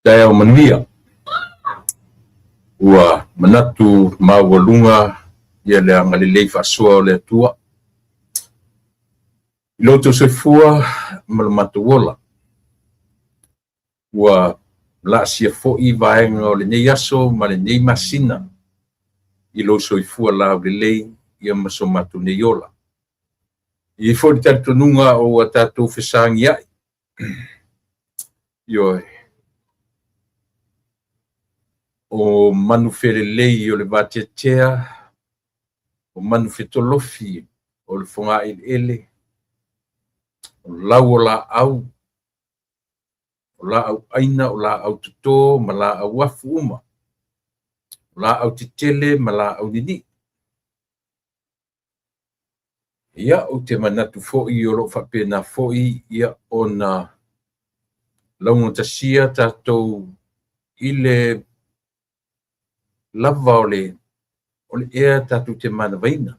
Taeao manuia. Ua manatu maualuga ia le agalelei faasoa o le Atua i lo outou soifua ma lo matou ola. Ua laasia foi vaega o lenei aso ma lenei masina i lou soifua laulelei ia ma so matou nei ola. E i ai foi le talitonuga ua tatou fesagiai. Ioe. O manufelelei o le vateatea, o manufetolofi o le fogaeleele, o lau o laau, o laau aina, o laau toto ma laau afu uma, o laau tetele ma laau ninii. Ia, ou te manatu foi o lo o faapena foi ia ona laugatasia tatou i le lava o le ea tatou te manavaina.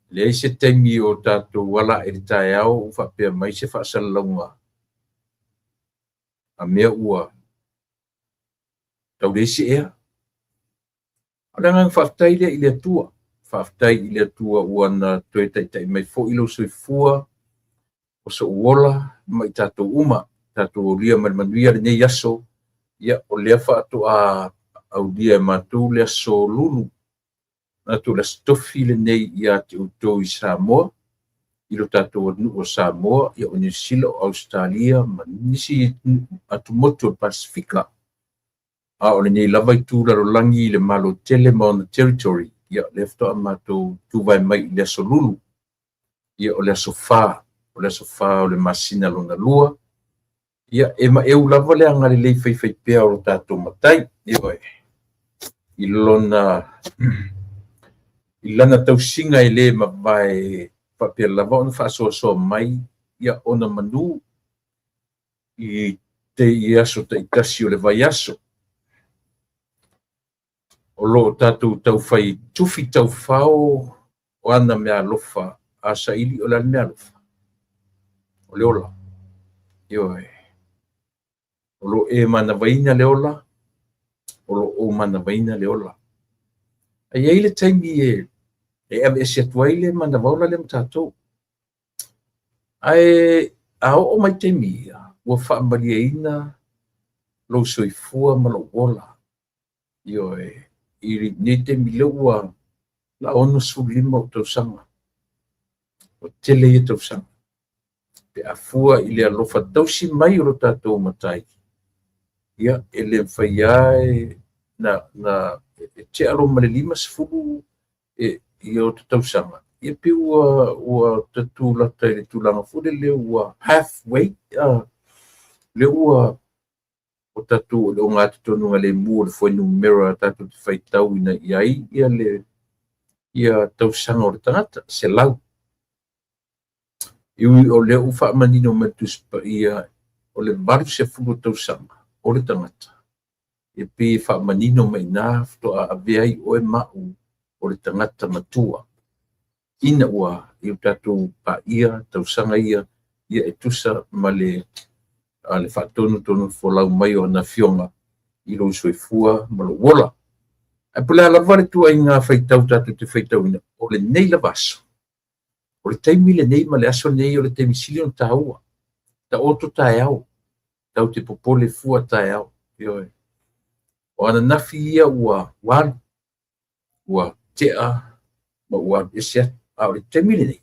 E leai se taimi o tatou ala ae i le taeao ua faapea mai se faasalalauga a mea ua tau leai se ea. O le agaga faafetai lea i le Atua. Faafetai i le Atua ua na toe taitai mai foi lou soifua, o sou ola ma i tatou uma. Tatou aulia ma le manuia lenei aso. Ia, o lea faatoa aulia e matou le aso Lulu, manatu o le aso Tofi lenei ia te outou i Samoa, i lo tatou atunuu o Samoa, ia o Niu Sila, o Ausetalia ma nisi atumotu o le Pasefika. A o lenei lava itu lalolagi i le Malo tele ma ona territory, ia lea faatoa matou tuvae mai i le aso Lulu, ia o le aso Fa, o le aso Fa o le masina lona lua. Ia e maeu lava le agalelei faifaipea o lo tatou Matai, ioe, i lona i lana tausiga e le mavae faapea lava ona faasoasoa mai ia ona manu i te i aso taitasi o le vaiaso. O lo o tatou taufai tufi taufao o ana meaalofa a saili o le a le meaalofa? O le ola. Ioe. O lo o e manavaina le ola, o lo o ou manavaina le ola. Ae i ai le taimi e aveese atu ai le manava ola lea ma tatou. Ae a oo mai taimi ia, ua faamalieina lou soifua ma lou ola. Ioe, i lenei taimi lea ua la 65 ou tausaga. Ua tele ia tausaga. Pe a fua i le alofa tausi mai o lo tatou Matai, ia, e le mafai lava na e tea loa ma le 50 e, ia o ta tausaga, ia pei ua tatu lata i le tulaga foi lele ua halfway, lea ua o tatou o le ogatotonu lemu o le fuainumera tatou te faitauina i ai ia le ia tausaga o le tagata, 100. E ui o lea ua faamanino mai le Tusi Paia o le 80 tausaga o le tagata, e pei e faamanino mai i ina faatoa avea ai oe ma au o le tagata matua. Ina ua i o tatou paia tausaga ia, ia e tusa ma le le faatonutonu folau mai o ana afioga i lou soifua ma lou ola. Ae po o le a lava le ituaiga faitau tatou te faitauina, o lenei lava aso, o le taimi lenei ma le aso lenei o le taimi sili ona taua. Taoto taeao, tatou te popole fua taeao. Ioe. O ananafi ia ua alu, ua tea ma ua alu ese atu. A o le taimi lenei,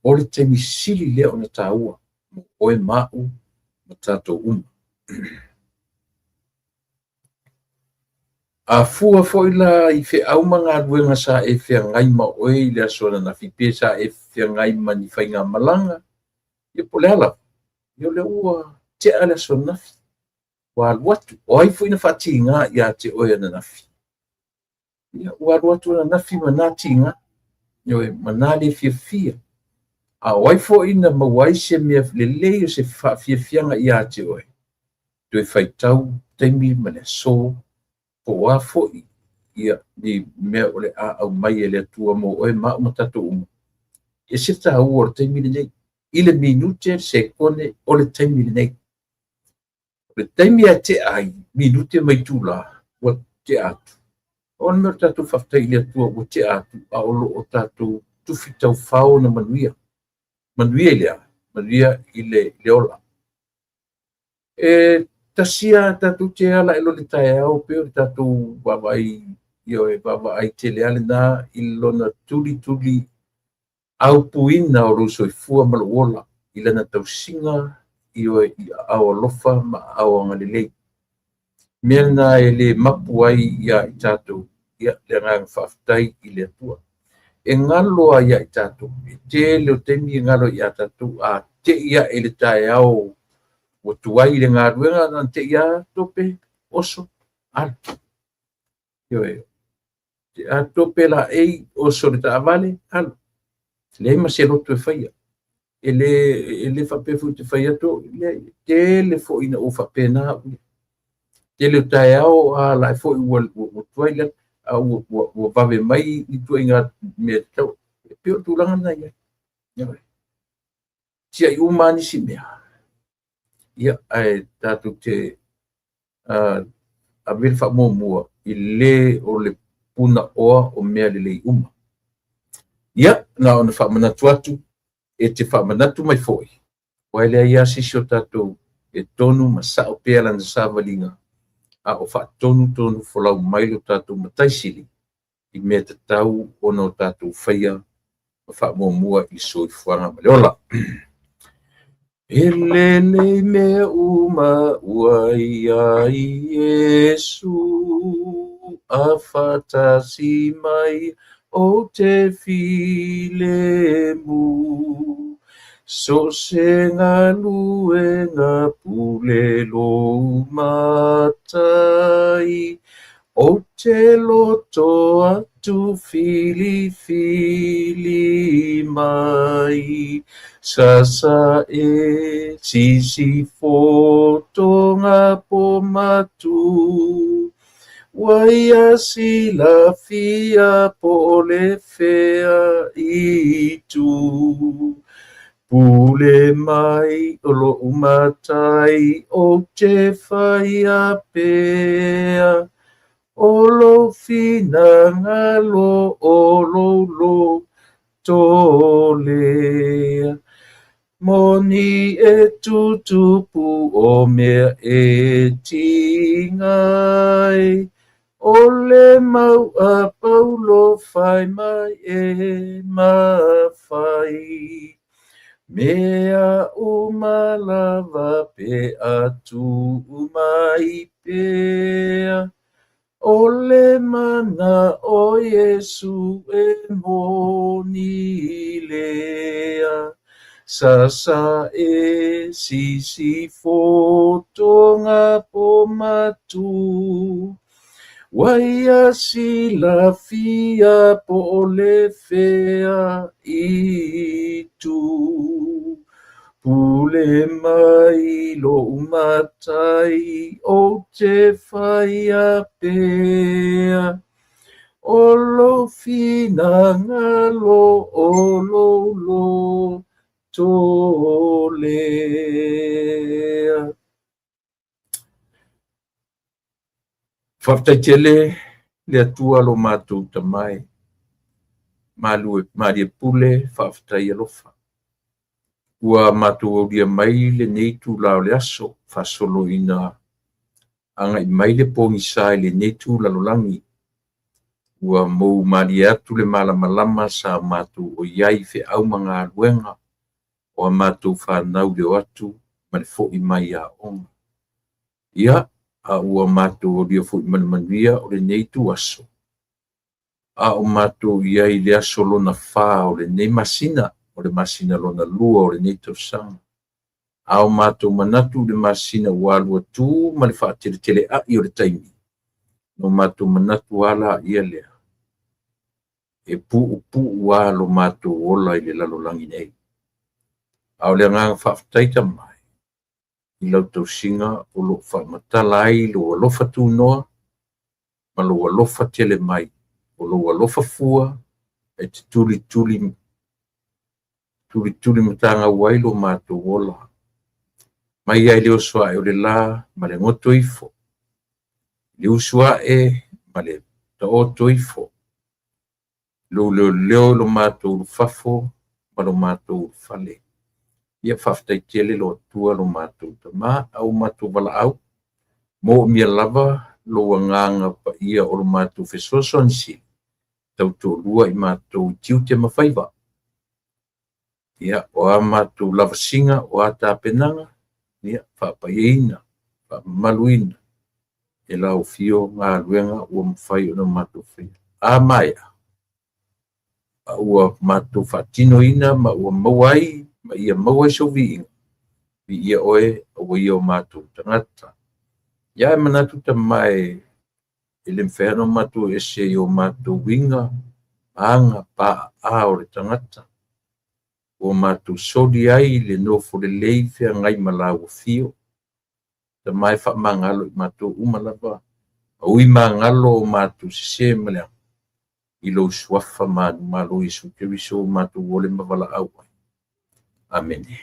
o le taimi sili lea ona taua mo oe ma au ma tatou uma. A fua foi la i feau ma galuega sa e feagai ma oe i le aso ananafi, pe sa e feagai ma ni faigamalaga, ia po o le a lava, ia o lea ua tea le aso ananafi, ua alu atu. O ai foi na faatiga ia te oe ananafi? Ia, ua alu atu ananafi ma na tiga, ioe, ma na le fiafia. A o ai foi na maua ai se mea lelei o se faafiafiaga ia te oe? Toe faitau taimi ma le aso, po o a foi ia ni mea o le a aumai e le Atua mo oe ma au ma tatou uma. E ese le taua o le taimi lenei. I le minute, le sekone o le taimi lenei. O le taimi e tea ai, minute ma itulā, ua tea atu. O le mea o le tatou faafetai i le Atua ua tea atu, a o lo o tatou tufi taufao ona manuia. Manuia i le a? Manuia i le ola. E tasi lava tatou te ala ae loa i le taeao pei o le tatou vaavaai, ioe, vaavaai tele lava lena i lona tulituli aupuina o lou soifua ma lou ola i lana tausiga, ioe, i aao alofa ma aao agalelei. Mea lena e le mapu ai ia i tatou, ia, le agaga faafetai i le Atua. E galo lava ia i tatou, e tele o taimi e galo ia tatou, a tei ae i le taeao ua tuai i le galuega, na ona tei lava tope, oso, alu. Ioe, a tope laei, oso i le taavale, alu. Leai ma se loto e faia. E le faapea foi ou te fai atu, e tele foi ina ou faapena au ia. Tele o taeao a ala ae foi ua tuai le a ua vave mai ni ituaiga mea tatau. E pei o le tulaga lena e i ai. Ioe. Tiai uma lava nisi mea, ia, ae tatou te ave le faamuamua i le o le punaoa o mea lelei uma. Ia, na ona faamanatu atu, e te faamanatu mai foi, aua e leai lava se isi o tatou e tonu ma sao pea lana savaliga, a o faatonutonu folau mai lo tatou Matai Sili i mea tatau ona o tatou faia ma faamuamua i le soifuaga ma le ola. E lelei mea uma ua ia i Iesu, a faatasi mai ou te filemu. So o se galuega pule lou Matai, ou te loto atu filifili mai. Sasa e sisifo tonga po matu, ua ia silafia po o le fea itu. Pule mai o lou Matai ou te faia pea, o lou finagalo o lou loto lea. Moni e tutupu o mea e tiga ai, o le mau a Paulo fai mai e mafai. Mea uma lava pe a tuu mai pea, o le mana o Iesu e moni lea. Sasa e sisifo tonga po matu, ua ia silafia po o le fea itu. Pule mai lou Matai ou te faia pea, o lou finagalo o lou loto lea. Faafetai tele le Atua lo matou Tama e, malie pule, faafetai alofa. Ua matou aulia mai lenei itulā o le aso, faasolo ina agai mai le pogisa i lenei itu lalolagi. Ua mou malie atu le malamalama sa matou o i ai i feau ma galuega o a matou fanau i le o atu ma le foi mai i aoga. Ia, a ua matou aulia foi ma le manuia o lenei ituaso, a o matou i ai i le aso lona 4 o lenei masina, o le masina lona 2 o lenei tausaga. A o matou manatu i le masina ua alu atu ma le faateleteleai o le taimi, no matou manatu lava laia lea, e puupuu lava lo matou ola i le lalolagi nei. A o le agaga faafetai Tama i lau tausiga o lo o faamatala ai lou alofa tunoa ma lou alofa tele mai, o lou alofa fua e te tulituli matagau ai lo matou ola. Mai lava i le oso ae o le la ma le goto ifo, i le usu ae ma le taoto ifo, lou leoleo i lo matou ulufafo ma lo matou ulufale. Ia faafetai tele lo Atua lo matou Tama, a ua matou valaau, moomia lava lou agaga paia o lo matou fesoasoani sili, tautoalua i matou i tiute ma faiva. Ia, o a matou lavasiga, o a tapenaga, ia faapaiaina, faamamaluina e lau afio galuega ua mafai ona matou faia. A maea, a ua matou faatinoina ma ua maua ai, ma ia maua ai sou viiga, viia oe aua ia o matou tagata. Ia e manatu Tama e le mafai ona matou o ese i o matou uiga, aga paaa o le tagata, ua matou soli ai le nofo lelei feagai ma lau afio. Tama e faamagalo i matou uma lava, ma ui magalo o matou sese ma le aga, i lou suafa manumalo Iesu Keriso ua matou ole ma valaau ai. Amene.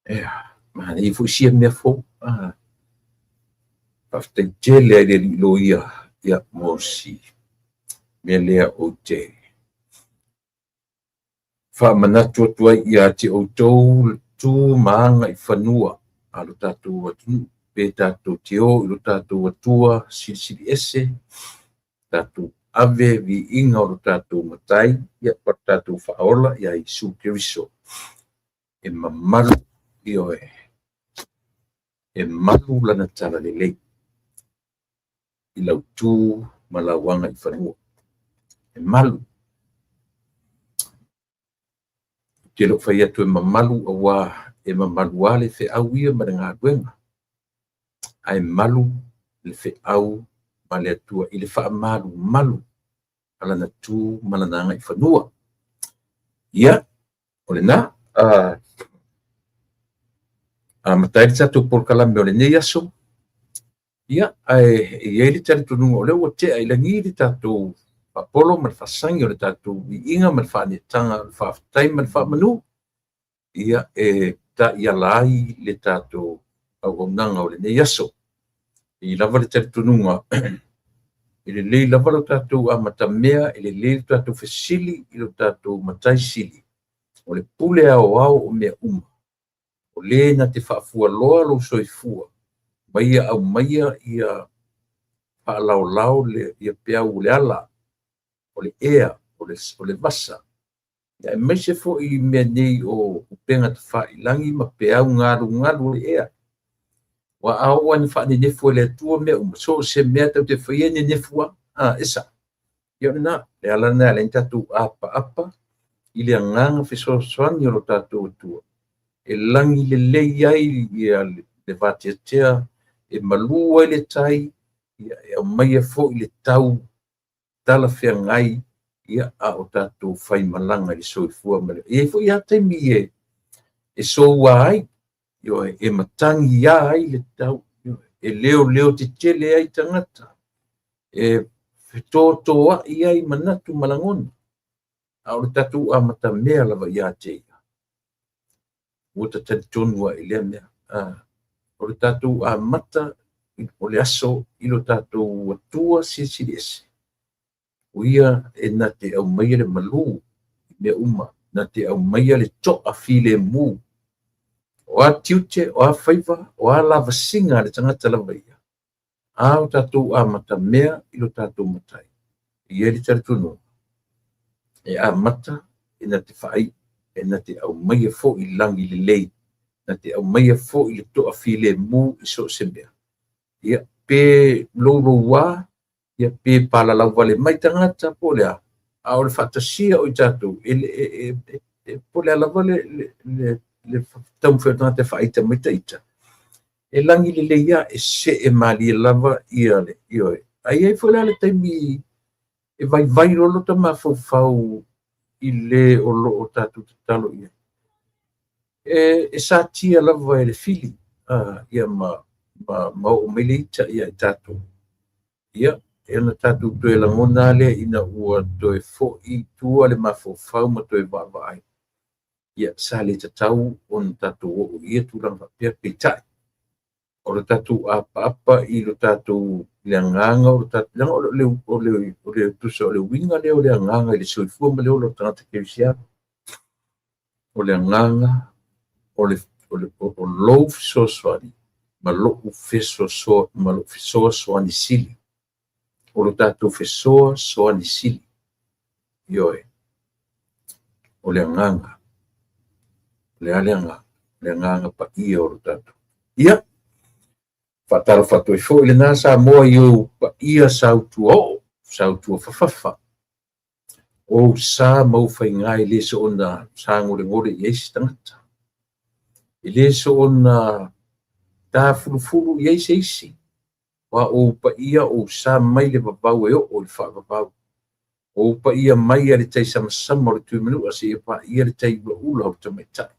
Ea, manaia foi sia mea fou. Ah, faafetai tele ai le alii loia, ia, mo si mea lea ou te faamanatu atu ai ia te outou le tu ma aga i fanua a lo tatou atunuu, pe tatou te o i lo tatou Atua silisili ese, tatou ave viiga o lo tatou Matai, ia, ma lo tatou Faaola ia Iesu Keriso e mamalu, ioe, e malu lana talalelei i lau tu ma lau aga i fanua. E malu. Ou te le o fai atu e mamalu aua e mamalu lava le feau ia ma le galuega, ae malu le feau ma le Atua i le faamalumalu a lana tu ma lana agaifanua. Ia, o lena, amata ai le tatou polokalame o lenei aso. Ia, ae e i ai le talitonuga o lea ua tea i lagi le tatou faapolo ma le faasagi o le tatou viiga ma le faaneetaga o le faafetai ma le faamanu, ia, e taiala ai le tatou auaunaga o lenei aso. E i ai lava le talitonuga e lelei lava lo tatou amatamea, e lelei lo tatou fesili i lo tatou Matai Sili, o le pule aoao o mea uma, o le na te faafualoa lou soifua, ma ia aumaia ia faalaolao le ia peau o le ala, o le ea, o le vasa, aemaise foi i mea nei o upega tafailagi ma peau galugalu o le ea. Aua a oo lava ina faanenefu e le Atua mea uma, so o se mea tatou te faia e nenefu lava. E sao. Ia o lena, le ala lena e ala ai ona tatou apaapa i le agaga fesoasoani o lo tatou Atua e lagi lelei ai le vateatea, e malu ai le tai, e aumaia foi le tau talafeagai, ia, a o tatou faimalaga i le soifua ma le… E i ai foi lava taimi e soua ai, ioe, e matagiā ai le tau, e leoleo tetele ai tagata, e fetotoai ai manatu ma lagona, a o le tatou amatamea lava ia te Ia, ua ta talitonu lava i lea mea. O le tatou amata o le aso i lo tatou Atua Silisili Ese, o Ia e na te aumaia le malu i mea uma, na te aumaia le toafilemu. O a tiute, o a faiva, o a lavasiga a le tagata lava ia, a o tatou amatamea i lo tatou Matai, e i ai le talitonuga, e amata e na te faaiu, e na te aumaia foi lagi lelei, na te aumaia foi le toafilemu i so o se mea. Ia, pe louloua, ia pe palalau vale mai tagata po o le a, a o le faatasia o i tatou, e, e, e, po o le a lava le taumafai o le tagata e faaita mai ta ita, e lagi lelei lava, e see malie lava ia le, ioe. Ae i ai foi la le taimi e vaivai loa lota mafaufau i le o lo o tatou tatalo i ai. E satia lava e le fili. Ia ma oo mai le ita ia i tatou. Ia, e ona tatou toe lagona lea ina ua toe fo'i i tua le mafaufau ma toe vaavaai. Ia, sa le tatau ona tatou oo i ia tulaga faapea, peitai o le tatou apaapa i lo tatou le agaga o le tatou leaga o le tusa o le uiga lea o le agaga i le soifua ma le ola o le tagata kerisiano. O le agaga o lou fesoasoani ma lou fesoasoani sili. O lo tatou fesoasoani sili. Ioe. O le agaga. O le a le agaga? O le agaga paia o lo tatou. Ia, faatalofa atu ai foi lena Samoa i ou paia sautuaoo, sautuafafafa, o ou sa ma ou faiga e le soona sagolegole i ai se tagata, e le soona tafulufulu i ai se isi, aua o ou paia o ou sa mai le vavau e oo i le faavavau, o ou paia mai lava i le taisamasama o le Tuimanua seia paia le taiulaula o le tamaitai.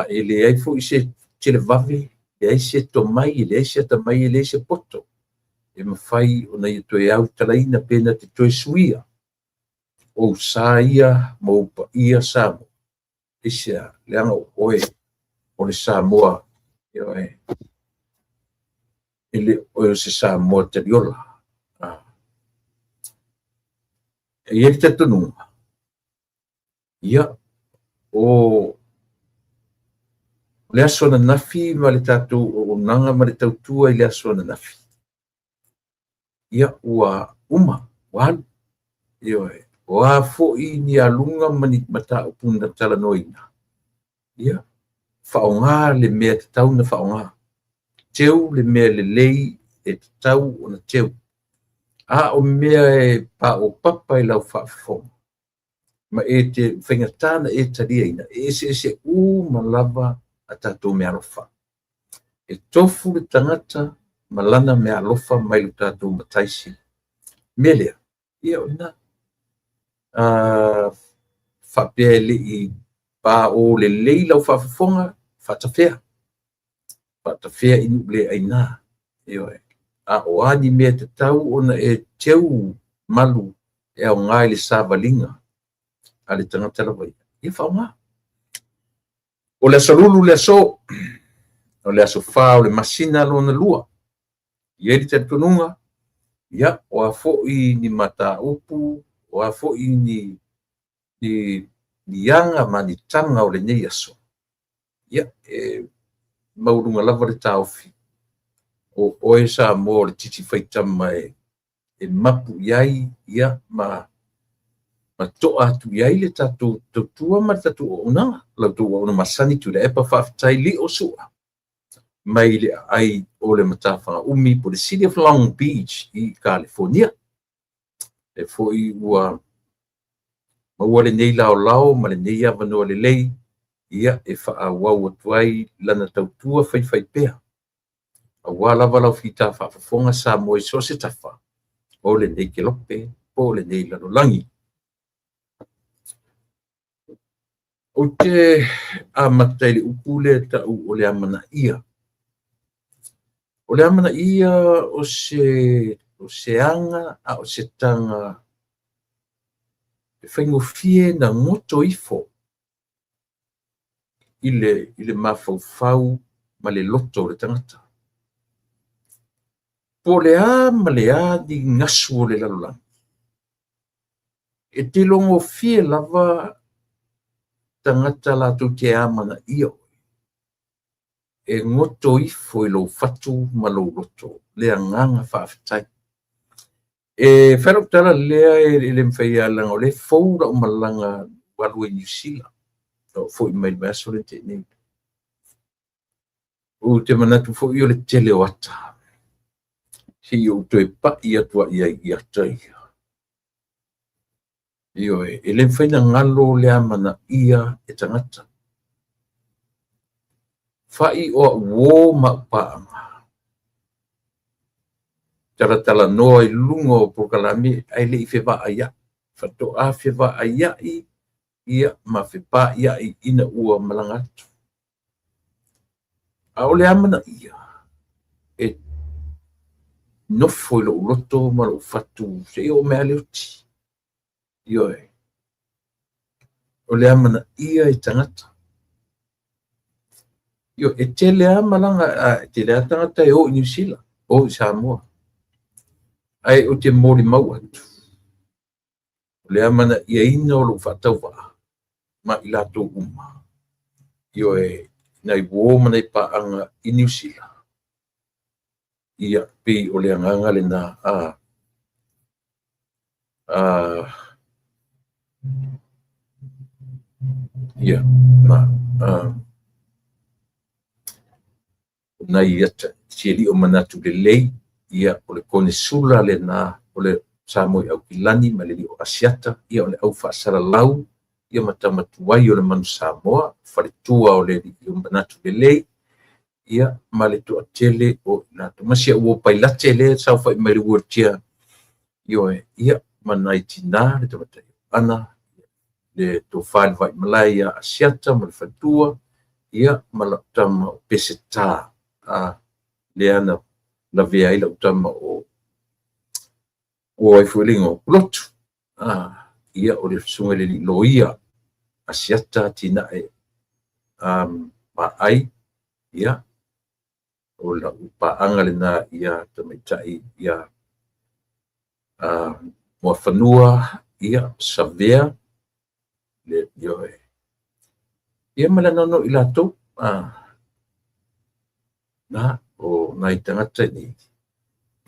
E leai foi se televave, leai se tomai, e leai se atamai, e leai se poto e mafai ona ia toe autalaina pe na te toe suia ou sa ia ma ou paia Samoa. Aisea? Leaga o oe o le Samoa, ioe, e le o oe o se Samoa taliola. E i ai le talitonuga, ia, o le aso ananafi ma le tatou auaunaga ma le tautua i le aso ananafi, ia, ua uma, ua alu. Ioe. O a foi ni aluga ma ni mataupu na talanoaina, ia, faaaoga le mea e tatau ona faaaoga. Teu le mea lelei e tatau ona teu. A o mea e paopapa i lau faafofoga ma e te faigata ona e taliaina, e eseese uma lava a tatou meaalofa. E tofu le tagata ma lana meaalofa mai lo tatou Matai Sili. O le mea lea, ia o lena. Faapea e le i paō lelei lau faafofoga, faatafea, faatafea i nuu le aina. Ioe. A o a ni mea e tatau ona e teu malu e aoga i le savaliga a le tagata lava ia, ia faaaoga. O le aso Lulu le aso, o le aso 4 o le masina lona lua. E i ai le talitonuga, ia, o a foi ni mataupu, o a foi ni aga ma ni taga o lenei aso, ia, e maualuga lava le taofi, o oe Samoa o le titi faitama e mapu i ai, ia, ma to'a atu i ai le tatou tautua ma le tatou auaunaga. La outou auauna masani Tuilaepa, faafetai lio sua mai le aai o le Matafagaumi po o le City of Long Beach i Kalifonia. E foi ua maua lenei laolao ma lenei avanoa lelei, ia, e faaauau atu ai lana tautua faifaipea aua lava lau fita faafofoga Samoa i so o se tafa o lenei kelope po o lenei lalolagi. Ou te amata i le upu lea e tau o le amanaia. O le amanaia o se aga a o se taga e faigofie na goto ifo i le mafaufau ma le loto o le tagata. Po o le a ma le a ni gasu o le lalolagi, e te iloagofie lava tagata latou te amanaia oe, e goto ifo i lou fatu ma lou loto le agaga faafetai. E fai lau tala lea e le mafai lava leaga o lea e fou lau malaga ua alu ai i Niu Sila, ou foi mai le vaiaso lea na tea nei. Ou te manatu foi o le tele o ata, se i ou toe pai atu ai i ata ia. Ioe, e le mafai ona galo le amanaia e tagata. Fai o au uō ma au paaga, talatalanoa i luga o polokalame ae le i fevaaiai. Faatoa fevaaiai, ia, ma fepaaiai ina ua malaga atu. A o le amanaia e nofo i lou loto ma lou fatu seia oo mai lava le oti. Ioe. O le amanaia i tagata. Ioe, e tele lava malaga, e tele lava tagata e o i Niu Sila, o i Samoa. Ae ou te molimau atu, o le amanaiaina o lou faatauvaa ma i latou uma, ioe, nai uo ma nai paaga i Niu Sila, ia, pei o le agaga lena, ia, ma, nai ata si alii o manatu lelei, ia, o le konesula lena o le Samoa i Aukilani ma le alii o Asiata, ia, o le au faasalalau, ia ma tama tuai o le manu Samoa, faletua o le alii o manatu lelei, ia, ma le toatele o i latou. Ma si au uo pailate lea e saofai mai le wheelchair, ioe, ia, ma nai tinā le tamaitai Ana, le tofa i le Vaimalae ia Asiata ma le faletua, ia, ma lau tama o Peseta, lea na lavea ai lau tama o ai foi le igoa o Pulotu. Ia, o le susuga i le alii loia Asiata Atinae Vaai, ia, o lau paaga lena ia tamaitai ia Muafanua, ia, Savea, le, ioe, ia, ma le anoano i latou, na, o nai tagata nei,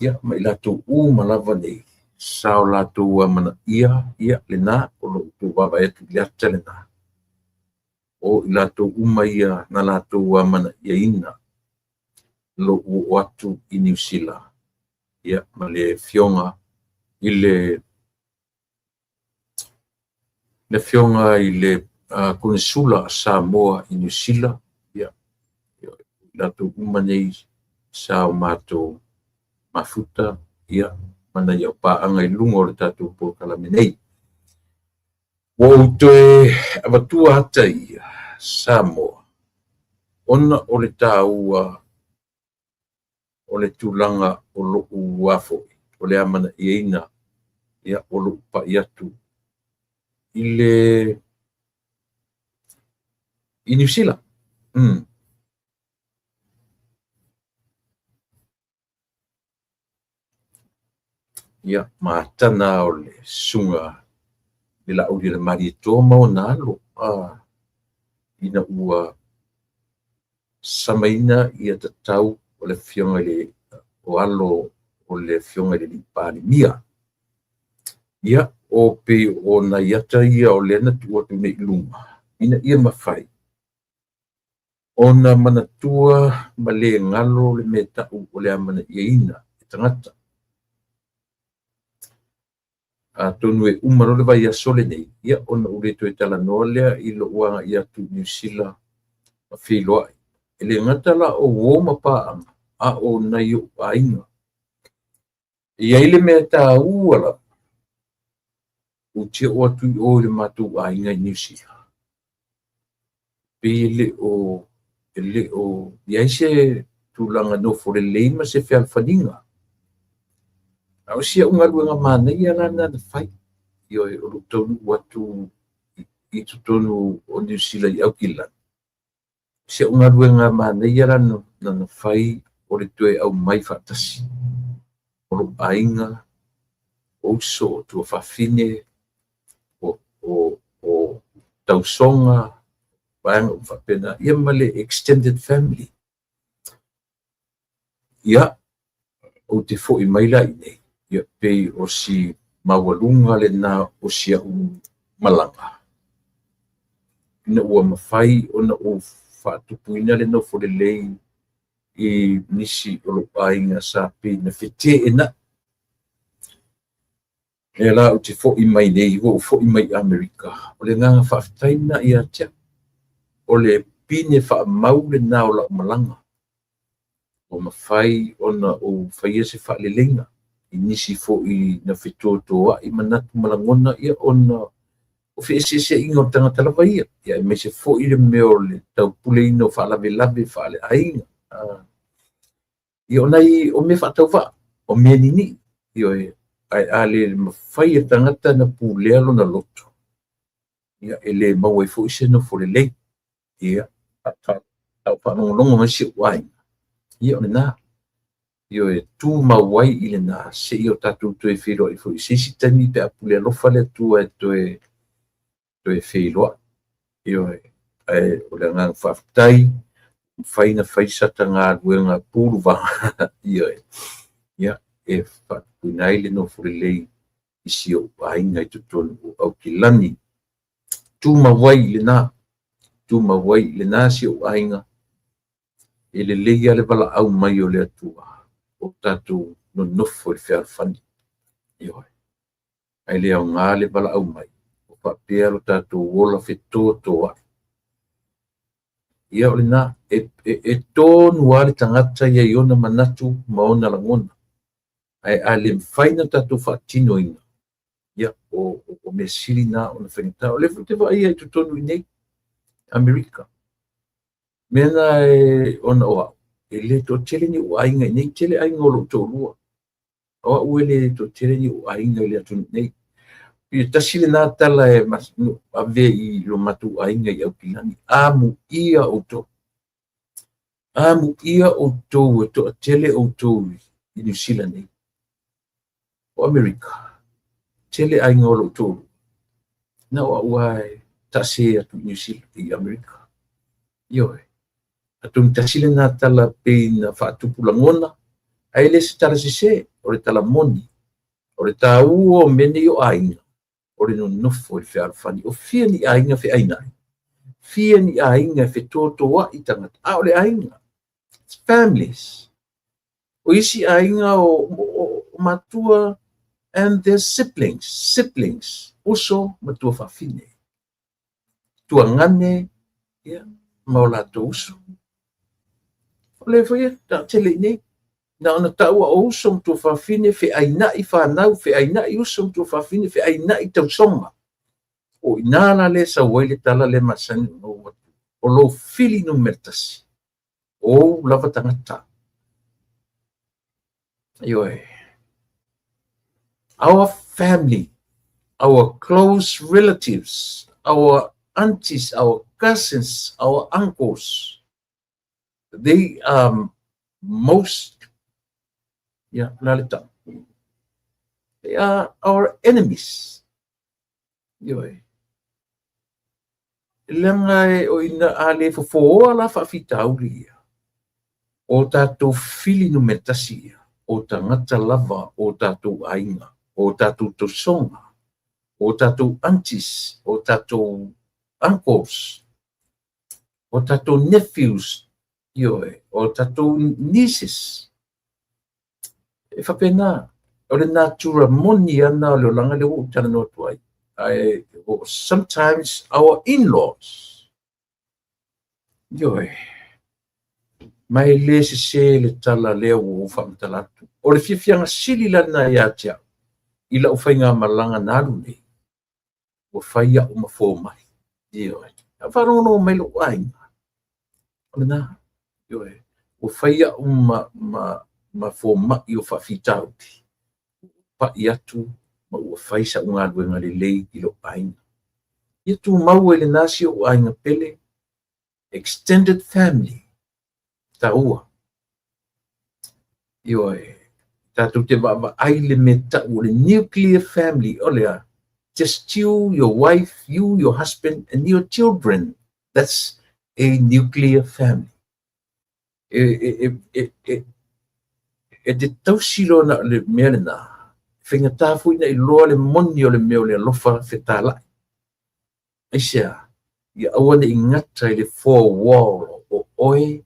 ia, ma i latou uma lava nei, sa o latou amanaia, ia, lena, o lo o outou vaavaai atu i le ata lena, o i latou uma ia na latou amanaiaina lou oo atu i Niu Sila, ia, ma le afioga i le afioga i le Konesula a Samoa i Niu Sila, ia, latou uma nei sa o matou mafuta, ia, ma nai au paaga i luga o le tatou polokalame nei. Ua ou toe avatua ata ia Samoa, ona o le taua o le tulaga o lou foi, o le amanaiaina, ia, o lou pai atu i le i Niu Sila. Ia, ma atana o le susuga le Laauli o le Malietoa ma ona alo, ina ua samaina ia tatau o le afioga i le o alo o le afioga i le alii Palemia. Ia, o pei o nai ata ia o lea na tuu atu nei i luga, ina ia mafai ona manatua ma le galo le mea tau o le amanaiaina e tagata. Atonu e uma loa le vaiaso lenei, ia, ona ou le toe talanoa lea i lou agai atu i Niu Sila ma feiloai. E le gata la o uo ma paaga, a o nai ou aiga. E i ai le mea taua lava, ou te oo atu i o i le matou aiga i Niu Sila, pei e le o i ai se tulaga nofo lelei ma se fealofaniga. A o si au galuega manaia la na fai, ioe, o lou taunuu atu i totonu o Niu Sila i Aukilani. Si au galuega manaia la na fai o le toe aumai faatasi o lou aiga, o uso, o tuafafine, o tausoga, vaega uma faapena, ia, ma le extended family. Ia, ou te foi mai la i nei, ia, pei o si maualuga lena o si au malaga, ina ua mafai ona ou faatupuina le nofo lelei i nisi o lou aiga sa pei na feteenai. Lea la ou te foi mai nei, ua ou foi mai i Amerika, o le agaga faafetai lena ia te au. O le pine faamau lena o lau malaga, ua mafai ona ou faia se faaleleiga i nisi foi na fetotoai manatu ma lagona, ia, ona o feeseeseaiga o le tagata lava ia, ia, aemaise foi le mea o le taupuleina o faalavelave faaleaiga. Ia o nai o mea faatauvaa, o mea ninii, ioe, ae a le mafai e tagata na pulea lona loto, ia e le maua ai foi se nofo lelei. Ia, a o faalogologo mai si ou aiga, ia o lena. Ioe, tumau ai i lena seia o tatou toe feiloai foi i se isi taimi pe a pule alofa le Atua e toe feiloai. Ioe, ae o le agaga faafetai, mafai ona fai sata galuega puluvaga, ioe, ia, e faatupuina ai le nofo lelei i si ou aiga i totonu o Aukilani. Tumau ai i lena, tumau ai i lena si ou aiga, e lelei lava le valaau mai o le Atua o tatou nonofo i le fealofani. Ioe. Ae le aoga le valaau mai o faapea lo tatou ola fetotoai. Ia o lena, e tonu lava le tagata ia i ona manatu ma ona lagona. Ae a le mafai ona tatou faatinoina, ia o mea sili na ona faigata. O lea foi ou te vaaia i totonu i inei, Amerika. Mea na e ona o au, e le toatele ni ou aiga i inei, e tele aiga o lou toalua. O au e le toatele ni ou aiga i le atunuu nei. E tasi lena tala e ave i lo matou aiga i Aukilani. Amuia outou. Amuia outou e toatele outou i Niu Sila nei. O Amerika, tele aiga o lou toalua. Na o au lava e taase atu i Niu Sila, i Amerika. Ioe. Atonu tasi lena tala pei na faatupu lagona, ae le se tala sese, o le tala moni. O le taua o mea nei o aiga, o le nonofo i le fealofani. O fia ni aiga feainai, fia ni aiga e fetotoai tagata, a o le aiga, it's families. O isi aiga o matua and their siblings, siblings, uso ma tuafafine, tuagane, ia, ma o latou uso. O lea foi e taatele i nei, na ona taua o uso ma tuafafine, feainai fanau, feainai uso ma tuafafine, feainai tausoga. O i ina la lea e sau ai le tala lea e masani ona ou atu, o lou fili numera tasi, o ou lava tagata. Ioe. Our family, our close relatives, our aunties, our cousins, our uncles, they are most, yeah, la le tau. They are our enemies. Ioe. Leaga e o ina a le fofooa la faafitauli ia, o tatou fili numera tasi ia, o tagata lava o tatou aiga, o tatou tausoga, o tatou aunties, o tatou uncles, o tatou nephews, ioe, o tatou nieces. E faapena, o le natura moni ana o le olaga lea ua ou talanoa atu ai. Ae, sometimes our in-laws, ioe, ma e le sese le tala lea ua ou faamatala atu. O le fiafiaga sili la lena ia te au, i lau faigamalaga na alu nei, ua fai au ma fomai. Ioe. A faalogologo mai lou aiga, o lena, ioe, ua fai au ma fomai o faafitauli, ua pai atu ma ua fai sau galuega lelei i lou aiga. Ia tumau ai lena si ou aiga pele, extended family, taua. Ioe, tatou te vaavaai le mea tau o le nuclear family, o le a, just you, your wife, you, your husband, and your children. That's a nuclear family. E te tausi loa na o le mea lena, faigata foi na iloa le moni o le mea o le alofa fetalai. Aisea, ia aua ne i gata i le four wall o oe,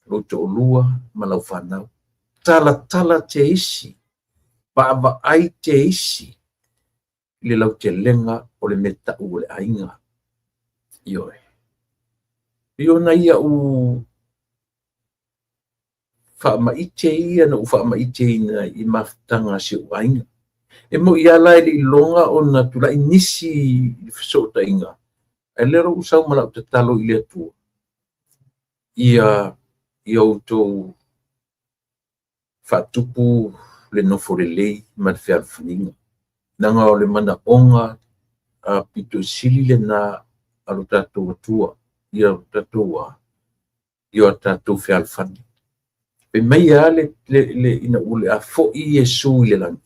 lou toalua ma lau fanau. Talatala te isi, vaavaai te isi i le lautelega o le mea tau o le aiga. Ioe. E ona ia u faamaite ia na ou faamaiteina i mafutaga a si ou aiga. E moi lava la e le i iloga ona tulai nisi i fesootaiga, ae lea o lou sau ma lau tatalo i le Atua, ia Ia outou faatupu le nofo lelei ma le fealofaniga. Leaga o le manaoga pito i sili lena a lo tatou Atua, ia o tatou a, ia o tatou fealofani. Fai mai lava le ina ua le a foi Iesu i le lagi,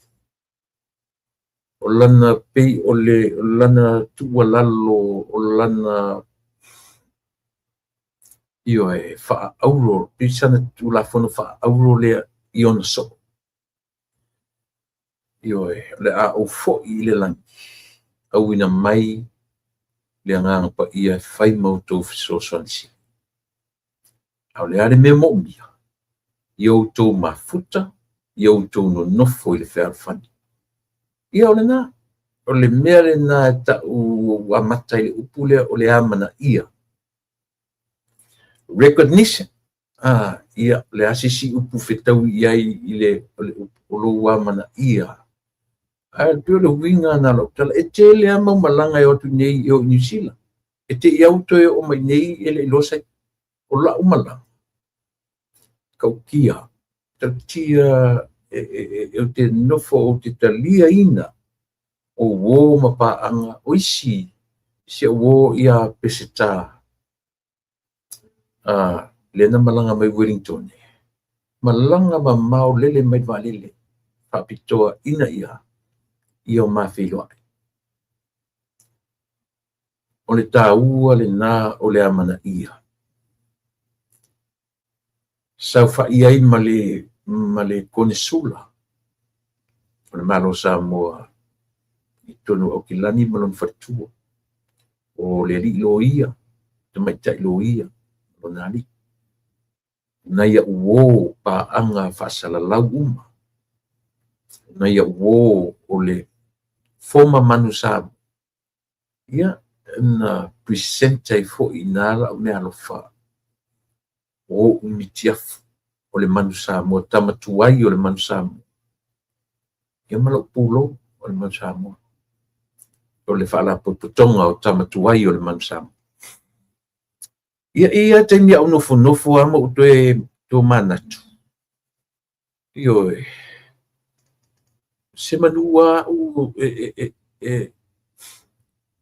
o lana pei o le o lana tuualalo, o lana ioe, faaauro, pei sana tulafono faaauro lea i ona soo. Ioe, o le a ou foi i le lagi, auina mai le Agaga Paia e fai ma outou fesoasoani sili. A o le a le mea moomia? Ia outou mafuta, ia outou nonofo i le fealofani. Ia o lena, o le mea lena e tau ua amata i le upu lea o le amanaia. Recognition. Ia, o le a se isi upu fetaui i ai i le o lou amanaia? Ae pei o le uiga lena o lau tala. E tele lava mau malaga e o atu nei e o i Niu Sila. E te i au toe oo mai nei e le i iloa sa o lau malaga. Tautia, tautia e ou te nofo ou te taliaina o uō ma paaga o isi si au uō ia Peseta lea na malaga mai Wellington. Malaga mamao lele mai le vaalele faapitoa ina ia ia o ma feiloai. O le taua lena o le amanaia. Saofai ai ma le Konesula o le Malo o Samoa i totonu o Aukilani ma lona faletua, o le alii loia, tamaitai loia, lona alii. Nai au uō paaga faasalalau uma, nai au uō o le former Manu Samoa, ia, na present ai foi i ina lau meaalofa o ou mitiafu o le Manu Samoa, tama tuai o le Manu Samoa, ia ma lou pulou o le Manu Samoa, o le faalapotopotoga o tama tuai o le Manu Samoa. Ia, e i ai taimi a ou nofonofo lava ma ou toe tomanatu, ioe, se manu lava au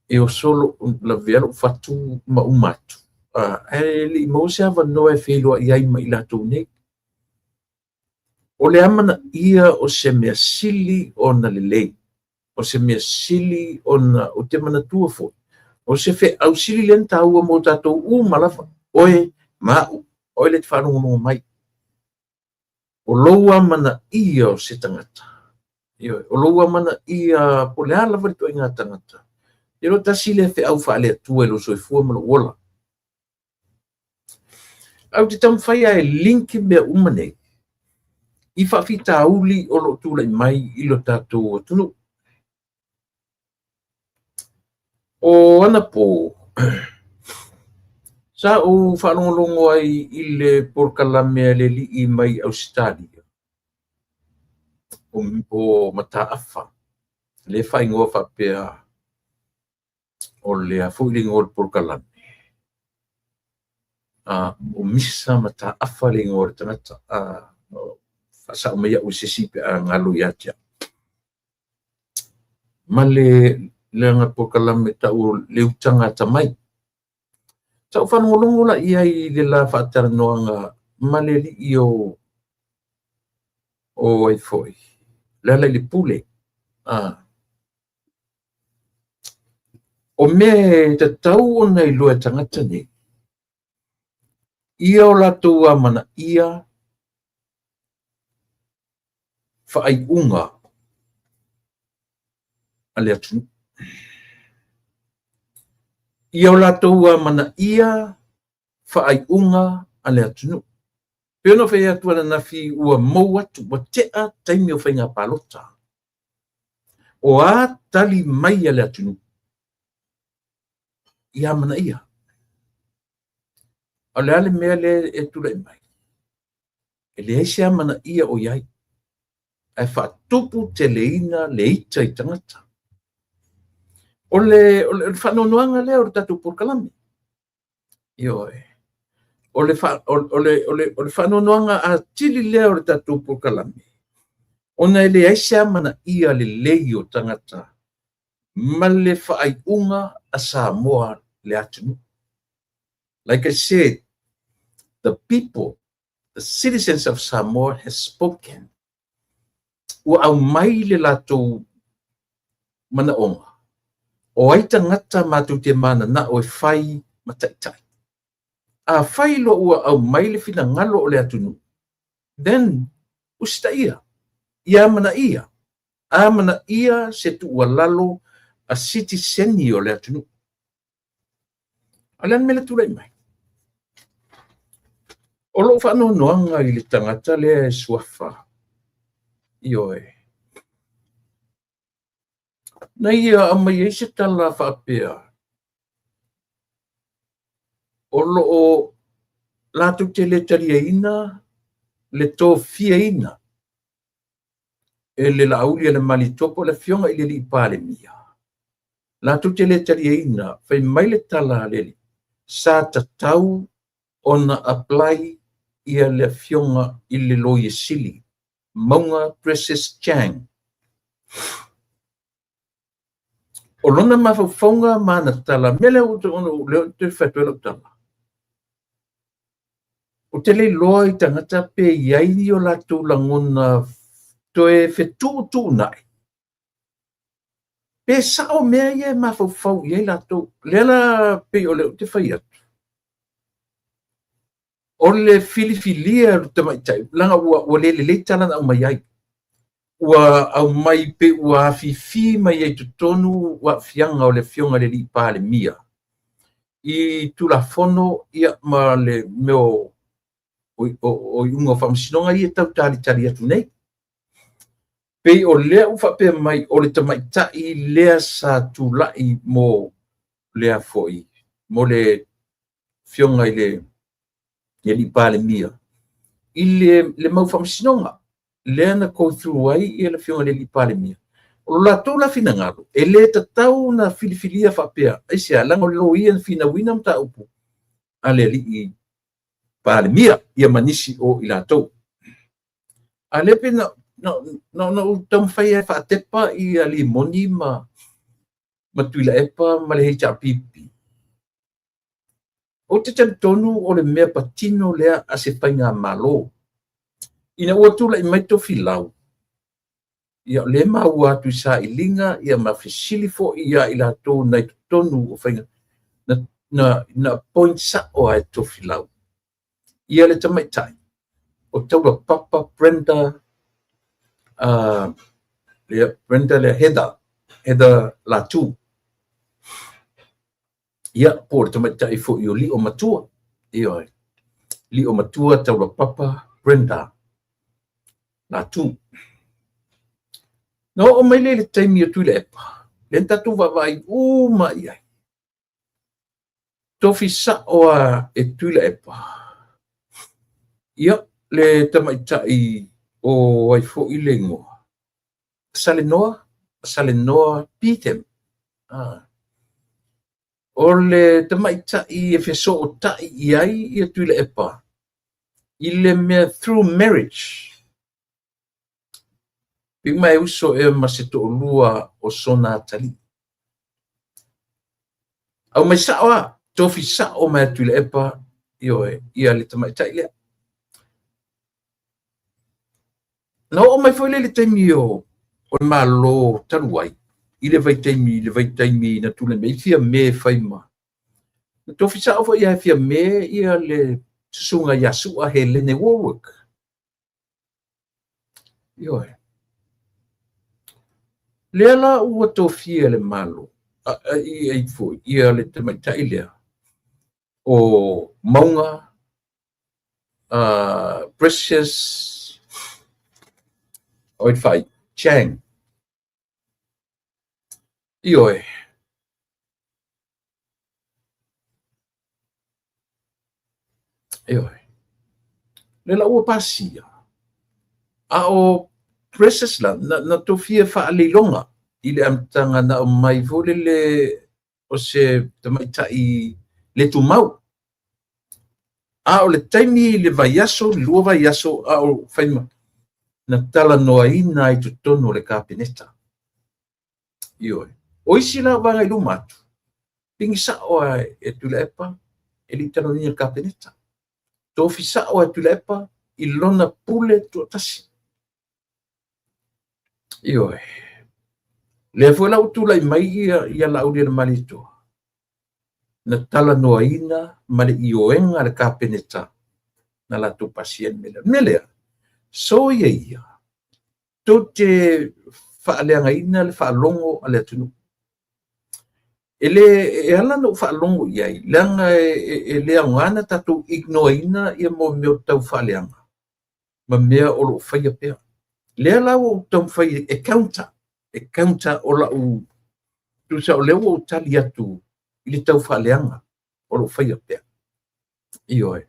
e oso lou lavea lou fatu ma uma atu, ae le i maua se avanoa e feiloai ai ma i latou nei. O le amanaia o se mea sili ona lelei, o se mea sili ona ou te manatua foi, o se feau sili lea ona taua mo tatou uma lava, oe ma au, oe lea e te faalogologo mai. O lou amanaia o se tagata, ioe, o lou amanaia po o le a lava le ituaiga tagata, e iloa tasi lea feau faale-Atua i lou soifua ma lou ola. Ae ou te taumafai lava e link mea uma nei i faafitauli o lo o tulai mai i lo tatou atunuu. O anapo, sa ou faalogologo ai i le polokalame a le alii mai Ausetalia, o Mataafa, lea e faaigoa faapea o le a foi le igoa o le polokalame, o Misa Mataafa le igoa o le tagata, faasao mai au e se isi pe a galo ia te au. Ma le lana polokalame tau o le utaga atamai. Sa ou faalogologo la i ai i le la faatalanoaga ma le alii o ai foi, Lealailepule. O mea e tatau ona iloa e tagata nei, ia o latou amanaia faaiuga a le atunuu. Ia o latou amanaia faaiuga a le atunuu. Pei ona fai atu ananafi ua mou atu, ua tea taimi o faiga palota. O a tali mai a le atunuu, ia amanaia. O le a le mea lea e tulai mai? E leai se amanaia o i ai, ae faatupu teleina le ita i tagata. O le faanoanoaga lea o le tatou polokalame. Ioe. O le, fa, o, o le, o le, o le faanoanoaga atili lea o le tatou polokalame, ona e leai se amanaia lelei o tagata ma le faaiuga a Samoa le atunuu. Like I said, the people, the citizens of Samoa has spoken. Ua aumai le latou manaoga, o ai tagata matou te mananao e fai ma taitai. Afai loa ua aumai le finagalo o le atunuu, then usitaia, ia amanaia, amanaia se tuualalo a sitiseni o le atunuu. A o le a le mea lea e tulai mai? O lou faanoanoaga i le tagata lea e suafa, ioe, na ia aumai ai se tala faapea, o lo o latou te le taliaina le tofiaina e le Laaulialemalietoa po o le Afioga i le Alii Palemia, latou te le taliaina, fai mai le tala a le alii, sa tatau ona apply ia le Afioga i le Loia Sili, Mauga Precious Chang. O lona mafaufauga ma ana tala, mea lea ou te fai atu ai lau tala, ou te le iloa i tagata pe i ai ni o latou lagona toe fetuutuunai, pe sao mea ia e mafaufau i ai latou. Lea la pei o lea ou te fai atu, o le filifilia o le tamaitai, leaga ua le lelei tala na aumai ai. Ua aumai pe ua afifi mai ai totonu aafiaga o le Afioga i le Alii Palemia i Tulafono ia ma le mea o iuga o faamasinoga ia e tau talitali atu nei. Pei o lea ua faapea mai o le tamaitai lea sa tulai mo lea foi, mo le Afioga i le Alii Palemia i le mau faamasinoga lea na go through ai ia le Afioga i le Alii Palemia. O lo latou la finagalo, e le tatau na filifilia faapea, aisea, leaga o le loia na finauina mataupu a le Alii Palemia ia ma nisi o i latou. A lea pei na ou taumafai e faatepa ia Limoni ma Tuilaepa ma le HRPP. Ou te talitonu o le mea patino lea a se faigamalo. Ina ua tulai mai Tofilau, ia o lea maua atu i sailiga ia ma fesili foi ia i latou na i totonu o faiga, na appoint sao lava e Tofilau ia le tamaitai o Taulapapa Brenda, Brenda lea Heather Latu. Ia, po o le tamaitai foi o Lio Matua. Ioe. Lio Matua Taulapapa Brenda Latu. Na oo mai lea i le taimi o Tuilaepa, lea na tatou vaavaai uma i ai. Tofi sao lava e Tuilaepa ia le tamaitai o ai foi le igoa, Salenoa Betham. O le tamaitai e fesootai i ai ia Tuilaepa i le mea through marriage. Pei uma e uso ea ma se toalua o sona atalii. Aumai sao lava, tofi sao mai a Tuilaepa, ioe, ia le tamaitai lea. Na oo mai foi lea i le taimi o le Malo talu ai, i le vaitaimi na tulai mai ai Fiame fai ma. Na tofi sao foi ia Fiame ia le susuga ia Sua Helene Wallwork. Ioe. Lea la ua tofia le Malo, ai foi, ia le tamaitai lea o Mauga Precious Oifai Chang. Ioe. Ioe. Lea la ua pasia. A o Precious la, na tofia faaleiloga i le amataga na aumai foi lele o se tamaitai le tumau. A o le taimi i le vaiaso, le 2 vaiaso, a o fai ma na talanoaina ai totonu o le Kapeneta. Ioe. O isi la vaega i luma atu, pigi sao lava e Tuilaepa e le i talanoaina e le Kapeneta. Tofi sao lava e Tuilaepa i lona pule toatasi. Ioe. Lea foi la ua tulai mai ia Laaulialemalietoa, na talanoaina ma le ioega a le Kapeneta na latou pasia le mea lea. O le mea lea, soia ia, tou te faaleagaina le faalogo a le atunuu. E le e ala ona ou faalogo i ai, leaga e le aoga ona tatou ignore-ina ia mea o tau faaleaga ma mea o lo o faia pea. Lea la ua ou taumafai e counter, e counter o lau tusa o lea ua ou tali atu i le tau faaleaga o lo o faia pea. Ioe.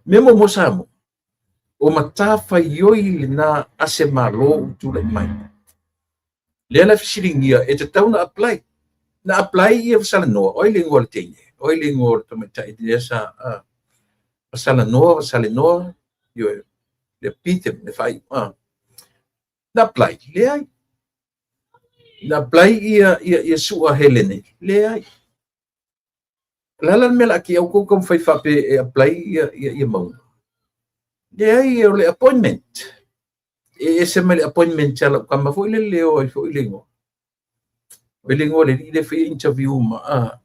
Mea muamua Samoa, o matafaioi lena a se Malo ua tulai mai. Lea la fesiligia e tatau ona apply. Na apply ia Salanoa, o ai le igoa o le teine? O ai le igoa o le tamaitai lea sa Salanoa, Salenoa, ioe, le Peter, le faaiu. Na apply, leai. Na apply ia Sua Helene, leai. O le a la le mea o le a te outou taumafai faapea e apply ia Mauga? Leai, o le appointment. E ese mai le appointment a lau tama foi lele o ai foi le igoa. O le igoa o le alii lea e faia interview ma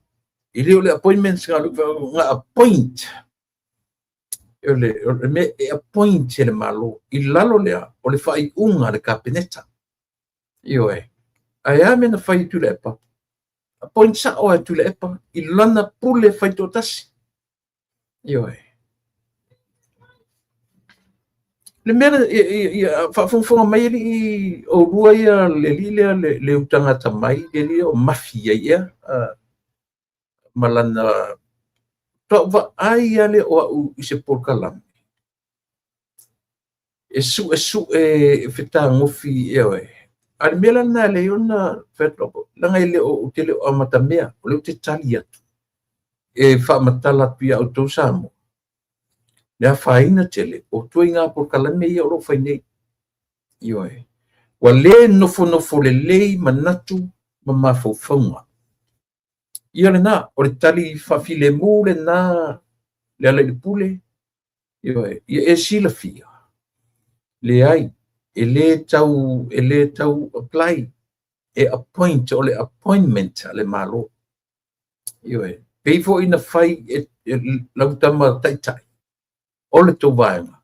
e le o le appointment na appoint. O le mea e appoint e le Malo. I lalo lea o le faaiuga a le Kapeneta. Ioe. Ae a mea na fai e Tuilaepa? Appoint sao e Tuilaepa i lana pule faitoatasi. Ioe. Le mea ia faafogafoga mai alii oulua ia le alii lea le utagata mai le alii o mafi ai ea ma lana vaai lava lea o au i se polokalame e suesue fetagofi ioe. A le mea la lena e leai ona fai atu leaga e le o ou te le o amatamea, o lea ou te tali atu e faamatala atu ia outou Samoa le afaina tele o ituaiga polokalame ia o lo o fai nei. Ioe. Ua le nofonofo lelei manatu ma mafaufauga. Ia lena, o le tali faafilemu lena le ala i le pule. Ioe. Ia e silafia. Leai, e le tau apply, e appoint, o le appointment a le Malo. Ioe. Pei foi na fai e lau tama taitai o le tou vaega.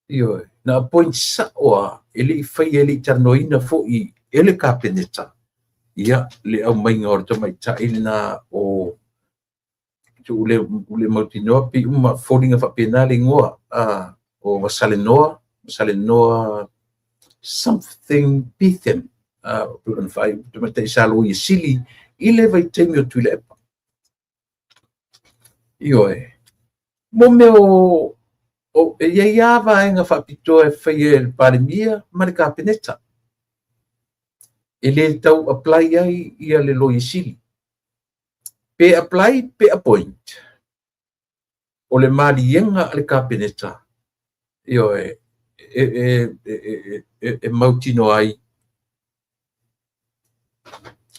Ioe. Na appoint sao a e le i faia e le i talanoaina foi e le Kapeneta ia le aumaiga o le tamaitai lena o ule mautinoa pei uma foliga faapena le igoa o Vasalenoa, Vasalenoa something Pithem, pei ona faaiu tamaitai sa loia sili i le vaitaimi o Tuilaepa. Ioe. Mo mea o e iai lava vaega faapitoa e faia e le Palemia ma le Kapeneta. E le tau apply ai ia le loia sili. Pe apply, pe appoint. O le maliega a le Kapeneta, ioe, e mautinoa ai.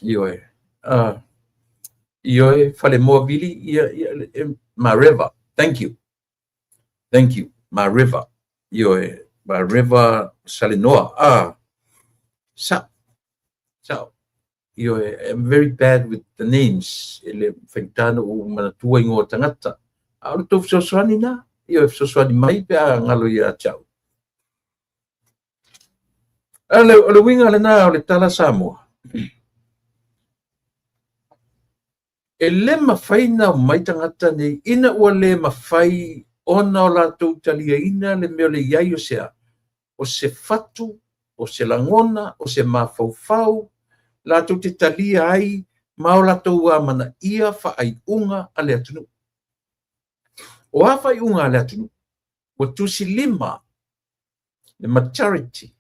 Ioe. Ioe, Falemoa Vili, ia, Mareva. Thank you. Thank you. Mareva. Ioe, Mareva Salenoa. Sa. Ioe, I'm very bad with the names. E le faigata ou manatua ingoa tagata. A o le tou fesoasoani na. Ioe, fesoasoani mai pe a galo ia te au. O le uiga lena o le tala Samoa. E le mafai na mai tagata nei ina ua le mafai ona o latou taliaina le mea o le iai o se a. O se fatu, o se lagona, o se mafaufau, latou te talia ai ma o latou amanaia faaiuga a le atunuu. O a faaiuga a le atunuu, ua tusi lima le majority.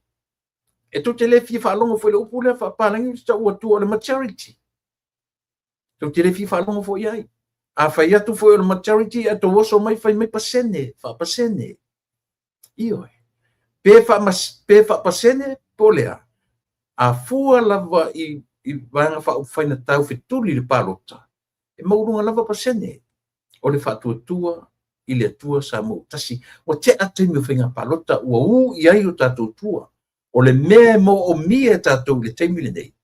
E tou te le fia faalogo foi le upu lea faapalagi ou te tau atua o le majority. Tou te le fia faalogo foi ai. A fai atu foi o le majority, ae tou oso mai fai mai pasene, faapasene. Ioe. Pe pe faapasene po o le a, a fua lava i Vaega Faaupufai na taufetuli i le palota, e maualuga lava pasene o le faatuatua i le Atua Samoa ua Tasi. Ua tea taimi o faiga palota, ua u i ai o tatou tua. O le mea e moomia e tatou i le taimi lenei,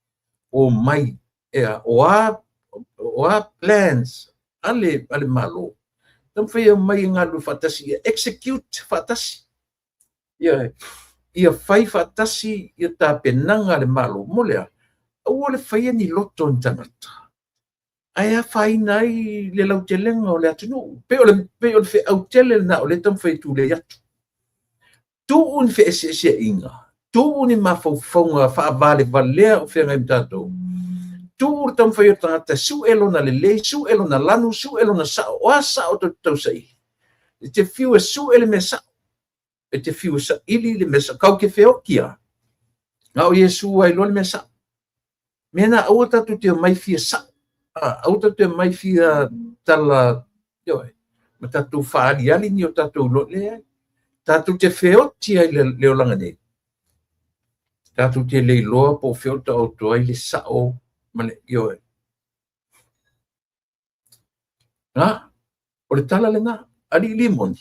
omai, ea, o a plans a le Malo, taumafai e omai e galulue faatasi, ia execute faatasi. Ia fai faatasi ia tapenaga a le Malo. Mo le a? Aua le faia ni loto o ni tagata ae afaina ai le lautelega o le atunuu. Pei o le feau tele lena o lea e taumafai e tulei atu. Tuu ni feeseeseaiga, tuu ni mafaufauga faavalevalea o feagai ma tatou, tuu le taumafai o tagata sue lona lelei, sue lona lanu, sue lona sao. O a sao tou te tausaili? E te fiu e sue le mea sao, e te fiu e saili le mea sao, kau te feoti lava. Na o Iesu lava e iloa le mea sao. Mea na aua tatou te omai fia sao, aua tatou te omai fia tala, ioe, ma tatou faaliali ni o tatou iloa. Leai, tatou te feoti ai le olaga nei, tatou te le iloa po o fea o taoto ai le sao ma le ioe. Na, o le tala lena, alii limoni,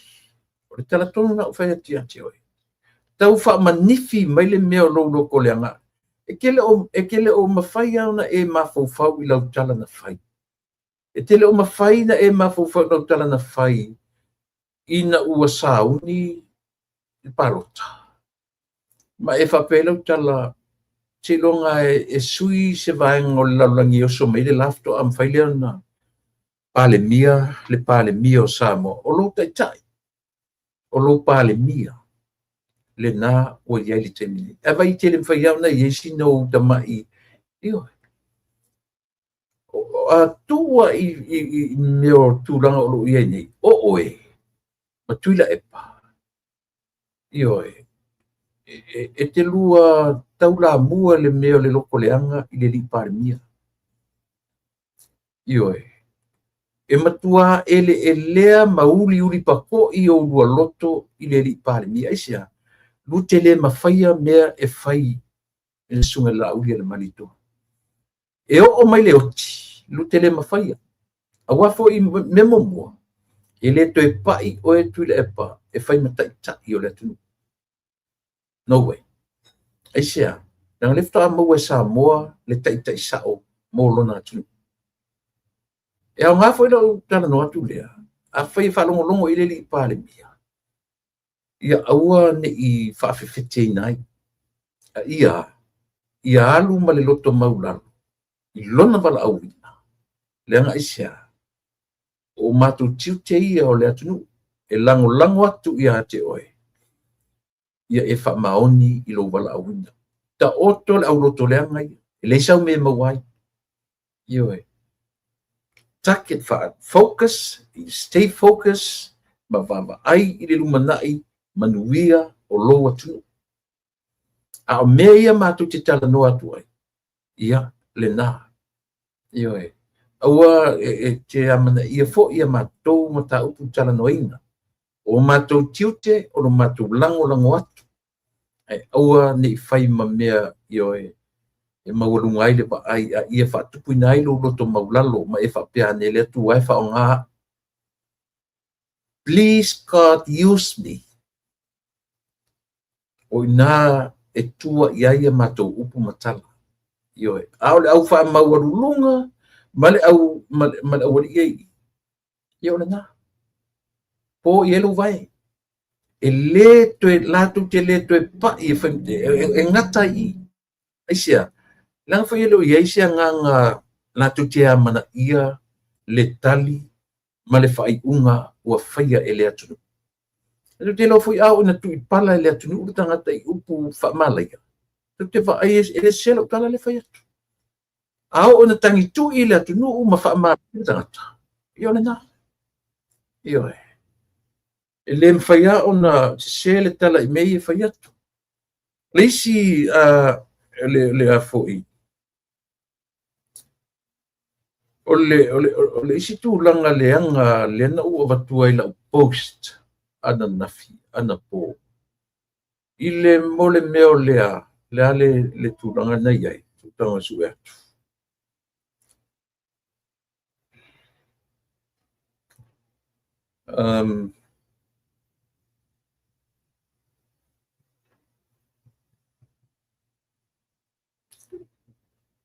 o le tala tonu na ou fai atu ia te oe. Tau faamanifi mai le mea o lou loto leaga. E te le o mafai lava ona e mafaufau i lau tala na fai. E te le o mafai na e mafaufau i lau tala na fai ina ua sauni le palota. Ma e faapea ai lau tala, seiloga e sui se vaega o le lalolagi e oso mai le la faatoa mafai lea ona Palemia le Palemia o Samoa. O lou taitai, o lou Palemia, lena ua i ai le taimi nei. Ae vai te le mafai lava ona i ai sina ou tamai, ioe. A tuu lava i mea o tulaga o lo o i ai nei, o oe ma Tuilaepa, ioe, e te lua taulamua le mea o le lotoleaga i le alii Palemia. Ioe, e matua eleelea ma uliuli pako'i oulua loto i le alii Palemia. Aisea? Lua te le mafaia mea e fai e le Susuga i le Laaulialemalietoa. E oo mai le oti, lua te le mafaia. Aua foi mea muamua, e le toe pai oe Tuilaepa e fai ma taitai o le atunuu. No way. Aisea? Leaga lea faatoa maua e Samoa le taitai sao mo lona atunuu. E aoga foi lau talanoa atu lea, afai e faalogologo i le alii Palemia, ia aua ne i faafefeteina ai. A ia alu ma le loto maulalo i lona valaauina. Leaga aisea? O matou tiute ia o le atunuu e lagolago atu ia te oe, ia e faamaoni i lou valaauina. Taoto le auloto leaga ia, e leai sau mea e maua ai. Ioe. Target focus, stay focus, ma vaavaai i le lumanai manuia o lou atunuu. A o mea ia matou te talanoa atu ai, ia, lena. Ioe. Aua e te amanaia foi ia matou mataupu talanoaina. O matou tiute o lo matou lagolago atu. Ae aua ne i fai ma mea, ioe, e maualuga ai le vaai, a ia faatupuina ai lou loto maulalo ma e faapea ane le Atua e faaaoga au. Please God use me. O ina e tua i ai a matou upu ma tala. Ioe. A o le au faamaualuluga ma le aualii ai, ia o lena. Po i ai lou vae. E le toe, latou te le toe pai e, fai, e gata i i. Aisea? Leaga foi e le o i ai se agaga latou te amanaia le tali ma le faaiuga ua faia e le atunuu. E te iloa foi a oo ina tuipala e le atunuu le tagata i upu faamalaia, tou te vaai e le sese lau tala le fai atu. A oo ina tagitui le atunuu ma faamalaia le tagata, ia o lena. Ioe. E le mafai lava ona sese le tala i mea ia e fai atu. Le isi le a foi. O le, o le, o le isi tulaga leaga lea na ou avatua i lau post ananafi, anapo, i le mo le mea o lea, le a le, le tulaga na i ai, tulaga sue atu. Um,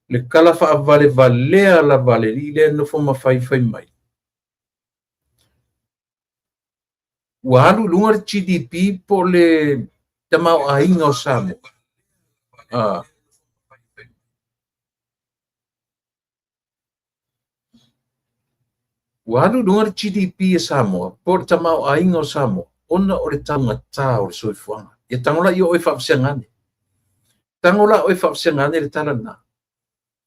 le tala faavalevalea lava a le alii lea e nofo ma faifai mai. Ua alu i luga le GDP po o le tamaoaiga o Samoa? Ah. Ua alu i luga le GDP a Samoa po o le tamaoaiga o Samoa ona o le taugata o le soifuaga. Ia tago la ia oe faavasega ane. Tago la oe faavasega ane le tala lena.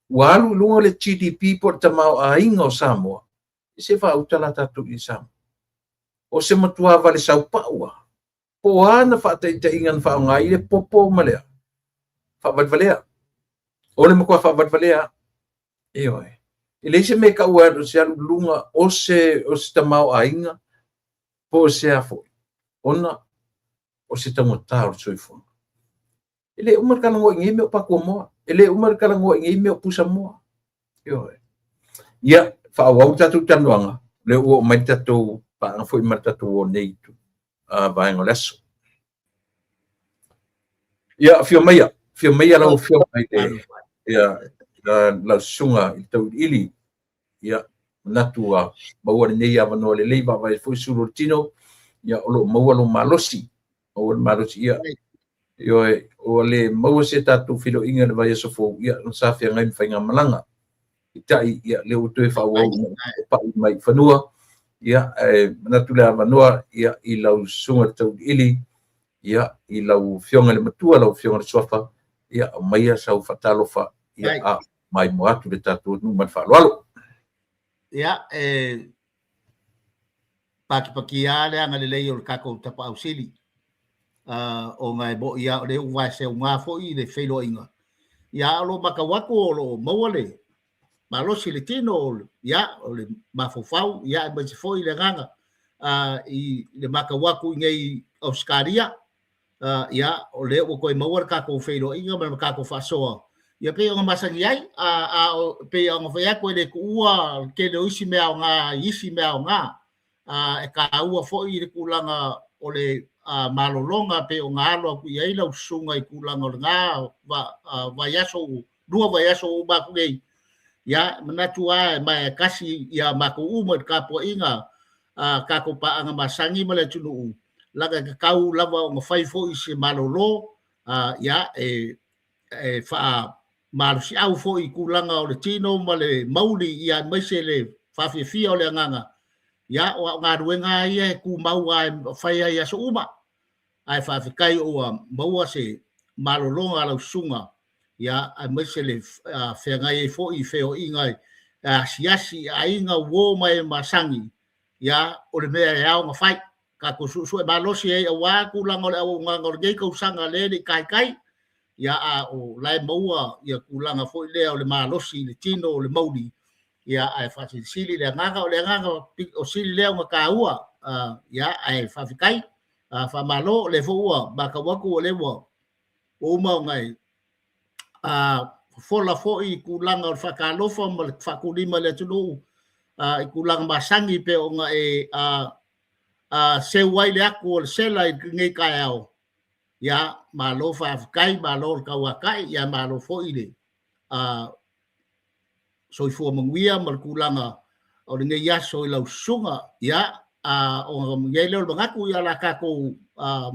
Ua alu i luga le GDP po o le tamaoaiga o Samoa, se faauta la tatou i Samoa. O se matua vale saupau lava. Po o a na faataitaiga na faaaoga ai le popo ma le faavalevalea. O le matua faavalevalea. Ioe. E leai se mea e tau ai o se alu i luga o se, o se tamaoaiga po o se a foi, ona o se taugata o le soifuaga. E le uma le talanoa i nei mea o patuamoa, e le uma le talanoa i nei mea o pusamoa. Ioe. Ia, faaauau le tatou talanoaga, lea ua oo mai le tatou paaga foi ma le tatou o nei vaega o le aso. Ia, afio maia, afio maia lau afioga i le, ia, lau susuga i le Tauiliili. Ia, manatu ua maua lenei avanoa lelei, vaavaai foi sulu o le tino, ia, o lo o maua lou malosi, maua le malosi, ia, ioe, ua le maua se tatou feiloaiga i le vaiaso fou, ia, ona sa feagai ma faigamalaga. Peitai, ia, lea ua toe faaauau ina pai mai i fanua, ia, ae manatu le avanoa, ia, i lau susuga i le Tauiliili, ia, i lau afioga i le Matua, lau afioga i le Suafa, ia, aumaia sau faatalofa, ia, a maimoa atu le tatou nuu ma le faaaloalo. Ia, e pakipakia lava le agalelei o le tatou Tapaau Sili, ona e moni lava o lea ua vaeseuga foi le feiloaiga, ia a o lo o matau atu o lo o maua le malosi i le tino, ia, o le mafaufau, ia, aemaise foi le agaga i le matau atu i nei Ausetalia, ia, o lea ua toe maua le tatou feiloaiga ma le tatou faasoa, ia pei ona masani ai, a o pei ona fai atu e le tuua le tele o isi mea aoga i isi mea aoga, e taua foi le tulaga o le malologa pei ona alo atu i ai lau susuga i tulaga o lena vaiaso, lua vaiaso ua uma atu nei. Ia, manatu lava e maea tasi ia matou uma i le tapuaiga a tatou paaga masani ma le atunuu, leaga e tatau lava ona fai foi se malolo, ia, e faamalosiau foi i tulaga o le tino ma le mauli, ia, aemaise le faafiafia o le agaga. Ia, o au galuega lava ia e tumau lava e fai ai i aso uma, ae faafetai ua maua se malologa a lau susuga, ia, aemaise le feagai ai foi i feoaiga e asiasi i aiga, uo ma e masani, ia, o le mea e ao ona fai. Tatou suesue malosi ai aua tulaga o le auaunaga o lenei tausaga lea e le i taitai, ia, a o la e maua ia tulaga foi lea o le malosi i le tino o le mauli, ia, ae faasilisili le agaga, o le agaga o sili lea ona taua, ia, ae faafetai, faamalo, o lea foi ua matau atu o lea ua uma ona e fofola foi i tulaga o le faatalofa ma le faatulima i le atunuu i tulaga masani pei ona e seu ai le atu o le sela i lenei taeao. Ia, malo faafetai, malo le tauatai, ia malo foi le soifua manuia ma le tulaga o lenei aso i lau susuga. Ia, ona i ai lea o le manatu, ia la tatou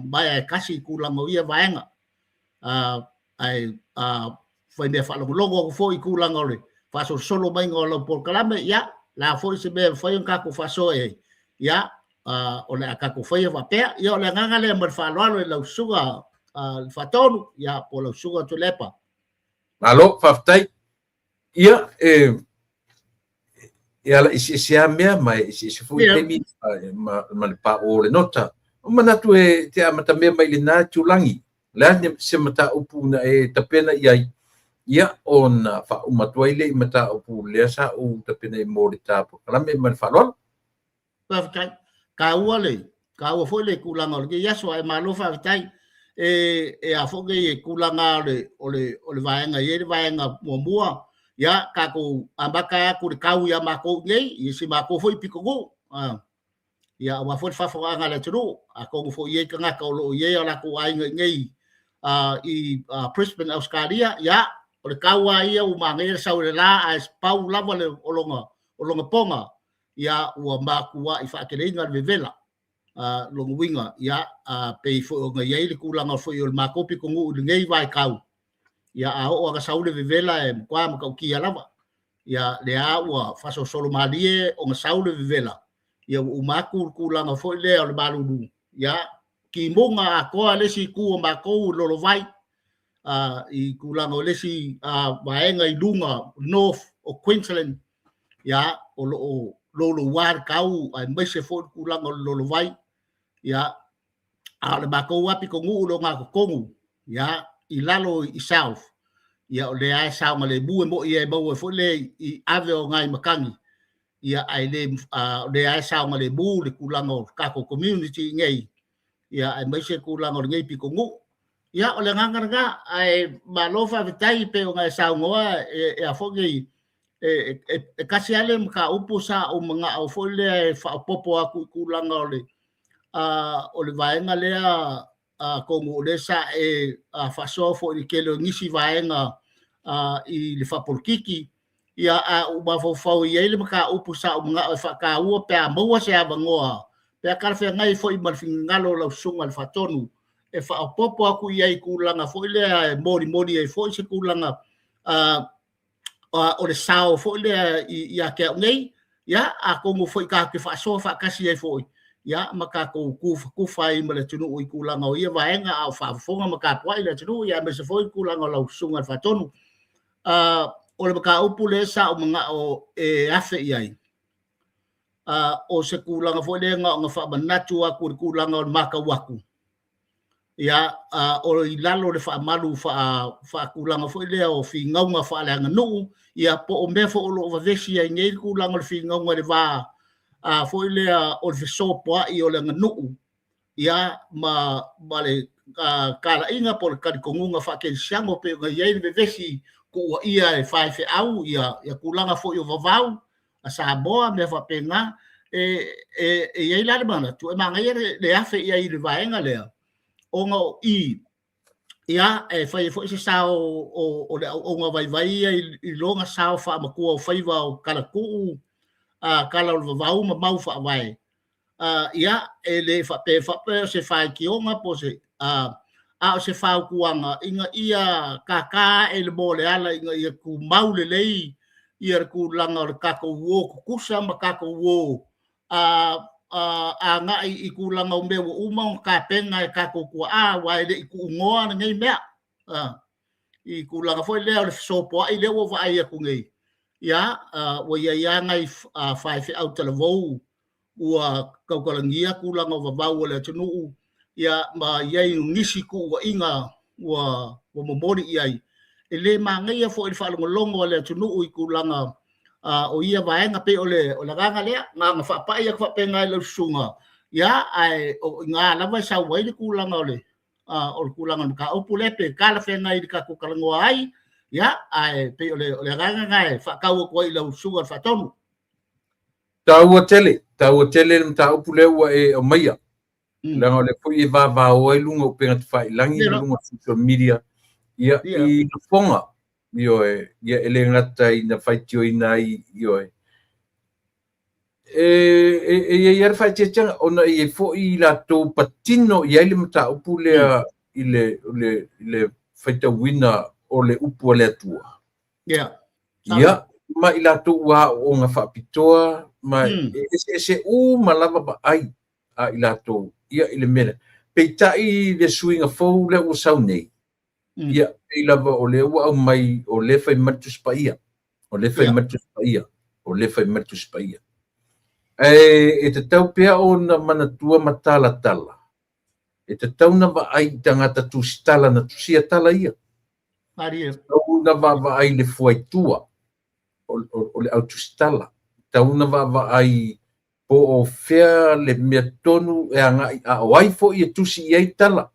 maea e tasi i tulaga o ia vaega. Ae fai mea faalogologo atu foi i tulaga o le faasolosolo maiga o lau polokalame, ia, la foi se mea e mafai ona tatou faasoa i ai, ia, o le a tatou faia faapea. Ia, o le agaga lea ma le faaaloalo i lau susuga le Faatonu, ia, po o lau susuga Tuilaepa. Malo, faafetai. Ia, e e ala eseese lava mea ma e eseese foi taimi ma le paʻō o le nota. O manatu e te amatamea mai i lena itulagi, o le a se mataupu na e tapena i ai, Ia, ona faauma atu ai lea i mataupu lea sa ou tapena i mo le ta polokalame ma le faaaloalo. Faafetai. Taua le, taua foi le tulaga o lenei aso, ae malo faafetai. E, e a foi nei e tulaga o le, o le, o le vaega e i ai le vaega muamua, ia, tatou amata atu le tau ia matou nei, i si matou foi pitonuu. Ah. Ia, aua foi le faafofogaaga a le atunuu, atonu foi e i ai tagata o lo o i ai o latou aiga i inei i Brisbane, Ausetalia, ia, o le tau lava ia ua manaia le sau i le la, ae pau lava le, o lona, o lona poga, ia, ua matuai faateleina le vevela. Lona uiga, ia, pei foi ona i ai le tulaga foi o le matou pitonuu i lenei vaitau, ia, a oo lava ina sau le vevela e matua matautia lava. Ia, lea ua faasolosolo malie ona sau le vevela, ia ua uma atu le tulaga foi lea o le malulu, ia, timuga atoa le isi itu o matou i Lolovai, i tulaga o le isi vaega i luga, north o Queensland, ia, o lo o louloua le tau aemaise foi le tulaga o le lolovai, ia, a o le matou lava pitonuu i le ogatotonu, ia, i lalo i south, ia, o lea lava e saogalemu, e moni e maua ai foi le i ave o nai matagi, ia, ae le, o lea lava e saogalemu le tulaga o le tatou community i inei, ia, aemaise le tulaga o lenei pitonuu. Ia, o le agaga lena, ae malo faafetai pei ona e saunoa, e a foi nei, e tasi lava le mataupu sa ou manao foi lea e faaopoopo atu i tulaga o le o le vaega lea, atonu o lea sa e faasoa foi i le tele o nisi vaega i le faapolokiki, ia, a ou mafaufau i ai le mataupu sa ou manao e faataua pe a maua se avanoa, pe a talafeagai foi ma le finagalo o lau susuga i le Faatonu, e faaopoopo atu i ai i tulaga foi lea e molimoli ai foi se tulaga o le sao foi lea ia te au nei, ia, atonu foi tatou te faasoa faatasi ai foi, ia, ma tatou tufatufa ai ma le atunuu i tulaga o ia vaega, a o faafofoga ma tapuai le atunuu, ia, aemaise foi le tulaga o lau susuga i le Faatonu. O le mataupu lea sa ou manao e afe i ai, o se tulaga foi lea na ona faamanatu atu i le tulaga o le matau atu, ia, o i lalo o le faamalu faatulaga foi lea o finauga faaleaganuu, ia, po o mea foi o lo o vavesi ai nei le tulaga o le finauga i le va foi lea o le fesopoai o le aganuu, ia, ma le talaiga po o le talitonuga faakerisiano pei ona i ai le vevesi tuuaia e faifeau ia tulaga foi o vavau a Samoa, mea faapena. E i ai la le manatu e manaia le afe i ai i le vaega lea, ona o i, ia, e fai ai foi se sao o le auauna vaivai ia i lona sao faamatua o faiva o talatuu, tala o le vavau ma mau faavae. Ia, e le faapea faapea o se faitioga po o se, a o se fautuaga ina ia tata ae le moa o le ala ina ia tumau lelei ia le tulaga o le tatou o tutusa ma tatou o agai i tulaga o mea ua uma ona tapena e tatou tuaa, aua e le i tuunoa lenei mea. I tulaga foi lea o le fesopoai lea ua vaai atu nei, ia, ua i ai lava nai faifeau talavou ua tautalagia tulaga o vavau o le atunuu, ia, ma i ai nisi tuuaiga ua momoli i ai. E le manaia foi i le faalogologo a le atunuu i tulaga o ia vaega, pei o le agaga lea, na ona faapai atu faapena i lau susuga, ia, ae o i ina lava e sau ai le tulaga o le o le tulaga o le mataupu lea, pe talafeagai i le tatou talanoa ai, ia, ae pei o le agaga lena e faatau atu ai i lau susuga i le Faatonu. Taua tele, taua tele le mataupu lea ua e aumaia. Leaga o lea foi e vavao ai luga o upega tafailagi ma luga o social media, ia, i lafoga, ioe, ia e le gata ina faitioina ai, ioe, e i ai lava le faaeteetega ona e i ai foi i latou patino i ai le mataupu lea i le faitauina o le upu a le Atua. Ia, ma i latou ua aooga faapitoa, ma e eseese uma lava vaai a i latou ia i le mea lea. Peitai le suiga fou lea ua sau nei, ia, pei lava o lea ua aumai o lea e fai mai le Tusi Paia, o lea e fai mai le Tusi Paia, o lea e fai mai le Tusi Paia. Ae e tatau pea ona manatua ma talatala, e tatau ona vaai i tagata tusitala na tusia tala ia. Malie. Tatau ona vaavaai i le fuaitua o le autusitala. Tatau ona vaavaai po o fea le mea tonu e agai, a o ai foi e tusi i ai tala,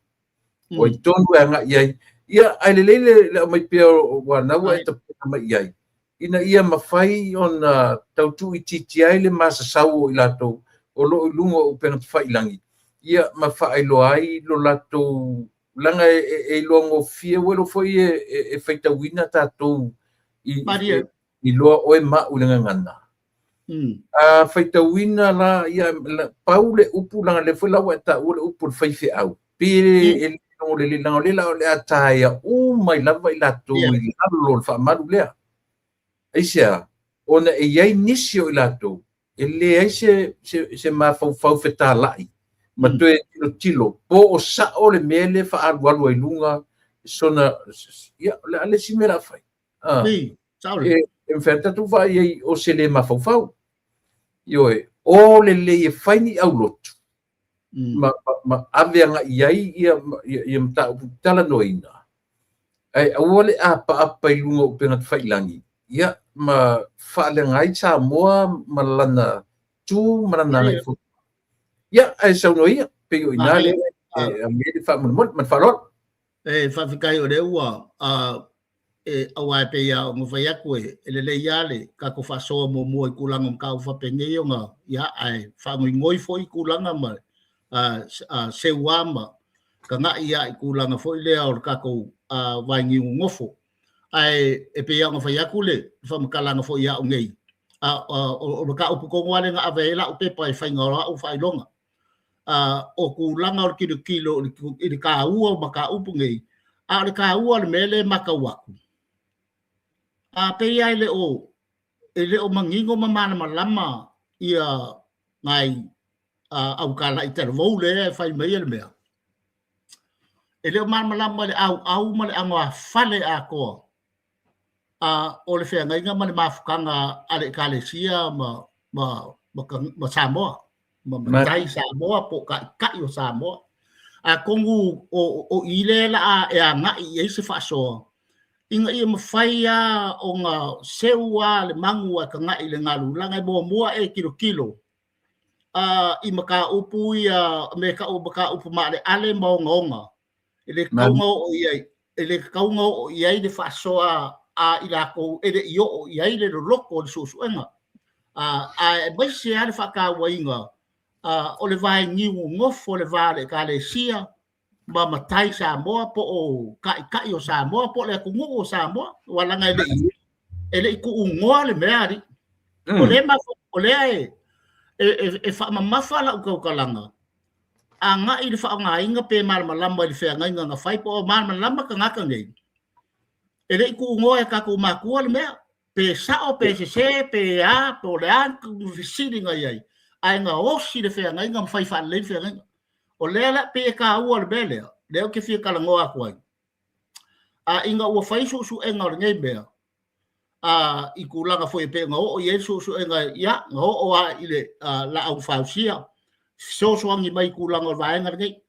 o ai tonu e agai i ai. Ia, ae lelei le aumai pea o na ua e tapena mai i ai, ina ia mafai ona tau tuuitiitia ai le masasau o i latou o lo o i luga o upega tafailagi, ia ma faailoa ai lo latou leaga e iloa gofie, ua iloa foi e faitauina tatou i iloa oe ma au i le gagana. A faitauina la, ia, pau le upu, leaga lea foi la ua e taua le upu o le faifeau, pe e le logolelei, leaga o lea la o le a taea uma ai lava i latou i lalo o le faamalu lea. Aisea? Ona e i ai nisi o i latou e leai se mafaufau fetalai ma toe tilotilo po o sao le mea lea e faaalualu ai luga sona, ia, o le a le isi mea o le a fai? E mafai ona tatou vaai i ai o se le mafaufau. Ioe, o lelei e fai ni aulotu ma ave agai i ai ia mataupu talanoaina, ae aua le apaapa i luga o upega tafailagi, ia, ma faaleaga ai Samoa ma lana tu ma lana agaifono. Ia, ae saunoa ia, pei o i ina lea e aumai ai le faamolemole ma le faaaloalo. E faafetai o lea ua e aua e pei lava ona fai atu e lelei lava le tatou faasoa muamua i tulaga o mataupu faapenei ona ia ae faanoinoi foi tulaga ma seu lava ma tagai lava i tulaga foi lea o le tatou vainiu nonofo. Ae e pei lava ona fai atu le faamatalaga foi ia au nei, o le mataupu tonu lava lea na ave ai lau pepa e faiga o au faailoga. O tulaga o le tilotilo i le taua o mataupu nei, a o le taua o le mea lea e matau atu, a pei lava e le o manino ma malamalama ia nai autalai talavou lea e fai mai le mea. E le o malamalama i le auau ma le anoāfale atoa o le feagaiga ma le mafutaga a le Ekalesia ma Samoa, ma matai Samoa po o taitai o Samoa. Atonu o i lea la e agai i ai se faasoa, ina ia mafai lava ona seu lava le magu ae tagai i le galu, leaga e muamua e tilotilo i mataupu ia, me tau o mataupu maaleale ma ogaoga, e le tatau ona oo i ai, e le tatau ona oo i ai le faasoa a i latou e le i oo i ai le loloto o le suesuega. Ae aemaise lava le faatauaina o le vainiu nonofo o le va o le Ekalesia ma matai Samoa po o taitai o Samoa po o le atunuu o Samoa, aua leaga e le i tuugoa le mea alii. O lea o lea e faamamafa lau tautalaga agai i le faaaogaina pe malamalama i le feagaiga na fai po o malamalama tagata nei. E le i tuugoa e tatou matua le mea, pe sao pe sese pe a, po o le a fesili na i ai, ae gaosi le feagaiga ma fai faalelei le feagaiga. O lea la pei e taua le mea lea, lea ou te fia talanoa atu ai. A ina ua fai suesuega o lenei mea, a i tulaga foi e pei ona oo i ai le suesuega, ia, na oo lava i le laau fausia, fesoasoani mai i tulaga o le vaega lenei.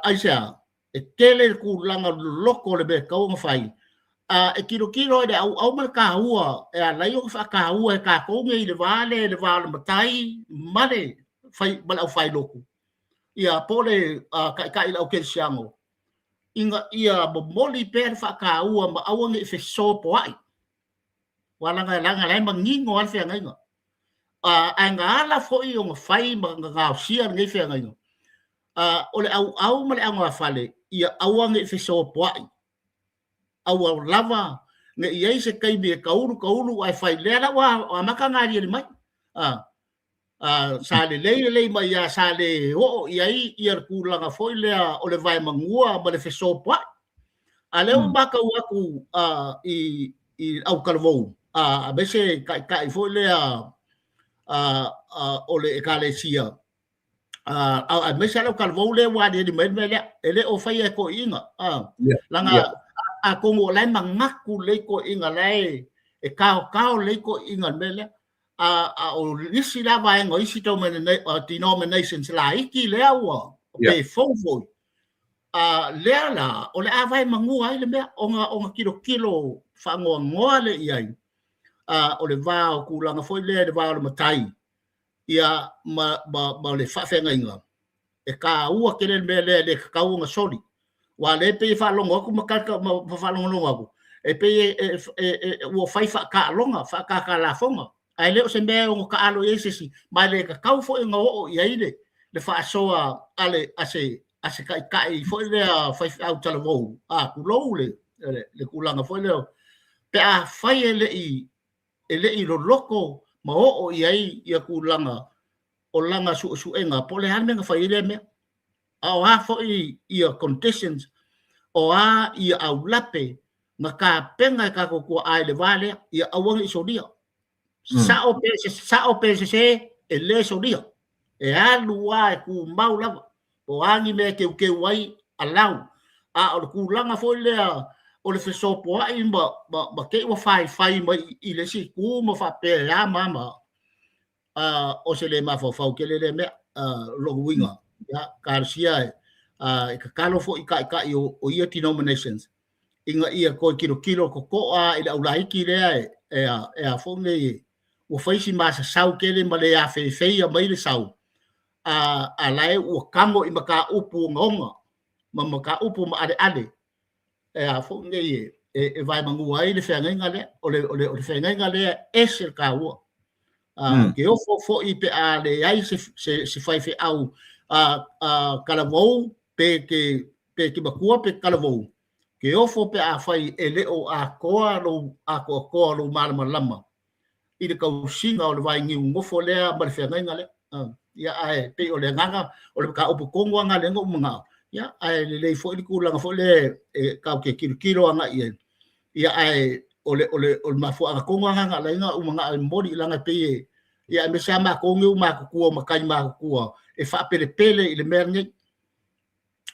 Aisea? E tele le tulaga loloto o le mea e tatau ona fai, e tilotilo i le auau ma le taua e ala ai ona faataua e tatou nei i le va lea, i le va o le matai ma le fai, ma le aufailotu, ia, po o le taitai o le aukerisiano, ina ia momoli pea le faataua ma aua ne i fesopoai, aua leaga leaga la e manino lava le feagaiga. Ae na ala foi ona fai ma gaosia lenei feagaiga, o le auau ma le augafale, ia aua ne i fesopoai, aua lava ne i i ai se taimi e taulu taulu ae fai lea la ua amata ona aliali mai. Sa lelei lelei mai lava, sa le oo i ai ia le tulaga foi lea o le vaemanua ma le fesopoai. A lea ua matau atu i autalavou, aemaise taitai foi lea o le Ekalesia, aemaise lava le autalavou lea ua aliali mai le mea lea, e le o faia e toeaiina. Leaga atonu o la e manatu lelei toeaiina, la e taotao lelei toeaiina i le mea lea. A o nisi la vaega o isi denominations laiti lea ua pe fou foi. A lea la, o le a vae magua ai le mea, ona ona tilotilo faanoanoa lea i ai, a o le va o tulaga foi lea i le va o le matai, ia ma le faafeagaiga, e taua tele le mea lea e le tatau ona soli. Aua o lea e pei e faalogo atu ma talita ma faalogologo atu, e pei ua fai faataaloga, faataatalafoga, ae le o se mea e ono taalo i ai se isi, ma e le tatau foi ona oo i ai le faasoa a le a se a se taitai foi lea faifeau talavou, a tulou le le tulaga foi lea, pe afai e le i loloto ma oo i ai ia tulaga o lana suesuega po o le a le mea na fai ai lea mea. A o a foi ia conditions, o a ia aulape na tapena e tatou tuaa i le va lea, ia aua ne i solia. Sao pe sao pe sese, e le solia. E alu lava e tumau lava. Po o a ni mea e teuteu ai, allow. A o le tulaga foi lea o le fesopoai ma te i ua faifai mai i le isi itu ma faapea e a ma a ma a, o se le mafaufau tele lea mea. Lona uiga, ia, talosia e tatalo foi i taitai o ia denominations ina ia toe tilotilo totoa i le aulaiti lea e a foi nei ua fai si masasau tele ma le afeifeia mai le sau, a la e ua tago i mataupu ogaoga ma mataupu maaleale e a foi nei e vaemanua ai le feagaiga lea. O le feagaiga lea e ese le taua. Ke ofo foi pe a leai se faifeau talavou pe ke matua pe talavou, ke ofo pe afai e le o atoa lou atoatoa lou malamalama i le tausiga o le vainiu nofo lea ma le feagaiga lea. Ia, ae pei o le agaga o le mataupu tonu lava lea na ou manao, ia, ae lelei foi le tulaga foi lea e tatou te tilotilo agai i ai. Ia, ae o le mafuaaga tonu lava na ala ai ona ou manao e momoli, leaga e pei e, ia, aemaise lava matou nei ua matutua, matai matutua, e faapelepele i le mea lenei,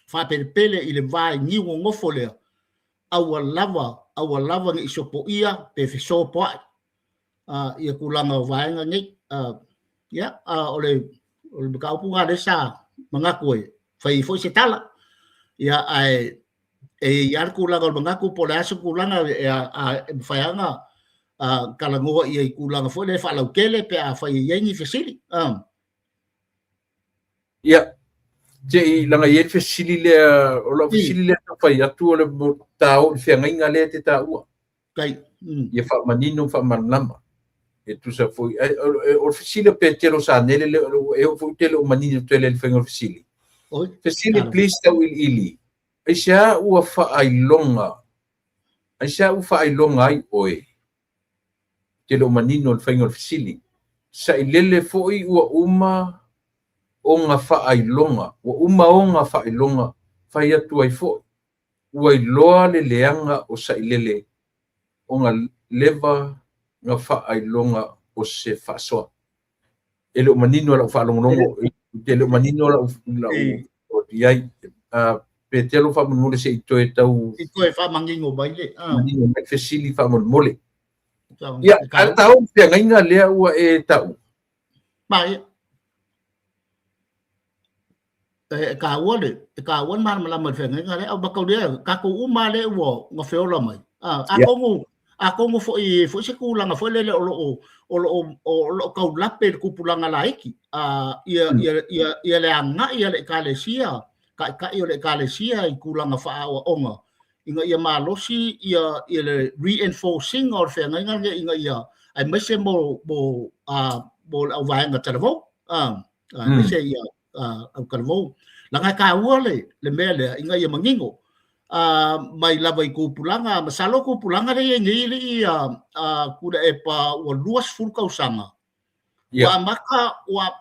faapelepele i le vainiu nonofo lea, aua lava, aua lava ne i sopoia pe fesopoai ia tulaga o vaega nei. Ia, o le mataupu lena lea sa manatu e fai ai foi se tala. Ia, ae e i ai lava le tulaga o le manatu po o le a se tulaga e mafai lava ona talanoa i ai i tulaga foi lea faalautele pe afai e i ai ni fesili. Ia, se i laga i ai le fesili lea, o lau fesili lea e fai atu o le ta o i le feagaiga lea e te taua. Tai. Ia faamanino ma faamalamalama. E tusa foi, o le fesili a Petelo Sanele, e oo foi te le o manino tele i le faiga o le fesili. Oi. Fesili, please tauiliili. Aisea ua faailoga, aisea ua faailoga ai oe? Te le o manino le faiga o le fesili. Sailele foi ua uma ona faailoga, ua uma ona faailoga, fai atu ai foi, ua iloa le leaga o sailele ona leva na faailoga o se faasoa. E le o manino lau faalogologo, e le o manino lau i ai. Petelo faamolemole se i toe tau I toe faamanino mai le manino mai fesili faamolemole. Ia, a tau feagaiga lea ua e tau. Ma ia. E taua le e taua le malamalama i le feagaiga lea. Au mataulia tatou uma lea ua na feola mai. Atonu atonu foi foi se tulaga foi lele o lo o o lo o o lo o taulape i le tupulaga laiti. Ia ia ia ia le agai a le ekalesia, taitai o le ekalesia i tulaga faaaoaoga ina ia malosi ia ia le reinforcing o le feagaiga lenei ina ia aemaise mo mo mo le auvaega talavou. Aemaise ia au talavou. Leaga e taua le mea lea ina ia manino mai lava i tupulaga, masalo tupulaga lea e i ai nei alii Tuilaepa ua 20 tausaga. Ua amata, ua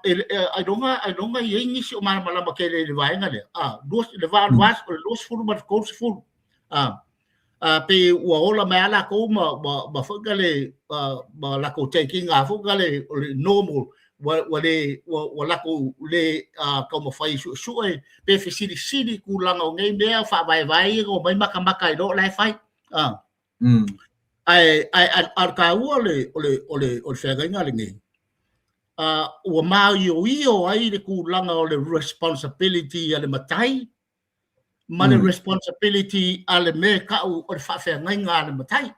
ailoga ailoga i ai nisi o malamalama tele i le vaega lea. Le va o le 20 ma le 30. Pei ua ola mai lava latou ma foi na le ma latou take ina foi na le o le normal ua le ua latou le taumafai e suesue pe fesilisili i tulaga o nei mea faavaevae ia na omai matamata ai loa o la e fai. Ae a o le taua o le o le o le o le feagaiga lenei, ua maioio ai le tulaga o le responsibility a le matai. ma le responsibility a le mea e ta'u o le faafeagaiga a le matai.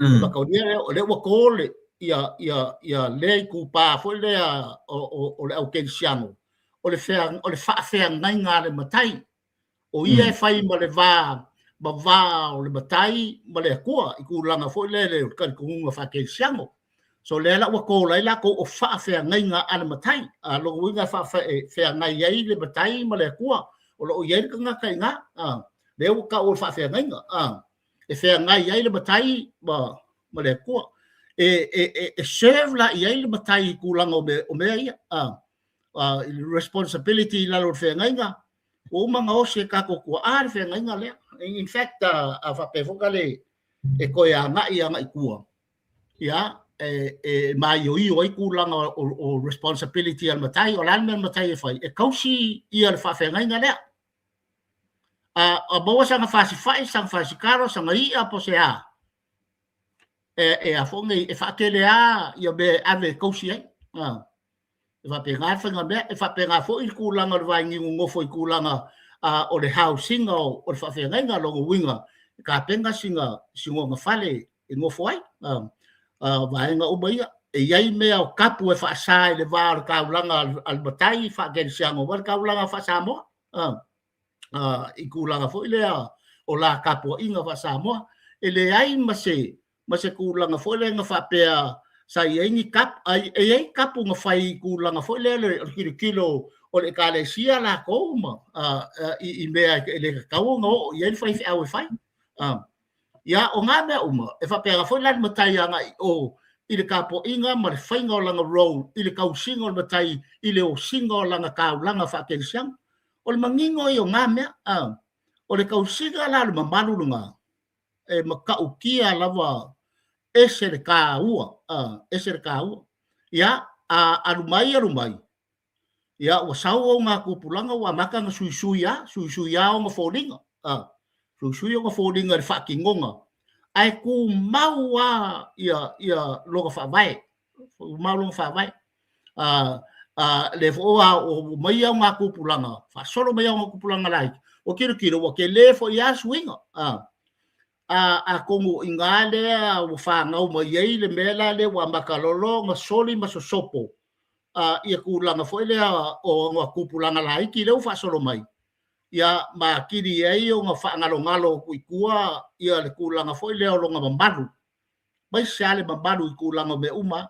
E mataulia lea o lea ua to le ia ia ia lea itupa foi lea o le au kerisiano, o le o le faafeagaiga a le matai, o ia e fai ma le va ma va o le matai ma le Atua i tulaga foi lea le talitonuga faakerisiano. So lea la ua call ai latou o faafeagaiga a le matai. A lona uiga e faafeagai ai le matai ma le Atua, o lo o i ai le tagata i ina. Lea ua tau o le faafeagaiga. E feagai ai le matai ma le Atua. E serve la i ai le matai i tulaga o mea ia. I le responsibility i lalo o le feagaiga, ua uma ona osi e tatou tuaa le feagaiga lea. In fact, a faapea foi na le e toe agai agai tua, ia, e maioio ai tulaga o responsibility a le matai. O le a le mea le matai e fai? E tausi ia le faafeagaiga lea. A maua sana fasifai, sana fasikalo, sana i'a po o se a, e a foi nei, e faatele lava ia mea e ave e tausi ai. E faapena le faiga mea, e faapena foi le tulaga o le vainiu nofo i tulaga o le housing o le faafeagaiga. Lona uiga, e tapena sina fale e nofo ai. Vaega uma ia. E i ai mea o tapu e faasa i le va o le taulaga a le matai faakerisiano ma le taulaga faa-Samoa. I tulaga foi lea o la tapuaiga faa-Samoa. E leai ma se tulaga foi lea na faapea sa i ai ni tapu, e i ai tapu na fai i tulaga foi lea o le tilotilo o le ekalesia latou ma i mea e le tatau ona oo i ai le faifeau e fai. Ia, o ngā mea uma, e faapea foi la le matai agai o i le tapuaiga ma le faiga o lana role i le tausiga o le matai i le osiga o lana taulaga faakerisiano. O le manino ia o ngā mea. O le tausiga la o le mamalu lena, e matautia lava ese le tāua, ese le tāua. Ia, a alu mai alu mai, ia ua sau au ngā tupulaga ua amata ona suisui lava, suisui lava ona foliga, suisui ona foliga i le faatinoga, ae tumau lava ia lona faavae, tumau lona faavae. Lea foi ua omai au ngā tupulaga, faasolo mai au ngā tupulaga laiti, ua tilotilo ua tele foi lava suiga. Atonu o i ina lea ua fanau mai ai le mea la lea ua amata loa ona soli ma sosopo ia tulaga foi lea o ona tupulaga laiti lea ua faasolo mai, ia ma atili ai ona faagalogalo atu i tua ia le tulaga foi lea o lona mamalu, aemaise lava le mamalu i tulaga o mea uma,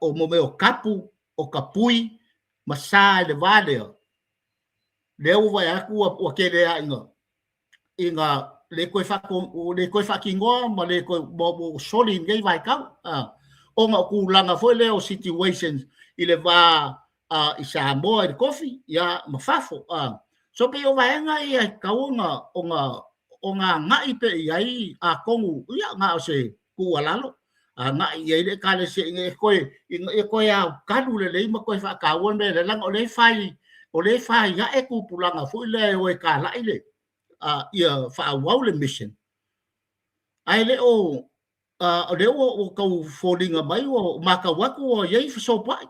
o mea o tapu, o tapui ma sa i le va lea, lea ua vaai atu ua tele lava ina le toe faatinoa ma le toe ua soli i lenei vaitau, ona o tulaga foi lea o situations i le va i Samoa i le tofi, ia, ma fafo. So pei o vaega ia e tatau ona agai pea i ai, atonu ia na o se tuualalo, agai i ai le ekalesia ina ia toe aotalu lelei ma toe faataua le mea lea, leaga o lea e fai, o lea e fai ae tupulaga foi lea e o e talai le ia faaauau le mission. Ae le o o lea ua tau foliga mai ua matau atu ua i ai fesopoai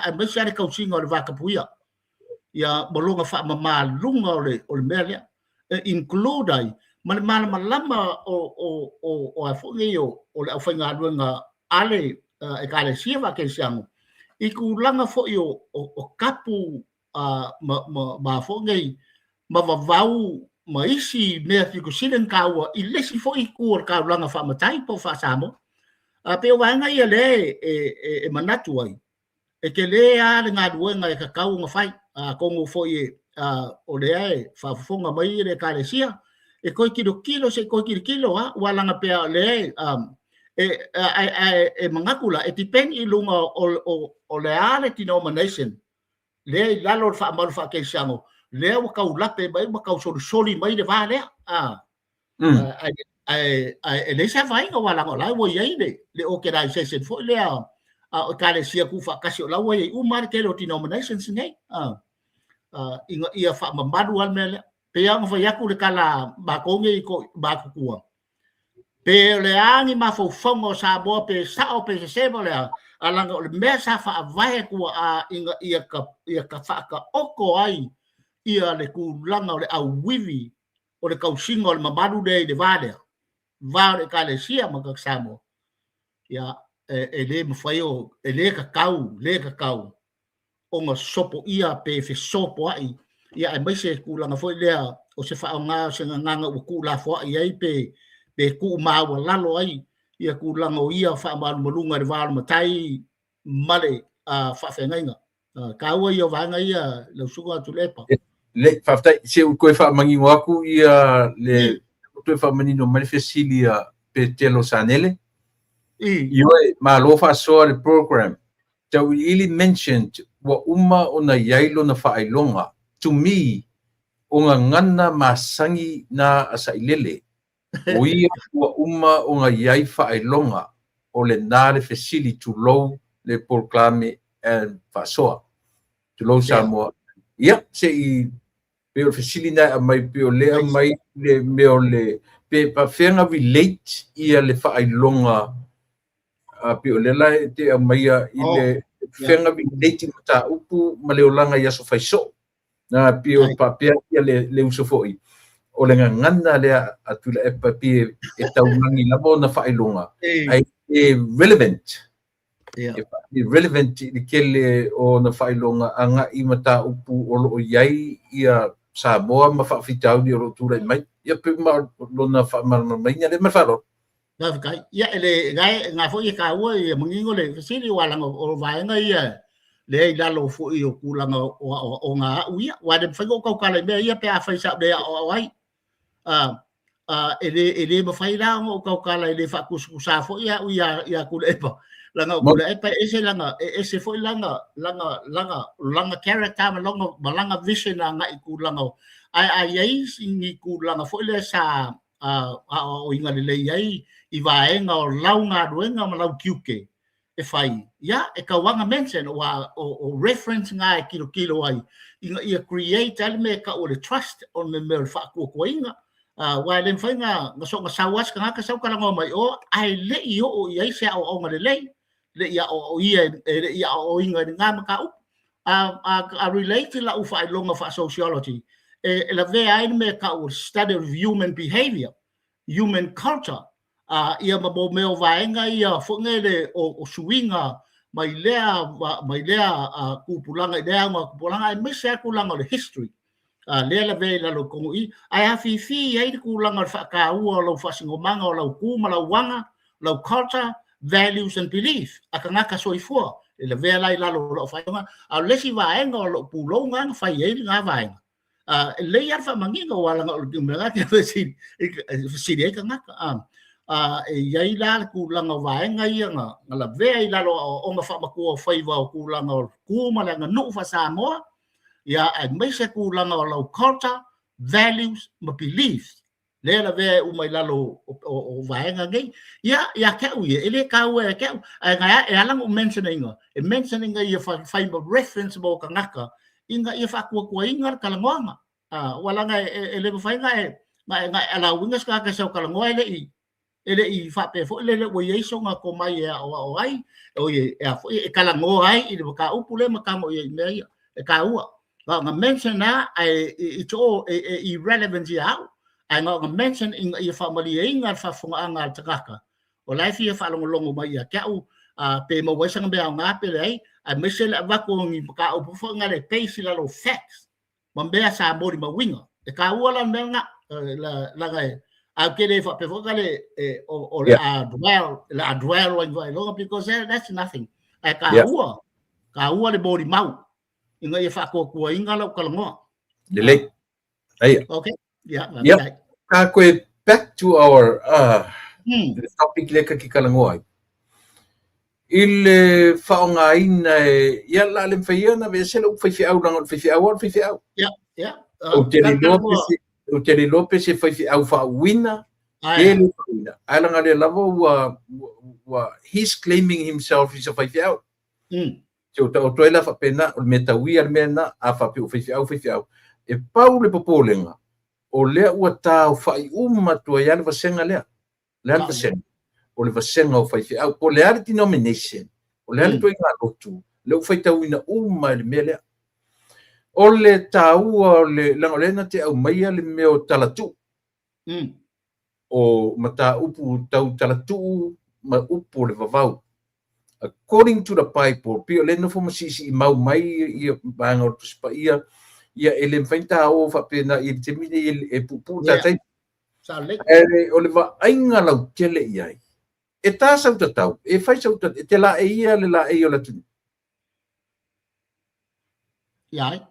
aemaise le tausiga o le vatapuia ia ma lona faamamaluga o le mea lea e include ai ma le malamalama o a foi nei o le aufaigaluega a le ekalesia faakerisiano i tulaga foi o tapu ma foi nei ma vavau ma isi mea pito sili ona taua i le isi foi itu o le taulaga faamatai po o faa-Samoa. Pei o vaega ia lea e manatu ai, e tele lava le galuega e tatau ona fai. Atonu foi o lea e faafofoga mai le ekalesia, e toe tilotilo, se i toe tilotilo lava, ua laga pea o lea e manatu la, e depend i luga o le a le denomination lea i lalo o le faamalu faakerisiano, lea ua tau lape mai ma tau solisoli mai le va lea. Ae e leai se afaina, ua laga o la ua i ai le organization foi lea o ekalesia tuufaatasi, o la ua i ai uma le tele o denominations nei, ina ia faamamalu lava le mea lea. Pei lava ona fai atu le tala matou nei matutua, pe o le a ni mafaufauga o Samoa, pe sao pe sese ma o le a, A laga o le mea sa faavae tuaa ina ia ka, ia ka faataoto ai ia le tulaga o le auivi o le tausiga o le mamalu lea i le va lea, va o le Ekalesia ma tagata Samoa, ia, e le mafai o, e le tatau, le tatau ona sopoia pe fesopoai, ia aemaise tulaga foi lea o se faaaoga o se gagana ua tuulafoai ai pe pe tuumaualalo ai ia tulaga o ia faamalumaluga i le va o le matai ma le faafeagaiga. Taua ia o vaega ia lau susuga Tuilaepa. Lelei, faafetai. Se i toe faamanino atu ia le toe faamanino mai le fesili a Petelo Sanele. Ioe, malo faasoa le program. Tauiliili mentioned ua uma ona i ai lona faailoga. To me, o gagana masani na a Sailele. O ia ua uma ona i ai faailoga, o lena le fesili tulou le polokalame and faasoa. Tulou Samoa. Ia, se i pei o le fesili na e aumai, pei o lea aumai le mea o le, pe faapefea ona relate ia le faailoga pei o lea la e te aumaia i le fea ona relate mataupu ma le olaga i aso fai soo. Na pei o faapea ia le uso foi o le gagana lea a Tuilaepa pei e taulagi lava ona faailoga ae e relevant. E relevant i le tele o ona faailoga agai mataupu o lo o i ai ia Samoa ma faafitauli o lo o tulai mai. Ia pei ma lona faamalamalamaina lea ma le faaaloalo. Faafetai. Ia, e le, gae, nga foi e taua ia manino le fesili, aua leaga o vaega ia lea i lalo foi o tulaga o aoaoga a au ia. Aua e le mafai ona ou tautala i mea ia pe afai sa ou le aoao ai. E le, e le mafai la ona ou tautala e le faatusatusa foi au ia, ia Tuilaepa. Leaga o Tuilaepa e ese lana, e ese foi lana, lana, lana, lana character ma lona, ma lana vision agai i tulaga o, ae a i ai ni tulaga foi lea sa aoaoina lelei ai i vaega o lau galuega ma lau tiute e fai, ia, e tau aga mention, aua o reference na e tilotilo ai ina ia create ai le mea e tau o le trust, o le mea o le faatuatuaina. Aua e le mafai na soona sau lava se tagata sau talanoa mai o, ae le i oo i ai se aoaoga lelei, le i aoaoia, e le i aoaoina i lena mataupu. A relate lau faailoga faa-sociology, e lavea ai le mea e tau o le study of human behavior, human culture, ia ma mo mea o vaega ia foi nei le o suiga mai lea mai lea tupulaga i lea auga tupulaga, aemaise lava tulaga o le history. Lea lavea i lalo i totonu i i, ae afifi ai le tulaga o le faataua o lau faasinomaga o lau tu ma lau aga, lau culture, values and belief a tagata soifua, e lavea la i lalo o lau faailoga. A o le isi vaega o lou pulou lena na fai ai lena vaega. E lelei lava le faamanino, aua leaga o le mea lena e fesili, e fesili ai tagata. E i ai la le tulaga o vaega ia na lavea i lalo o aoaoga faamatua o faiva o tulaga o tu ma le aganuu faa-Samoa, ia aemaise tulaga o lau culture, values ma beliefs, lea lavea e uma i lalo o vaega nei. Ia, ia te au ia, e le taua ia te au, ae e ala ona ou mention ina, e mention ina ia fai ma reference mo tagata, ina ia faatuatuaina le talanoaga. Aua leaga e le mafai ona e allow ina se tagata e sau talanoa e le i e le i faapea foi lele ua i ai sona tomai e aoao ai, oi, e a foi, e talanoa ai i le mataupu lea ma tago i ai i mea ia, e taua. Na ona mention lava, ae it's all e, e irrelevant ia au, ae na ona mention ina ia faamalieina le faafofogaaga a le tagata, o la e fia faalogologo mai ia te au, pe maua ai sana mea aoga pe leai, aemaise le avatu o ni mataupu foi na le base i lalo o facts, ma mea sa molimauina. E taua la le mea lena, leaga e au te le faapea foi ka le o le a dwell, le a dwell ai faailoga because that's nothing. Ae taua, taua le molimau ina ia faatuatuaina lau talanoa. Lelei. Aia. Okay. Yeah. Yep. Ka koe back to our the topic lea ka te talanoa ai. I le faaaogaina e, ia la le mafai ia ona aveese le upu faifeau leaga o le faifeau lava o le faifeau. Ia, ia. Ou te le iloa pe se, ou te le iloa pe se faifeau faauuina, pe le faauuina. Ae leaga o lea lava ua, ua, he's claiming himself is a faifeau. Se ua taoto ai la faapena, o le mea tauia le mea lena, a faapea ua faifeau, faifeau. E pau le popolega, o lea ua taofai uma atu ai lava le vasega lea. O le a le vasega? O le vasega o faifeau. Po o le a le denomination? O le a le ituaiga lotu, lea ua faitauina uma i le mea lea. O le taua o le, leaga o lea na te aumaia le mea o talatuu. O mataupu tau talatuu ma upu o le vavau. According to the Bible, pei o lea e nofo ma siisii mau mai ia vaega o le Tusi Paia, ia e le mafai ona ta o faapena i le taimi lenei e puupuu le ta taimi. Ae o le vaaiga lautele i ai, e ta sau tatau, e fai sau tatau, e te laeia le laei o le atunuu. Ia ai.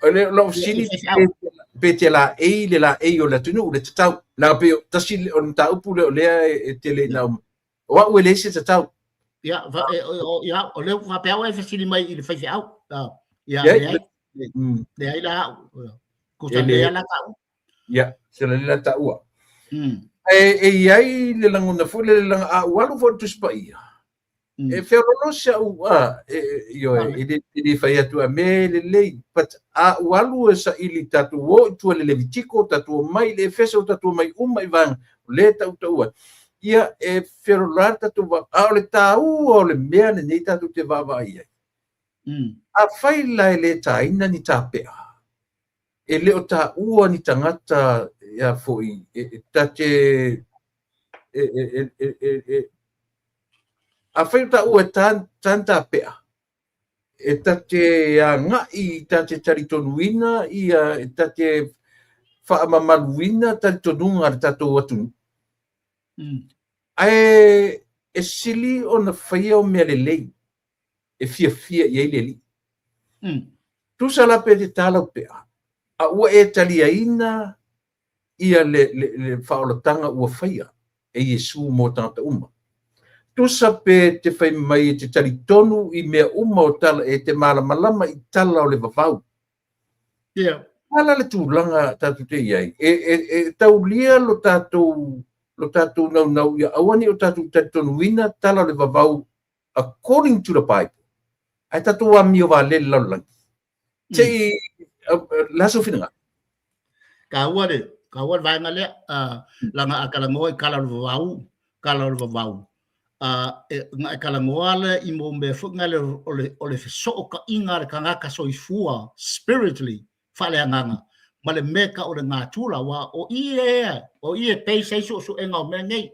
O le lau fesili pe te laei le laei o le atunuu, le tatau. Leaga pei o tasi o le mataupu lea o lea e tele ina o au e leai se tatau. Ia, ia, o lea faapea au e fesili mai i le faifeau. Ia, leai. Leai la au. Kusa lea la ta'u. Ia, se la la ta'ua. E i ai le lagona foi le leaga a ou alu foi i le Tusi Paia, e feololo si au a e ioe e le e le fai atu a me lelei but a ou alu e saili tatou o i tua i le Levitiko tatou omai i le Efeso tatou omai uma i vaega o lea e tautaua ai ia e feololo lava le tatou va a o le taua o le mea lenei tatou te vaavaai ai. Afai la e le taina ni tapea e le o taua ni tagata ia foi e ta te e e e e e afai o taua e ta ta ni tapea e ta te agai ta te talitonuina ia e ta te faamamaluina talitonuga a le tatou atunuu. Ae e sili ona faia o mea lelei e fiafia i ai le Alii. Tusa la pe te ta lau pea, a ua e taliaina ia le, le, le faaolataga ua faia e Iesu mo tagata uma. Tusa pe te fai mai e te talitonu i mea uma o tala e te malamalama i tala o le vavau. Ala le tulaga tatou te i ai, e, e, e taulia lo tatou lo tatou naunau ia aua ne i o tatou talitonuina tala o le vavau according to the Bible. Ae tatou amio valea i le lalolagi. Se i le a sou finagalo? Taua le, taua le vaega lea, leaga a talanoa i tala o le vavau, tala o le vavau, e, na e talanoa le i mo mea foi na le o le, o le fesootaiga a le tagata soifua spiritually faaleagaga ma le mea tau o le natura aua o i e o i e base ai suesuega o mea nei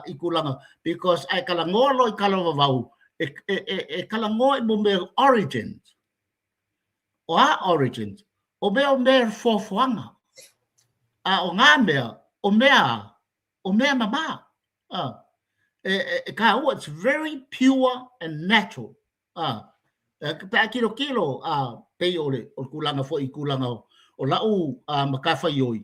i tulaga because a e talanoa loa i tala o vavau e, e, e, e talanoa i mo mea origins o a origins o mea o mea foafoaga a o ngā mea o mea o mea mamā e, e, e kāua it's very pure and natural A, pe a tilotilo, a, pei o le, o le tulaga foi i tulaga o, o la'u a, matafaioi,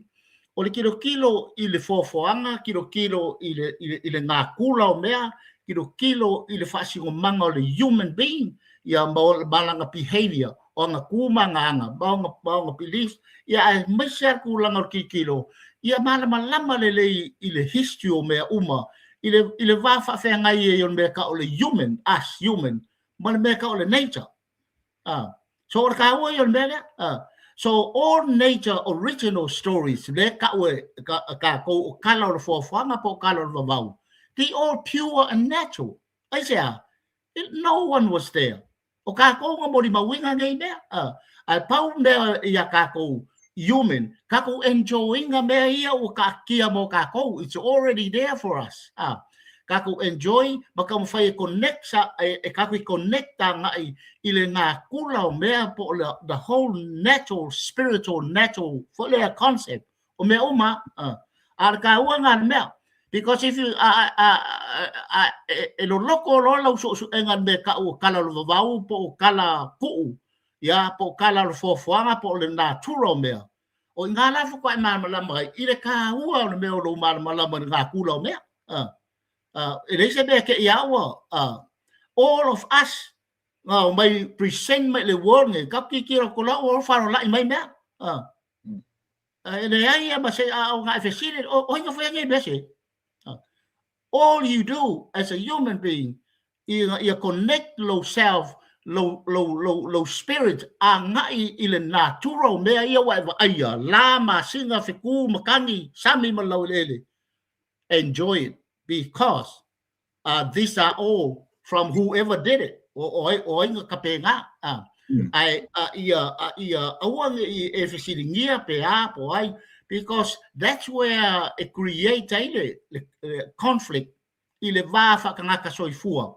o le tilotilo i le foafoaga, tilotilo i le, i le, i le natura o mea, tilotilo i le faasinomaga o le human being, ia ma, o, ma lana behavior, o ana tu ma ana aga, ma ona, ma ona beliefs, ia aemaise lava le tulaga o le tilotilo, ia malamalama lelei i le history o mea uma, i le, i le va faafeagai ai o le mea tau o le human, us human, ma le mea tau o le nature. So o le taua ia o le mea lea. So all nature original stories, lea tau e ka, tatou o tala o le foafoaga po o tala o le vavau, they all pure and natural. Aisea? No one was there. O tatou na molimauina nei mea. Ae pau mea ia tatou human, tatou enjoy-ina mea ia ua taatia mo tatou. It's already there for us. Tatou enjoy ma taumafai e connect sa, e, e tatou i connect agai i le natura o mea po o le, the whole natural, spiritual, natural foi lea concept o mea uma. A o le taua lena o le mea. Because if you, a, a, a, e, e loloto loa lau suesuega i le mea e tau o tala o le vavau po o tala kuu, ia, po o tala o le foafoaga po o le natura o mea, o i ina la faatoa e malamalama ai i le taua o le mea o lou malamalama i le natura o mea. E leai se mea e te i a ua, all of us, na omai present mai i le world nei, tatou tilotilo atu loa ua faalolai mai mea. E leai ia ma se a o na e fesili, o, o ai na faia nei mea se? All you do as a human being, ina ia connect lou self, lou, lou, lou, lou spirit agai i le natura o mea ia ua e vaaia, la, masina, fetu, makani, sami ma le laueleele. Enjoy it because these are all from whoever did it, o ai, o ai nga kapenga. Ae a ia, a ia aua ne i e fesiligia pe a po ai, because that's where e create ai le, le, le conflict i le va faatagata soifua.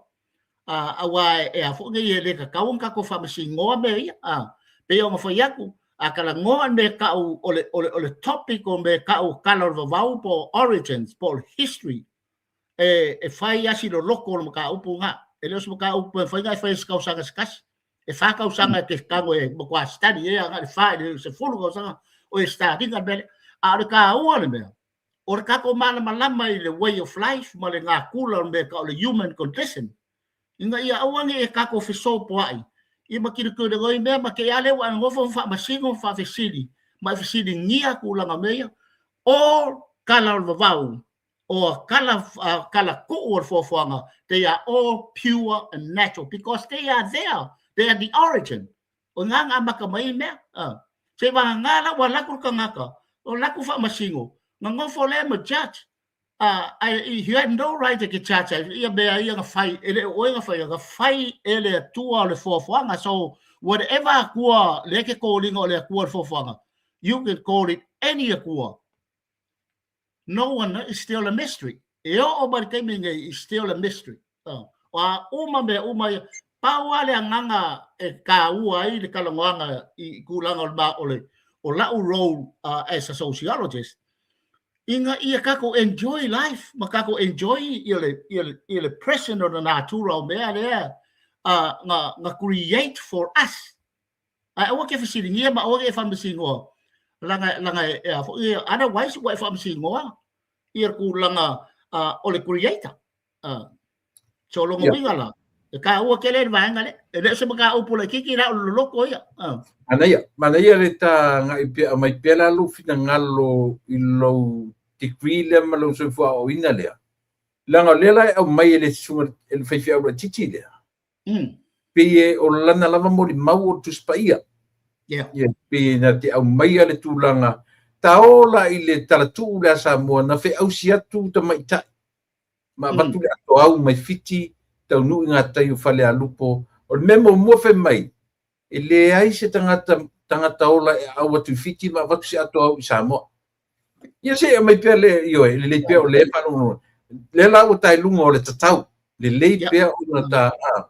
Aua e a foi nei e le tatau ona tatou faamasinoa mea ia. Pei ona fai atu, a talanoa i le mea e tau o le, o le, o le topic o mea e tau o tala o le vavau po o origins po o le history, e fai lava si loloto o le mataupu lena. E le o se mataupu e mafai ona e faia i se tausaga se tasi. E fa tausaga e te tago e matua study ai agai i le fa i le 10 tausaga o e study ina le mea lea. A o le taua o le mea, o le tatou malamalama i le way of life ma le natura o le mea e tau o le human condition, ina ia aua ne i e tatou fesopoai ia ma tilotilo i mea ma te i a lea ua e nofo ma faamasino ma faafesili ma e fesiligia tulaga o mea ia. All tala o le vavau o tala, tala tuu o le foafoaga, they are all pure and natural because they are there, they are the origin. O i ina na amata mai ai mea. Se i vagana la ua alu atu le tagata, o alu atu faamasino, na nofo lea ma judge. Ae you had no right e te judge ai ia mea ia na fai, e le o oe na faia, na fai e le Atua o le foafoaga. So whatever Atua lea e te koliga o le Atua o le foafoaga, you can call it any Atua. No one, it's still a mystery. E oo mai le taimi nei, it's still a mystery. O a uma mea uma ia, pau lava le agaga e taua ai le talanoaga i tulaga o le, o le, o la'u role as a sociologist, ina ia tatou enjoy life ma tatou enjoy ia le, ia le, ia le present o le natura o mea lea na, na create for us. Ae aua ke fesiligia ma aua ke e faamasinoa, laga, laga e a foi, otherwise ua e faamasinoa ia le tulaga o le creator. So lona uiga la, e taua tele le vaega lea, e le o se mataupu laitiiti la o le loloto ia. Manaia, manaia le ta agai pea, aumai pea la lou finagalo i lou degree lea ma lou soifua aoaoina lea, leaga o lea la e aumai e le susuga e le faifeau laitiiti lea. Pei e o lana lava molimau o le Tusi Paia. Ia, pei na te aumaia le tulaga ta ola i le talatuu lea a Samoa na feausi atu tamaitai ma avatu le atoau mai Fiti taunuu i ngā tai o Falealupo. O le mea muamua fai mai, e leai se tagata tagata ola e aau atu i Fiti ma avatu se atoau i Samoa. Ia se i aumai pea le, ioe, lelei pea o lea e faalogologo. Lea la ua ta i luga o le tatau, lelei pea ona ta, a,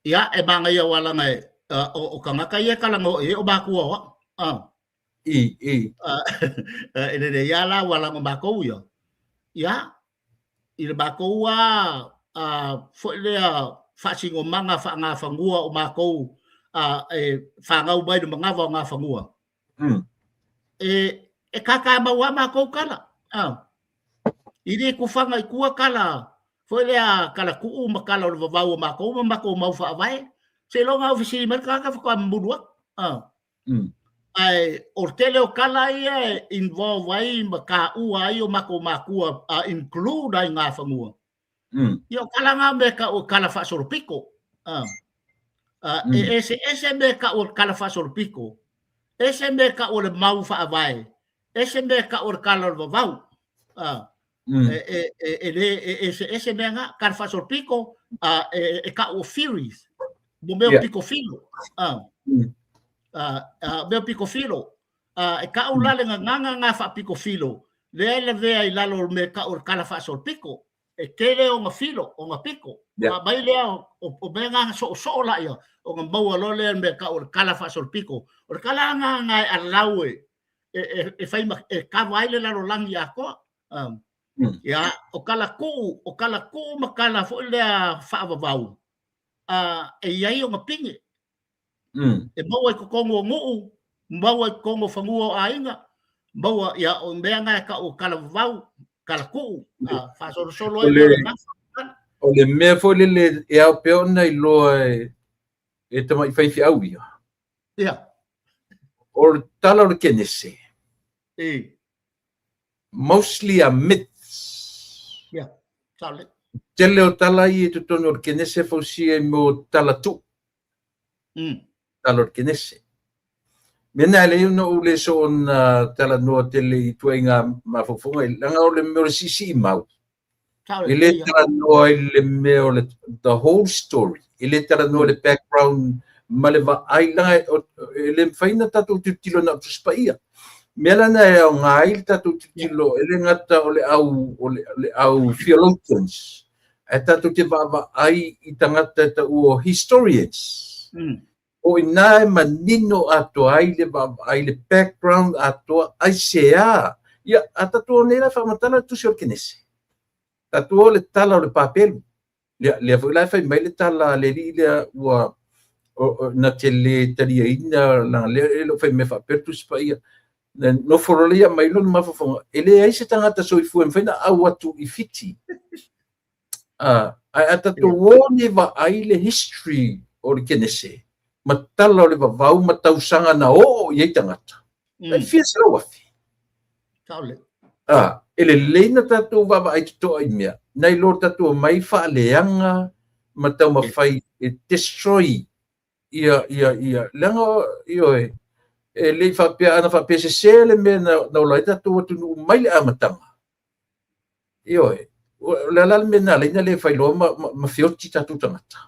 Ia, e manaia aua leaga e, o tagata ia e talanoa i ai o matua o au. I, i. E lelei lava la aua leaga o matou ia, ia, i le matou lava foi lea faasinomaga faagafanua o matou e fanau mai le manava o Gafanua, e kākā mau lava matou tala. E le tufaga i tua tala foi lea tala tuu ma tala o le vavau o matou ma matou mau faavae. Seiloga lava ua fesili mai le tagata faatoa mamulu atu. Ae o le tele o tala ia e involve ai ma taua ai o matou matua, include ai Gafanua. Ia o tala na mea e tau o tala faasolopito. E eseese mea e tau o le tala faasolopito, ese mea e tau o le mau faavae, ese mea e tau o le tala o le vavau. E le e eseese mea na, tala faasolopito e tau o theories, mo mea o piko filo. Mea o piko filo. E tau la le gagana na faapiko filo, lea e lavea i lalo o le mea e tau o le tala faasolopito. E tele ona filo, ona piko. Ona aumai lea o mea na soosoo laia, ona maua loa lea o le mea e tau o le tala faasolopito. O le tala na e allow e fai ma, e kava ai le lalolagi atoa. Ia, o tala tuu, o tala tuu ma tala foi lea faavavau, e i ai ona pine. E maua i totonu o nuu, maua i totonu o fanua o aiga, maua, ia, o mea na e tau o tala vavau, tala tuu, faasolosolo ai le gafa. O le mea foi lele e ao pea ona iloa e tamai faifeau ia. O le tala o le Kenese. Mostly are myths. Ia, sao lelei. Tele o tala ia i totonu o le Kenese e fausia i mea o tala tuu. Tala o le Kenese. Mea na e leai ona ou le soona talanoa tele i tuaiga mafaufauga, leaga o le mea o le siisii mau. E le talanoa i le mea o le the whole story. E le talanoa i le background ma le vaai leaga e le mafai ona tatou tilotilo na o Tusi Paia. Mea la na e aoga ai le tatou tilotilo e le gata o le au o le, le au theologians ae tatou te vaavaai i tagata e taua o historians. O i ina e manino atoa ai le vaavaai le background atoa aisea. Ia, a tatou o nei la e faamatala le tusi o le Kenese. Tatou o le tala o le Papelu. Lea, lea foi la e fai mai le tala a le alii lea ua o, o, na te le taliaina leaga lea e le o fai mea faapea le Tusi Paia. Na nofo loa lea mai lona mafaufauga, e leai se tagata soifua e mafai ona au atu i Fiti. Ae a tatou o nei vaai le history o le Kenese ma tala o le vavau ma tausaga na oo i ai tagata, tai fia 100,000. E lelei na tatou vaavaai totoa i mea, nai lo tatou omai faaleaga ma taumafai e destroy ia, ia, ia, leaga, ioe, e le i faapea, ana faapea sese le mea na ola ai tatou atunuu mai le amataga. Ioe, o le a la le mea na ala ai ona le fai loa ma feoti tatou tagata.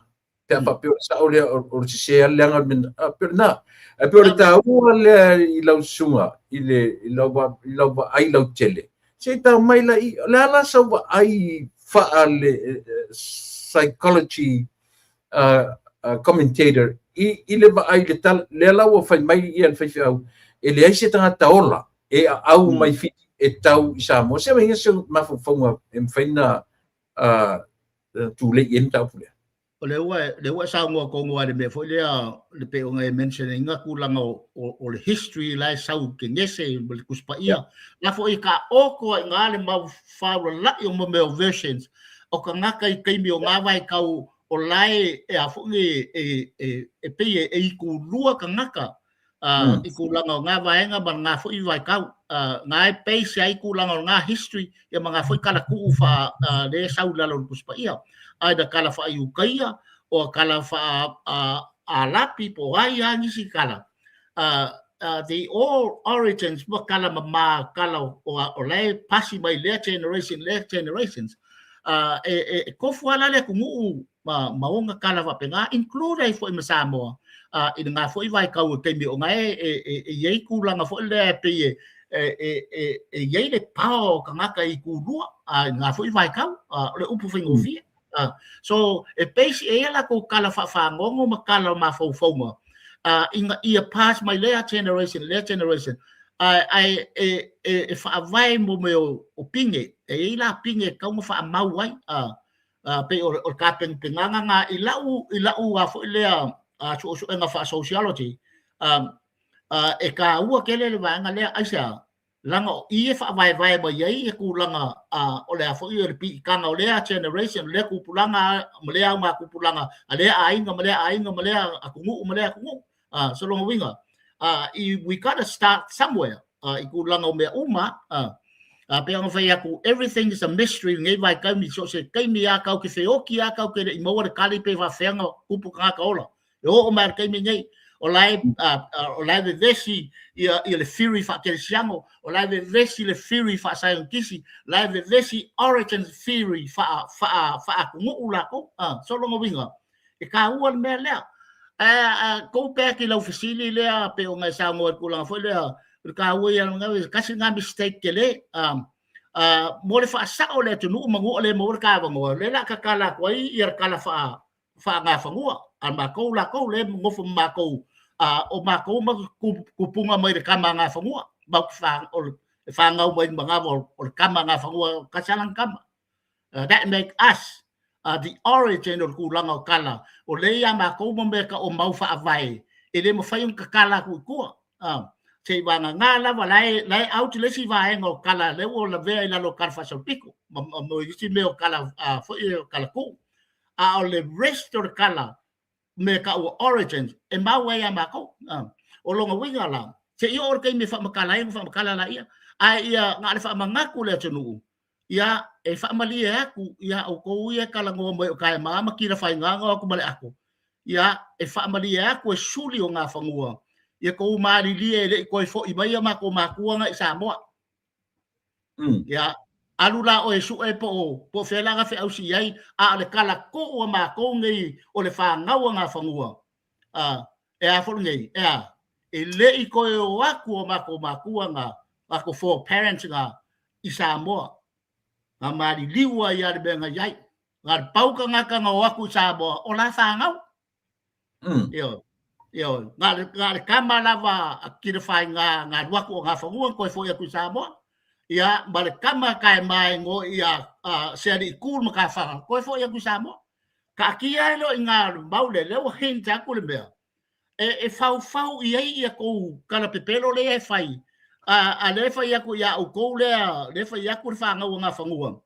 Pe a faapea o le sao lea, o le sese lava le leaga o le mea na, a pei o lena. Ae pei o le taua lea i lau susuga, i le, i lau, i lau vaai lautele, se i tau mai la i, o le a la sau vaai faa le psychology commentator i le vaai i le tala, lea la ua fai mai ia le faifeau, e leai se tagata ola e aau mai Fiti e tau i Samoa. Se i se mafaufauga e mafai ona tulei i ai le mataupu lea. O lea ua lea ua e saunoa tonu lava i le mea foi lea le pei ona e mention ina tulaga o le history la e sau i Kenese ma le Tusi Paia. La foi e taoto ai i ina le mau faaulala'i o mea o versions o tagata i taimi o na vaitau o la e a foi e pei e itulua tagata i tulaga o na vaega ma lena foi vaitau. Na e base ai tulaga o lena history ia ma na foi talatuu faa lea e sau i lalo o le Tusi Paia. Either tala faa-Iutaia o tala faa-Arapi po o ai lava nisi tala. The all origins ma tala mama tala o la e pasi mai lea generation lea generations. E tofu lava la le atunuu ma ona tala faapena, include ai foi ma Samoa i lena foi vaitau i taimi o na e i ai tulaga foi lea e pei e i ai le power o tagata i itulua i lena foi vaitau, o le upu faigofie. So e base e i ai latou tala faafagogo ma tala o mafaufauga ina ia pass mai lea generation lea generation, ae e faavae mo mea o pine, e i ai la pine e tatau ona faamau ai. Pei o le tapenapenaga na i lau i lau a foi lea suesuega faa-sociology, e taua tele le vaega lea. Aisea? Leaga o i e faavaevae mai ai ia tulaga o le a foi o le piitaga o lea generation, o lea tupulaga ma lea auga tupulaga a lea aiga ma lea aiga ma lea atunuu ma lea atunuu. So lona uiga, we gotta start somewhere i tulaga o mea uma. Pei ona fai atu, everything is a mystery i lenei vaitaimi, so o se taimi lava tatou te feoti lava tatou te le i maua le tali pe faapefea ona tupu tagata ola. E oo mai lava i le taimi lenei, o la e, o la e vevesi ia le theory faa-kerisiano, o la e vevesi le theory faa-saienitisi, o la e vevesi origin theory faa-atunuu latou. So lona uiga, e taua le mea lea. Ae go back i lau fesili lea pei ona e saunoa i le tulaga foi lea, o le taua ia o tasi lena mistake tele mo le faasao o le atunuu manu o le maua le ta avanoa, lea o le a tatala atu ai ia le tala faagafanua a matou latou lea e nofo ma matou, o matou ma tupuga mai le tama a Gafanua, matou te e fanau mai le manava o le tama a Gafanua, tasi lava lana tama. That make us the origin o le tulaga o tala, o lea ia matou ma mea o mau faavae, e le mafai ona tatala atu i tua. Se i vagana lava, la e out le isi vaega o tala, lea ua lavea i lalo o tala faasolopito, ma isi mea o tala foi o tala tuu. A o le rest o le tala, mea tau o origins, e mau ai ia matou. O lona uiga la, se i oo le taimi e faamatala ai ona faamatala laia, ae ia na o le faamanatu le atunuu, ia e faamalie atu ia outou ia e talanoa mai o taema ma kila faiga na o atu ma le ato, ia e faamalie atu e suli o Gafanua, ia tou malilie e le i toe foi mai a matou matua na i Samoa. Ia Alu la oe e suʻe po o po o fea la ga feausi i ai, a o le kala kuʻu a makou nei o le fanau a Gafanua, a e a foi lenei, e a, e le i toe o atu o matou matua ga, matou foreparents ga i Samoa, na maliliu ai lava le mea na i ai. Na o le pau tagata na o atu i Samoa, o la fanau. Ioe. Ioe. Na o le tama lava a Tilafaiga na alu atu o Gafanua na toe foi atu i Samoa. Ia, ma le tama taema e igoa ia Sealiitu le matafaga, toe foi atu i Samoa. Taatia ai loa i ina le mau lea, lea ua hint atu le mea, e faufau i ai ia tou tala pepelo lea e fai, a lea e fai atu ia outou lea, lea e fai atu le fanau a Gafanua,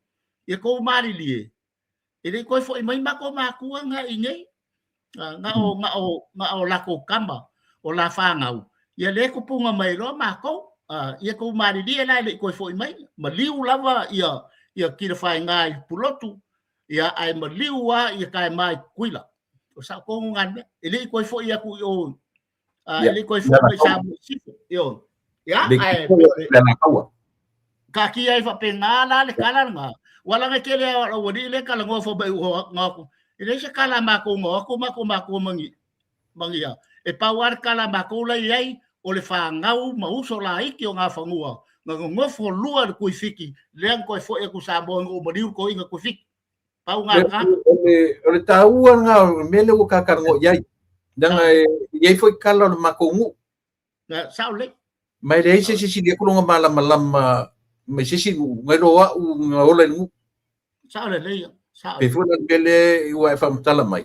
ia tou malilie, e le i toe foi mai matou matua na i nei, na o, na o, na o latou tama, o la fanau, ia lea e tupuga mai loa matou, ia tou malilie la e le i toe foi mai, maliu lava ia, ia Tilafaiga i Pulotu, ia ae maliu lava ia Taema i Tutuila. O sao tonu na mea. E le i toe foi atu i o, e le i toe foi mai Samoa i Sifo. Ioe. Ia, ae taatia ai faapena la le tala lena. Ua laga tele lava o le aualii lea e talanoa fai mai ua na atu. E leai se tala a matou na o atu matou matua ma ni e pau lava le tala a matou la e i ai o le fanau ma uso laiti o Gafanua na nonofo lua i le Tuifiti lea na toe foi atu i Samoa ina ua maliu le toeaina Tuifiti. Pau na ka. O le taua lena o le mea lea ua ta talanoa i ai. Leaga e i ai foi tala o le matou nuu. Sao lelei. Ma e leai se isi e sili atu lona malamalama mai se isi nuu nai lo au na ola i le nuu. Sao lelei. Sao. Pei foi la le mea lea ua e faamatala mai.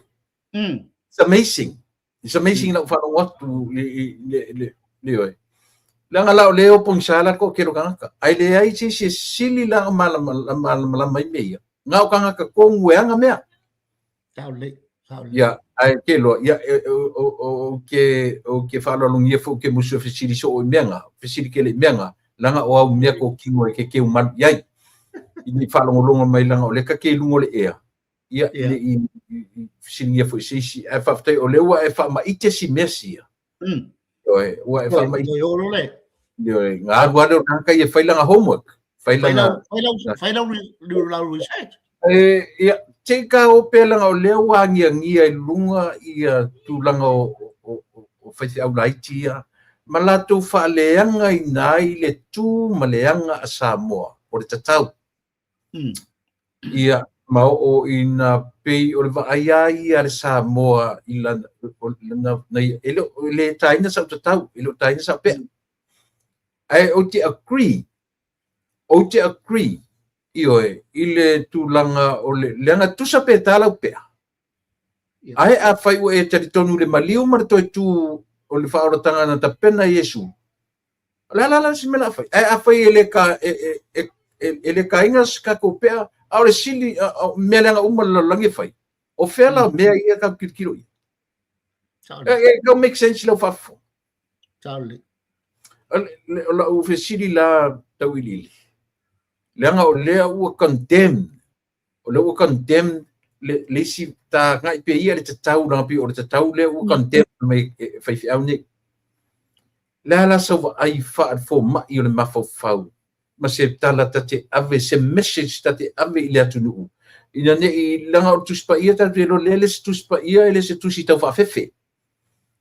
It's amazing. It's amazing lau faalogo atu i le oe. Leaga la o lea e pogisa la le toatele o tagata. Ae leai se isi e sili la malamalama ai mea ia. Na o tagata tonu e ana mea. Sao lelei. Sao lelei. Ia, ae ke loa, ia, ou te faaaloalogia foi ou te musu e fesili soo i mea na, fesili tele i mea na, leaga o au mea totino e kekeu malu i ai. I nei faalogologo mai leaga o lea ta te i luga o le ea, ia, ne i fesiligia foi se isi. Ae faafetai o lea ua e faamaite si mea sia. Ioe, ua e faamaite. Ioe, olo le. Ioe, na alu lava lea o le tagata ia e fai lana homework. Fai lana... Fai lau research. E, ia, te i ka o pea leaga o lea ua agiagia i luga ia tulaga o faifeau laiti ia, ma latou faaleagaina ai le tu ma le aga a Samoa, o le tatau. Ia, ma oo ina pei o le vaai lava ia a le Samoa i lana, na ia, e le taina sau tatau, e le o taina sau pea. Ae ou te agree, ou te agree, ioe, i le tulaga o le, leaga tusa pe ta lau pea. Ae afai ua e talitonu i le maliu ma le toe tu o le faaolataga na tapena e Iesu, o le a la la se mea o le a fai? Ae afai e le ka, e, e, e, e le taina se tatou pea, a o le sili, a, mea leaga uma le lalolagi e fai, o fea la mea ia tatou tilotilo i ai? E tau make sense lau faafofoga. O lau fesili la Tauiliili, leaga o lea ua condemn, o lea ua condemn le, le isi ta agai pea ia le tatau, leaga pei o le tatau lea ua condemn mai e faifeau nei. Le a la sau vaai faale-fomai o le mafaufau ma se tala ta te ave, se message ta te ave i le atunuu, ina ne i, leaga o le Tusi Paia tatou te iloa lea e le se Tusi Paia, e le se tusi tau faafefe.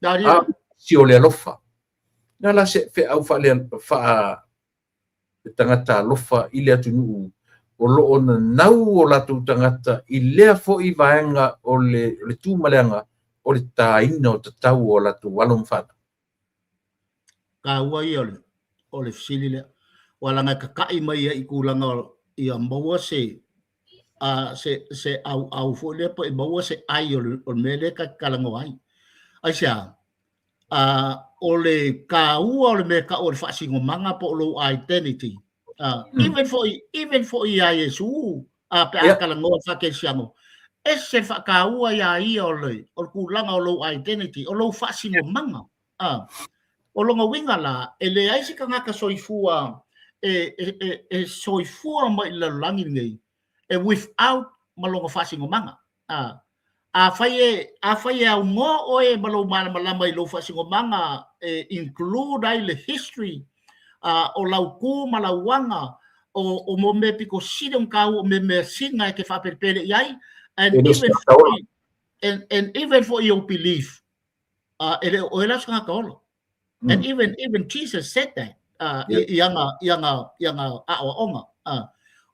A si o le alofa. Le a la se feau faale, faa, le tagata alofa i le atunuu o lo o nanau o latou tagata i lea foi vaega o le, o le tu ma le aga o le taina o tatau o latou alo ma fanau. Taua ia o le, o le fesili lea. Ua laga e kakaʻi mai ai i tulaga ia maua se a se se ʻauʻau foi lea po e maua se ʻai o le, o le mea lea ta te talanoa ai. Aisea? O le taua o le mea e tau o le faasinomaga po o lou identity. Even foi, even foi iā Iesu, pe a talanoa i le faakerisiano, ese le faataua iā ia o le, o le tulaga o lou identity, o lou faasinomaga. O lona uiga la, e leai se tagata soifua e, e, e, e soifua mai i le lalolagi lenei e without ma lona faasinomaga. Afai e, afai e aunoa oe ma lou malamalama i lou faasinomaga e include ai le history o lau tu ma lau aga, o mo mea piko sili ona tāua o mea mea siga e te faapelepele i ai and even for, and even for your belief e le o oe la o se tagata ola. And even Jesus said that i ana aoaoga.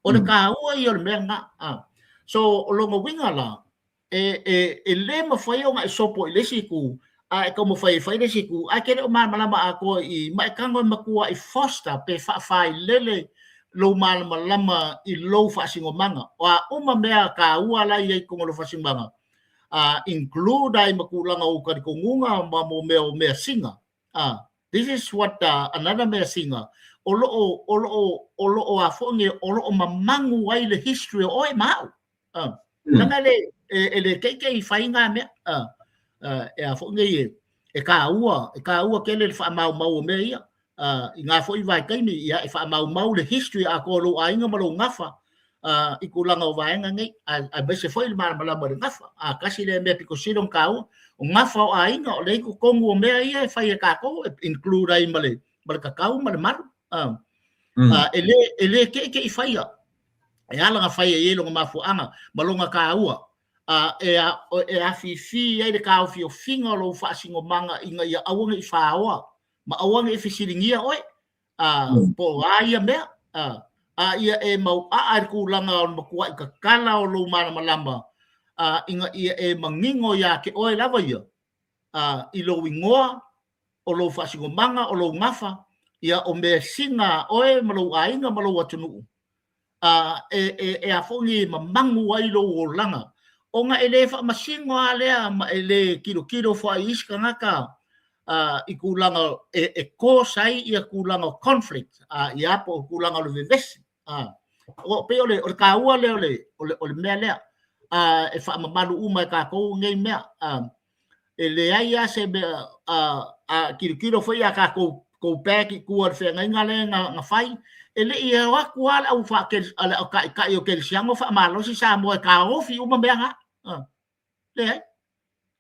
O le tāua ia o le mea lena. So o lona uiga la, e lē mafai ona e sopo i le isi itu, a e taumafai e fai le isi itu, ae e te le o malamalama atoa i i, ma e tago e matua'i foster pe faafailele lou malamalama i lou faasinomaga. O a uma mea tāua la e i ai i totonu o lou faasinomaga, include ai ma tulaga o ou talitonuga ma mo mea o measina. This is what another measina o lo o o lo o o lo o a foi nei o lo o mamagu ai le history o oe ma a'u. Leaga e le e le teitei fai na mea. E a foi nei e tāua, e tāua tele le faamaumau o mea ia. I ngā foi vaitaimi, ia, e faamaumau le history atoa o lou aiga ma lou gafa i tulaga o vaega nei, aemaise foi le malamalama i le gafa. Tasi lea mea pito sili ona tāua, o gafa o aiga, o lea i totonu o mea ia e fai e tatou, e include ai ma le tatau ma le malu. E le teitei faia, e ala ona fai e i ai lona mafuaaga ma lona tāua, e afifi ai le taofiofiga o lou faasinomaga ina ia aua ne i faoa ma aua ne i fesiligia oe, po o a ia mea, a ia e mauaa i le tulaga o le matuai tatala o lou malamalama, ina ia e manino ia te oe lava ia, i lou igoa, o lou faasinomaga, o lou gafa, ia o measina a oe ma lou aiga ma lou atunuu, e a foi nei e mamagu ai lou olaga, ona e le faamasino lava lea ma e le tilotilo foi i isi tagata i tulaga e cause ai ia tulaga o conflict, ia po o tulaga o le vevesi. O pei o le taua lea o le mea lea, e faamamalu uma e tatou nei mea. E leai lava se mea, a tilotilo foi ia tatou go back i tua i le feagaiga lea na fai, e le i o atu lava le au le au taitai o kerisiano faamalosi Samoa e taofi uma mea na. Leai.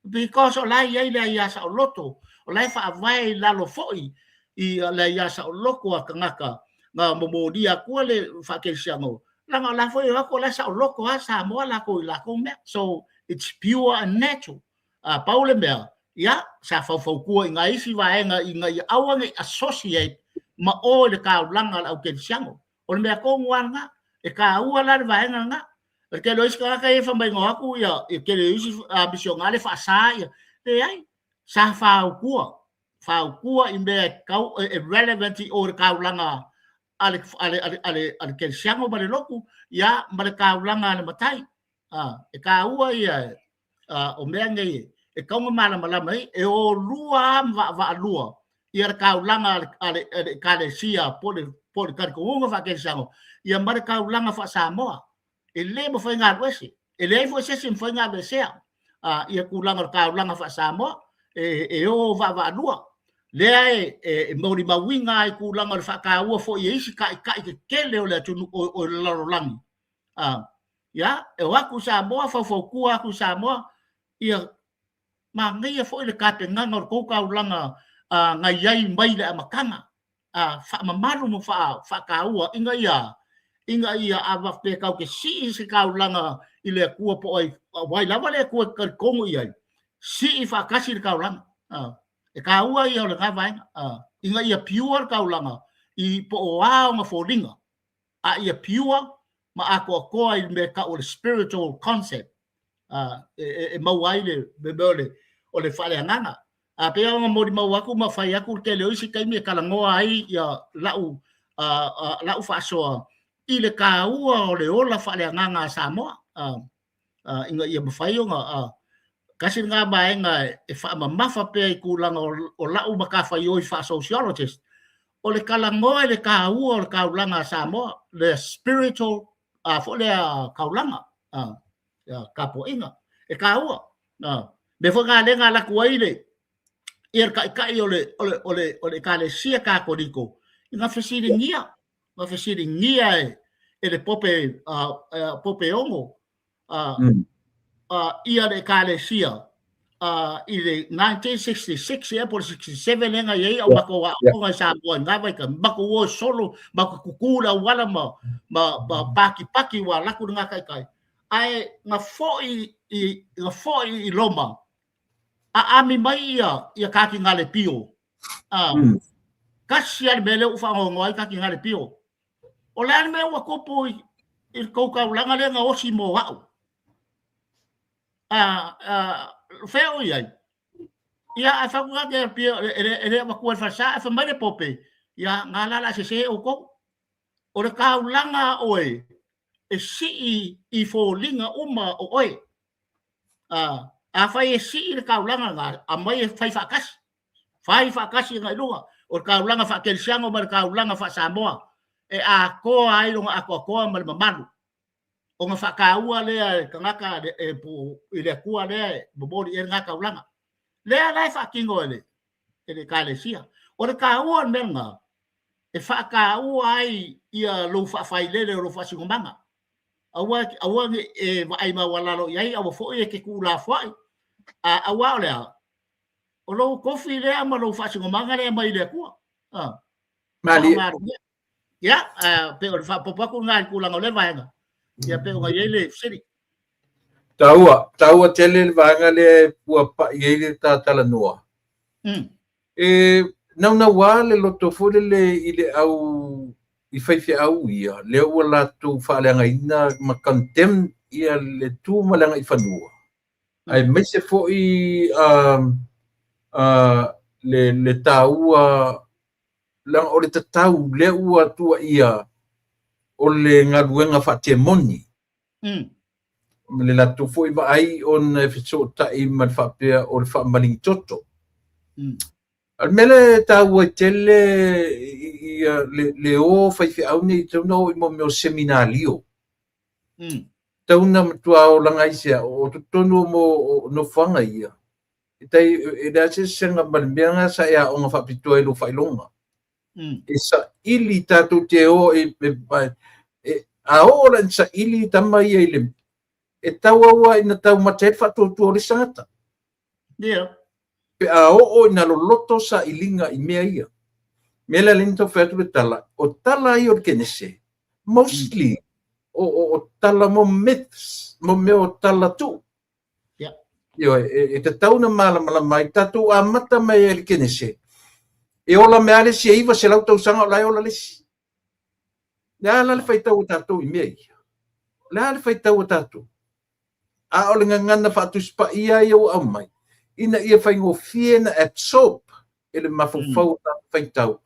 Because o la e i ai le aia saoloto, o la e faavae i lalo foi i le aia saoloto a tagata na momolia atua le faakerisiano, leaga o la foi e o atu o la e saoloto lava Samoa latou i latou mea. So it's pure and natural. A pau le mea, ia, sa faufautua i nai isi vaega ina ia aua ne i associate ma o i le taulaga a le aukerisiano. O le mea tonu lava lena. E taua la le vaega lena. O le tele o isi tagata ia e fai mai na o atu ia le tele o isi misionale faasa ia. Leai, sa fautua, fautua i mea e tatau e relevant i o i le taulaga a le a le a le a le kerisiano ma le lotu, ia ma le taulaga a le matai. E taua ia o mea nei e tatau ona malamalama ai, e o lua lava ma vaavaalua ia le taulaga a le Ekalesia po o le talitonuga faakerisiano ia ma le taulaga faa-Samoa. E le mafai ona alu ese. E leai foi se isi e mafai ona aveesea ia tulaga o le taulaga faa-Samoa e o vaavaalua. Lea e molimauina ai tulaga o le faataua foi e isi taitai tetele o le atunuu o le lalolagi. Ia, e o atu i Samoa, faufautua atu i Samoa, ia manaia foi le tapenaga o le tou taulaga na i ai mai le amataga, faamamalu ma faataua ina ia ina ia a faapea tatou te sii se taulaga i le Atua po o ai lava le Atua e talitonu i ai, sii faatasi le taulaga. E taua ia o lena vaega, ina ia pure le taulaga i po o a ona foliga, a ia pure ma atoatoa i le mea e tau o le spiritual concept e maua ai le mea o le faaleagaga. A pei ona molimau atu ma fai atu le tele o isi taimi e talanoa ai ia lau faasoa i le taua o le ola faaleagaga a Samoa ina ia mafai ona tasi lena vaega e faamamafa pea i tulaga o lau matafaioi faa-sociologist, o le talanoa i le taua o le taulaga a Samoa, le spiritual foi lea taulaga, tapuaiga, e taua. Mea foi lena lea na alu atu ai le ia le taitai o le o le o le o le Ekalesia Katoliko na fesiligia, na fesiligia e le Pope Pope Ono ia le Ekalesia. I le 1966 ea po o le 67 lea na i ai au matou aoaoga i Samoa i lena vaitaimi, matou o e solo, matou tutu i le auala ma patipati ua alu atu lena taitai. Ae na foi i Roma, aami mai ia Katinale Pio. Tasi lava le mea lea ua faanoanoa ai Katinale Pio. O le a le mea ua tupu i le tou taulaga lea na osi mo au? Fea o i ai? Ia, ae fai atu la te e le avatua e le falesa, ae fai mai le Pope, ia, na la la sese outou. O le taulaga a oe, e sii i foliga uma o oe. Afai e sii le taulaga lena, aumai e fai faatasi. Fai faatasi agai i luga. O le taulaga faakerisiano ma le taulaga faa-Samoa e atoa ai lona atoatoa ma le mamalu. Ona faataua lea e tagata e i le Atua lea e momoli i ai lena taulaga. Lea la e faatino e le Ekalesia. O le taua o le mea lena, e faataua ai ia lou faafailele o lou faasinomaga. Aua, aua ne i e vaai maualalo i ai, aua foi e te tuulafoai. Aua o le a? O lou tofi lea ma lou faasinomaga lea mai le Atua. Malie. Ia, pei o le faaopoopo atu lena i le tulaga o lea vaega. Ia, pei ona i ai le fesili. Taua, taua tele le vaega lea ua pai ai le ta talanoa. E naunauā le loto foi lele i le au i faifeau ia, lea ua latou faaleagaina ma condemn ia le tu ma le agaifanua. Aemaise foi le taua leaga o le tatau lea ua tuuaia o le galuega faatemoni. Ma le latou foi vaai ona e fesootai ma le faapea o le faamaligitoto. A o le mea lea e taua ai tele ia le o faifeau nei, e tatau ona o i mea o seminalio. Tatau ona matua olaga ai se o totonu o nofoaga ia. E tai, e leai se eseesega ma le mea lena sa e aoga faapitoa i lou faailoga. E saili tatou te o a oo la ina saili tama ia i le, e tauau lava ina taumate ai le faatuatua o le isi tagata. Pe a oo ina loloto sailiga i mea ia. Mea lea lea na tau fai atu le tala, o tala ia o le Kenese, mostly o tala mo myths, mo mea o tala tuu. Ioe, e tatau ona malamalama ai, tatou amata mai ai i le Kenese, e ola mai lava le isi e 900 tausaga o la e ola le isi. Le a la le faitau a tatou i mea ia? Le a le faitau a tatou? A o le gagana faatusi paia ia ua aumai, ina ia faigofie na absorb e le mafaufau o tatou faitau.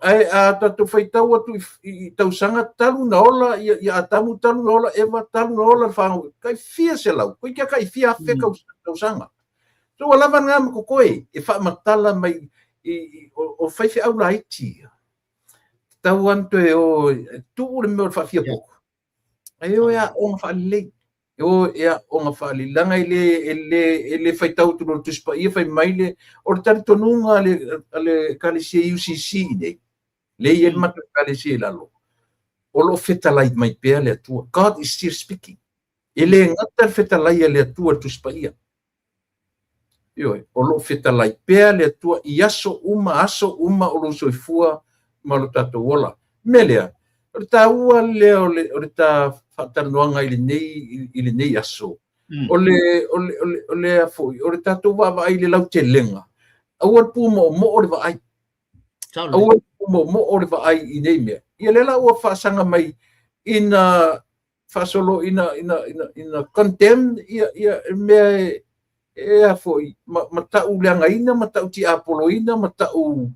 Ae a tatou faitau atu i tausaga talu na ola ia Atamu, talu na ola Eva, talu na ola le fanau, tai fia selau, koe kia tai fia afe tausaga. So ua lava lena ma totoe e faamatala mai o faifeau laiti ia. Tatau lava ona toe o e tuu le mea o le faafiapoto. Ae o e aoga faalelei. E o e aoga faalelei. Leaga e le faitau atu loa i le Tusi Paia fai mai le, o le talitonuga a le Ekalesia UCC nei, lea e i ai le matou Ekalesia i lalo, o lo o fetalai mai pea le Atua. God is still speaking. E le gata le fetalai a le Atua i le Tusi Paia. Ioe, o lo o fetalai pea le Atua i aso uma, aso uma o lou soifua ma lo tatou ola. O le mea lea, o le taua lea o le ta faatalanoaga i lenei aso, o le foi, o le tatou vaavaai i le lautelega, aua le pumoomoo le vaai. Aua le pumoomoo le vaai i nei mea. Ia lea la ua faasaga mai ina faasolo ina condemn ia mea e a foi ma tau leagaina ma tau tiapoloina ma tau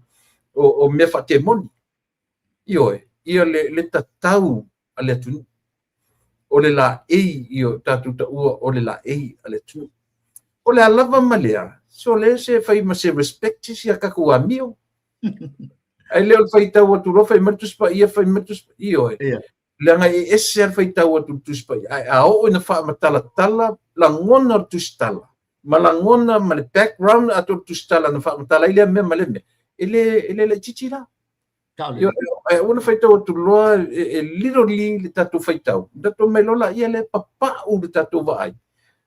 o mea faatemoni. Ioe, ia le tatau a le atunuu. O le laei, ioe, tatou taua o le laei a le atunuu. O le a lava ma lea, so le se fai ma se respect si a tatou amio. Ai le o le faitau atu loa, fai mai le Tusi Paia, fai mai le Tusi Paia, ioe. Leaga e ese lava le faitau atu i le Tusi Paia, ae a oo ina faamatalatala lagona o le tusitala, ma lagona ma le background atoa o le tusitala na faamatala ai lea mea ma lea mea, e le laitiiti la. Ae aua le faitau atu loa e literally le tatou faitau, tatou mai loa laia lea papau le tatou vaai.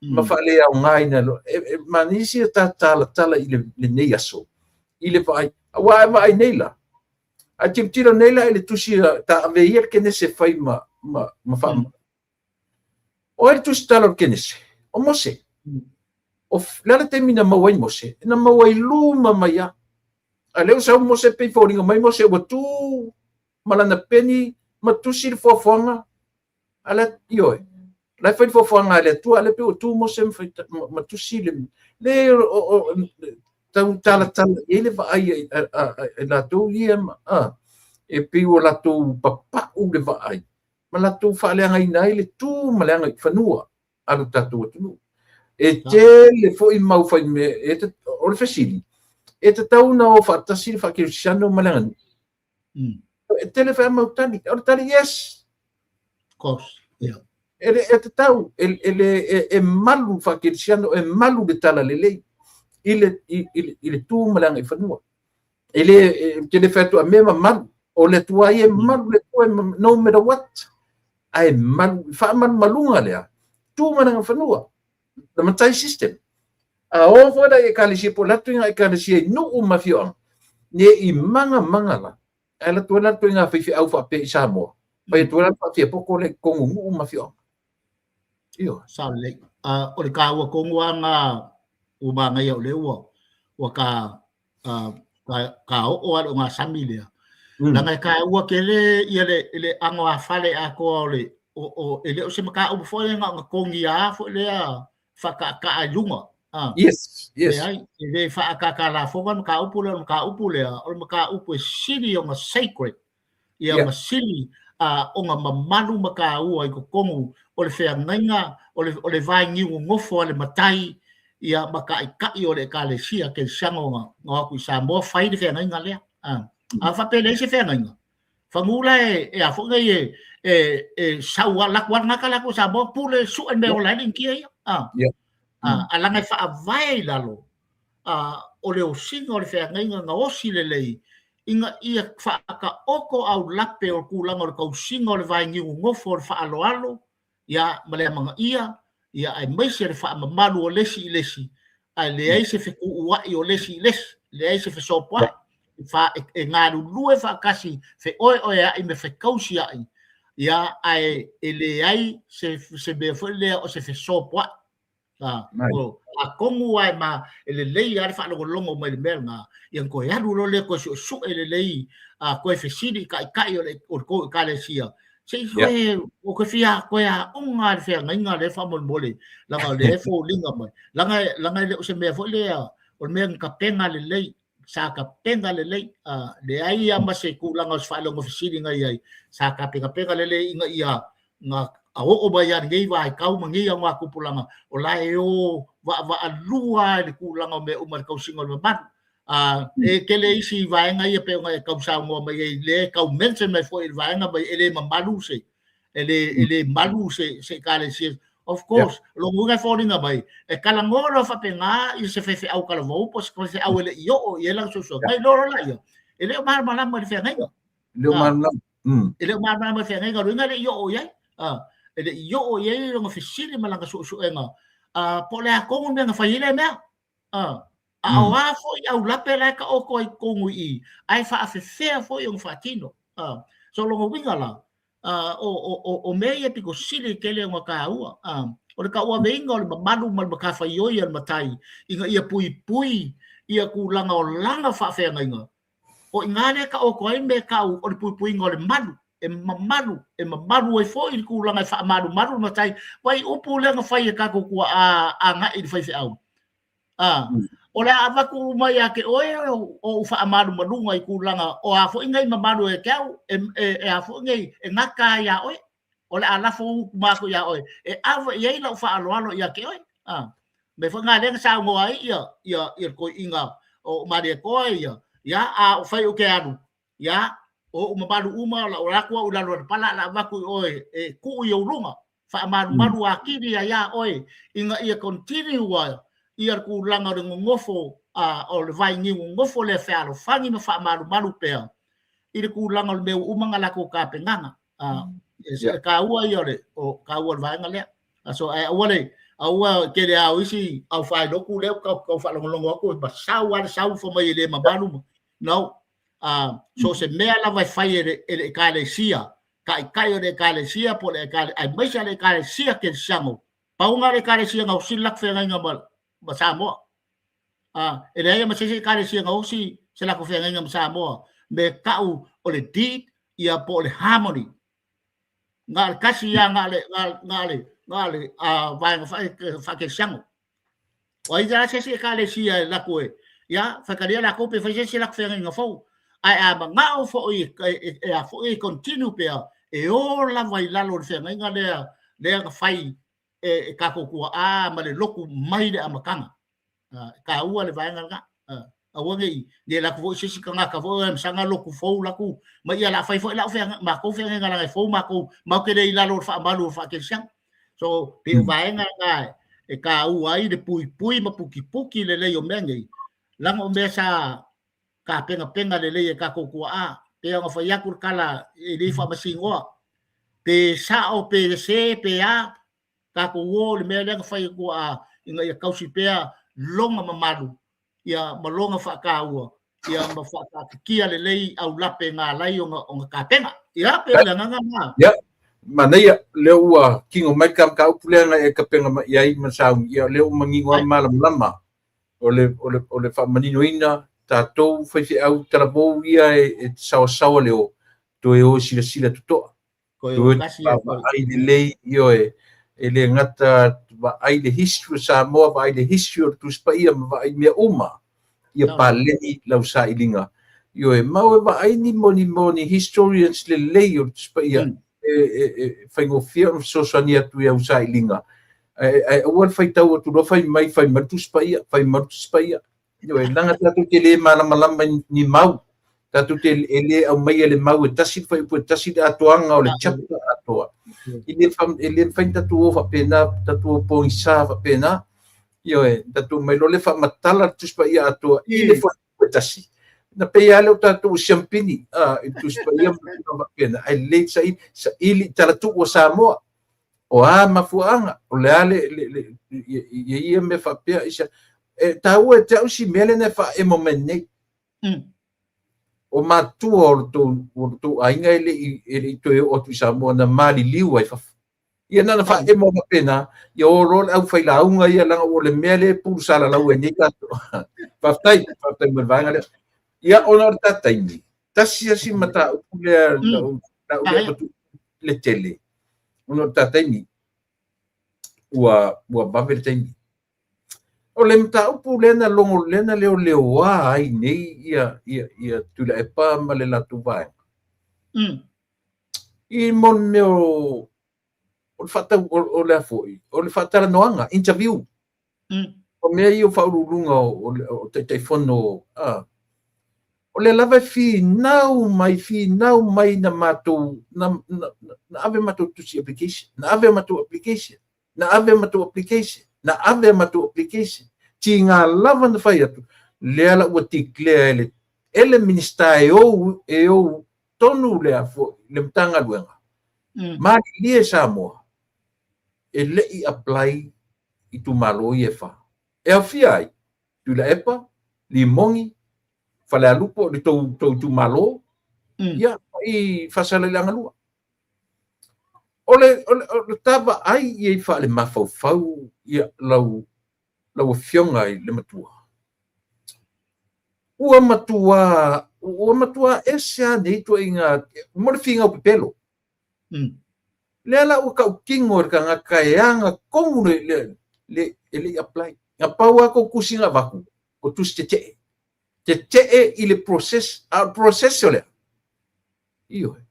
Ma faaleaogaina e manisi e talatala i lenei aso i le vaai aua e vaai nei la a tilotilo nei la i le tusi taave ia le Kenese fai ma ma ma o ai le tusi tala o le Kenese o Mose. O le ala taimi na maua ai Mose, na maua i luma mai a lea ua sau Mose pei foliga mai Mose ua tu ma lana peni ma tusi le fuafuaga ala ioe la fai le fuafuaga a le Atua le pe ua tu Mose ma tusi le tau talatala i ai le vaai a latou ia e pei ua latou papau le vaai ma latou faaleagaina ai le tu ma le agaifanua a lo tatou atunuu. E tele foi mau faimea o le fesili e tatau na o faatasi le faakerisiano ma le aganuu. E tele foi mau tali o le tali, yes. Of course, yeah. E tatau e malu faakerisiano, e malu le tala lelei i le tu ma le agaifanua. E le tele fai atu a mea mamalu o le Atua e malu le Atua no matter what, ae malu faamalumaluga lea tu ma le agaifanua, the matai system. A o foi la i ekalesia po latu i ngā ekalesia i nuu ma fioanga ne i manga manga la ae latu ai latou i ngā faifeau faapea i Samoa fai atu ai la faafia poko le kongu nuu ma fioanga. Io. Sao lelei. O le taua tonu lava lena ua manaia o lea ua ta oo lava i le ogasami lea. Leaga e taua tele ia le ano afale atoa o le e le o se mataupu foi lea na ona togia lava foi lea faataataa i luga. Yes, yes. Leai, e le faaataataa lafoga le mataupu lea, o le mataupu lea, o le mataupu e sili ona sacred, ia ma sili ona mamalu ma taua i totonu o le feagaiga, o le vainiu nonofo a le matai, ia ma taitai o le ekalesia kerisiano na o atu i Samoa fai le feagaiga lea. A faapea e leai se feagaiga, fanu la e a foi nei e sau a latou lava gata latou i Samoa pule sue le mea e ola ai le Initia ia. A laga e faavae i lalo o le osiga o le feagaiga na osi lelei ina ia faataoto aulape o le tulaga o le tausiga o le vainiu nonofo o le faaaloalo ia ma le amanaia ia aemaise le faamamalu o le isi i le isi, ae leai se fetuua'i o le isi i le isi, leai se fesopoa'i, e galulue faatasi feoeoea'i ma fetausia'i, ia ae e leai se mea foi lea o se fesopoa'i. Atonu lava ma e lelei lava le faalogologo mai i le mea lena, ia ona toe alu loa lea toe suesue lelei, toe fesili i taitai o le tou ekalesia, se i toe o toe fia toe aoga i le feagaiga lea faamolemole, leaga o lea e foliga mai, leaga e le o se mea foi lea, o le mea na tapena lelei, sa tapena lelei, leai lava ma se tulaga o se faailoga fesili na i ai, sa tapenapena lelei ina ia na oo mai lava i lenei vaitau ma nei augatupulaga, o la e o vaavaalua i le tulaga o mea uma i le tausiga o le mamalu. E tele isi vaega ia pei ona e tau saunoa mai ai, lea e tau mention mai foi i le vaega mai e le mamalu se, e le malu se ekalesia. Of course, lona uiga e foliga mai, e talanoa loa faapena i se faifeau talavou po o se faifeau e le i oo i ai lana soifua, nai loa loa laia, e le o malamalama i le feagaiga. E le o malamalama. E le o malamalama i le feagaiga, o le uiga e le i oo i ai. E le i oo i ai lona fesili ma lana suesuega, po o le a tonu le mea na fai ai lea mea. A o a foi aulape la e taoto ai i totonu i i, ae faafefea foi ona faatino. So lona uiga la, o mea ia pito sili tele ona taua. O le tauaveina o le mamalu ma le matafaioi a le matai ina ia puipui ia tulaga o lana faafeagaiga, o i ina lea e taoto ai mea tau o le puipuiga o le malu, e mamalu, e mamalu ai foi le tulaga e faamalumalu le matai. Vai upu lea na fai e tatou tuaa agai i le faifeau. O le a avatu uma ia te oe o ou faamalumaluga i tulaga o a foi nei mamalu e te au, e a foi nei e gata ai ia oe. O le a lafo upu matou ia oe, e ave i ai lau faaaloalo ia te oe. Mea foi na lea na saunoa ai ia le toeaina o Malietoa ia, ia a o fai ou te alu, ia o ou mamalu uma o lau atu au i lalo o le pala la avatu i oe e tuu i ou luga, faamalumalu atili ai ia oe ina ia continue ai ia le tulaga o le nonofo, o le vainiu nonofo lea fealofani ma faamalumalu pea i le tulaga o le mea ua uma ona latou tapenaga. E taua ia o le, o taua o le vaega lea. So ae aua le Aua tele a o isi au failoku lea ua tau faalogologo atu e masau lava le sau fai mai e le mamalu ma no. So o se mea lava e fai e le e le Ekalesia, taitai o le Ekalesia po o le Ekalesia aemaise lava le Ekalesia Kerisiano, pau lena o le Ekalesia na osi le latou feagaiga ma ma Samoa. E leai lava ma se isi Ekalesia na osi se latou feagaiga ma Samoa me tau o le deed ia po o le harmony. Na o le tasi lava, na o le, na o le, na o le vaega faakerisiano. O ai la se isi ekalesia e laku e, ia, faitalia latou pe fai se isi latou feagaiga fou. Ae a manao foi e a foi e continue pea, e o lava i lalo o le feagaiga lea, lea na fai e tatou tuaa ma le lotu mai le amataga. E taua le vaega lena. Aua ne i ne alu atu foi se isi tagata foi e saga lotu fou latou ma ia la fai foi lau feagaiga matou feagaiga leaga e fou matou matou te le i lalo o le faamalu o le faakerisiano. So pei o vaega na e taua ai le puipui ma putiputi lelei o mea nei leaga o mea sa tapenapena lelei e tatou tuaa. Pei ona fai atu le tala e le faamasinoa pe sao pe sese pe a tatou o i le mea lea na fai e tuaa ina ia tausi pea lona mamalu ia ma lona faataua ia ma faataatitia lelei aulape na ala ai ona tapena. Ia pei o le agaga lena. Ia, manaia, lea ua kino mai le mataupu lea na e tapena mai i ai ma sauni, ia lea ua manino lava ma malamalama. O le, o le, o le faamaninoina tatou faifeau talavou ia e saoasaoa le o, toe o e silasila totoa. Toe o tasi ia foi. Vaai lelei, ioe, e le gata vaai le history o Samoa, vaai le history o le Tusi Paia ma vaai mea uma ia paleni lau sailiga. Ioe, ma o e vaai ni mo ni mo ni historians lelei o le Tusi Paia e faigofie ona fesoasoani atu i au sailiga. Ae aua le faitau atu loa fai mai, fai mai le Tusi Paia, fai mai le Tusi Paia. Ioe, leaga tatou te le malamalama i ni mau, tatou te e le aumaia le mau e tasi le fuaiupu e tasi le atoaga o le chapter atoa. E le e le mafai ona tatou o faapena, tatou o pogisa faapena. Ioe, tatou omai loa le faamatala le Tusi Paia atoa i le fuaiupu e tasi. Na pei lava lea o tatou siampini i le Tusi Paia ma tulaga faapena, ae lelei saili, saili i talatuu o Samoa. O a mafuaaga, o le a le, le, le, ia ia mea faapea, isa, e taua ia te au si mea lea na e faaemo mai nei. O matua o le tou aiga e le i toe oo atu i Samoa na maliliu ai fafo. Ia na ona faaemo faapena, ia o loa le aufailauga ia leaga o le mea lea e pulusalalau ai nei tatou. Faafetai, faafetai mo le vaega lea. Ia ona o le ta taimi, tasi lava si mataupu lea na ou lea avatu le tele, ona o le ta taimi, ua vave le taimi. O le mataupu lea na logo, lea na leoleoa ai nei ia, ia, ia Tuilaepa ma le latou vaega. I mo le mea o, o le faatau, o le a foi, o le faatalanoaga, interview. O mea ia o faauluuluga o Taitaifono, o lea lava e finau mai, finau mai na matou, na, na, na ave matou tusi application, na ave matou application, na ave matou application, na ave matou application. Tiga lava na fai atu, lea la ua declare e le, e le Minista e ou, e ou tonu le a foi, le Matagaluega. Malilie Samoa, e le i apply itumalo ia e fa. E aofia ai, Tuilaepa, Limogi, Falealupo, le tou, tou itumalo, ia, i Faasaleleaga 2. O le, o le, o le ta vaai i ai faalemafaufau ia lau, lau afioga i le matua. Ua matua, ua matua ese lava nei ituaiga, mo le finau pepelo. Lea la ua tautino e le tagata e aga tonu le, le, le, e le i apply. Na pau lava tou tusi na avatu, o tusi tetee. Tetee i le process, a o le process o le a? Ioe.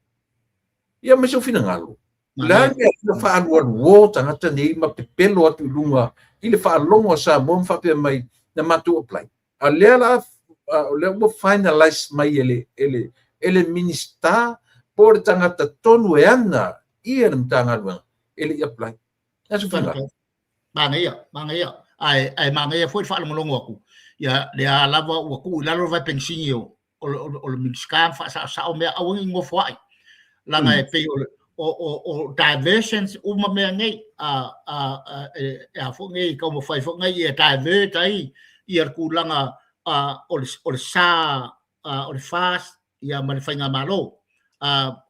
Ia ma si ou finagalo. O le a le mea na faaalualuo tagata nei ma pepelo atu i luga i le faalogo a Samoa ma faapea mai na matou apply. A lea la o lea ua finalize mai e le, e le, e le Minista po o le tagata tonu e ana ia le Matagaluega e le i apply. Le a sou finagalo? Manaia, manaia. Ae, ae manaia foi le faalogologo atu. Ia, lea lava ua tuu i lalo le vae penisini o, o, o, o le Minisita ma faasaosao mea, aua ne i nofoai. Leaga e pei o le, o o o diversions uma mea nei a a e a foi nei taumafai foi nei ia divert ai ia le tulaga a o le o le sa o le FAST ia ma le faigamalo.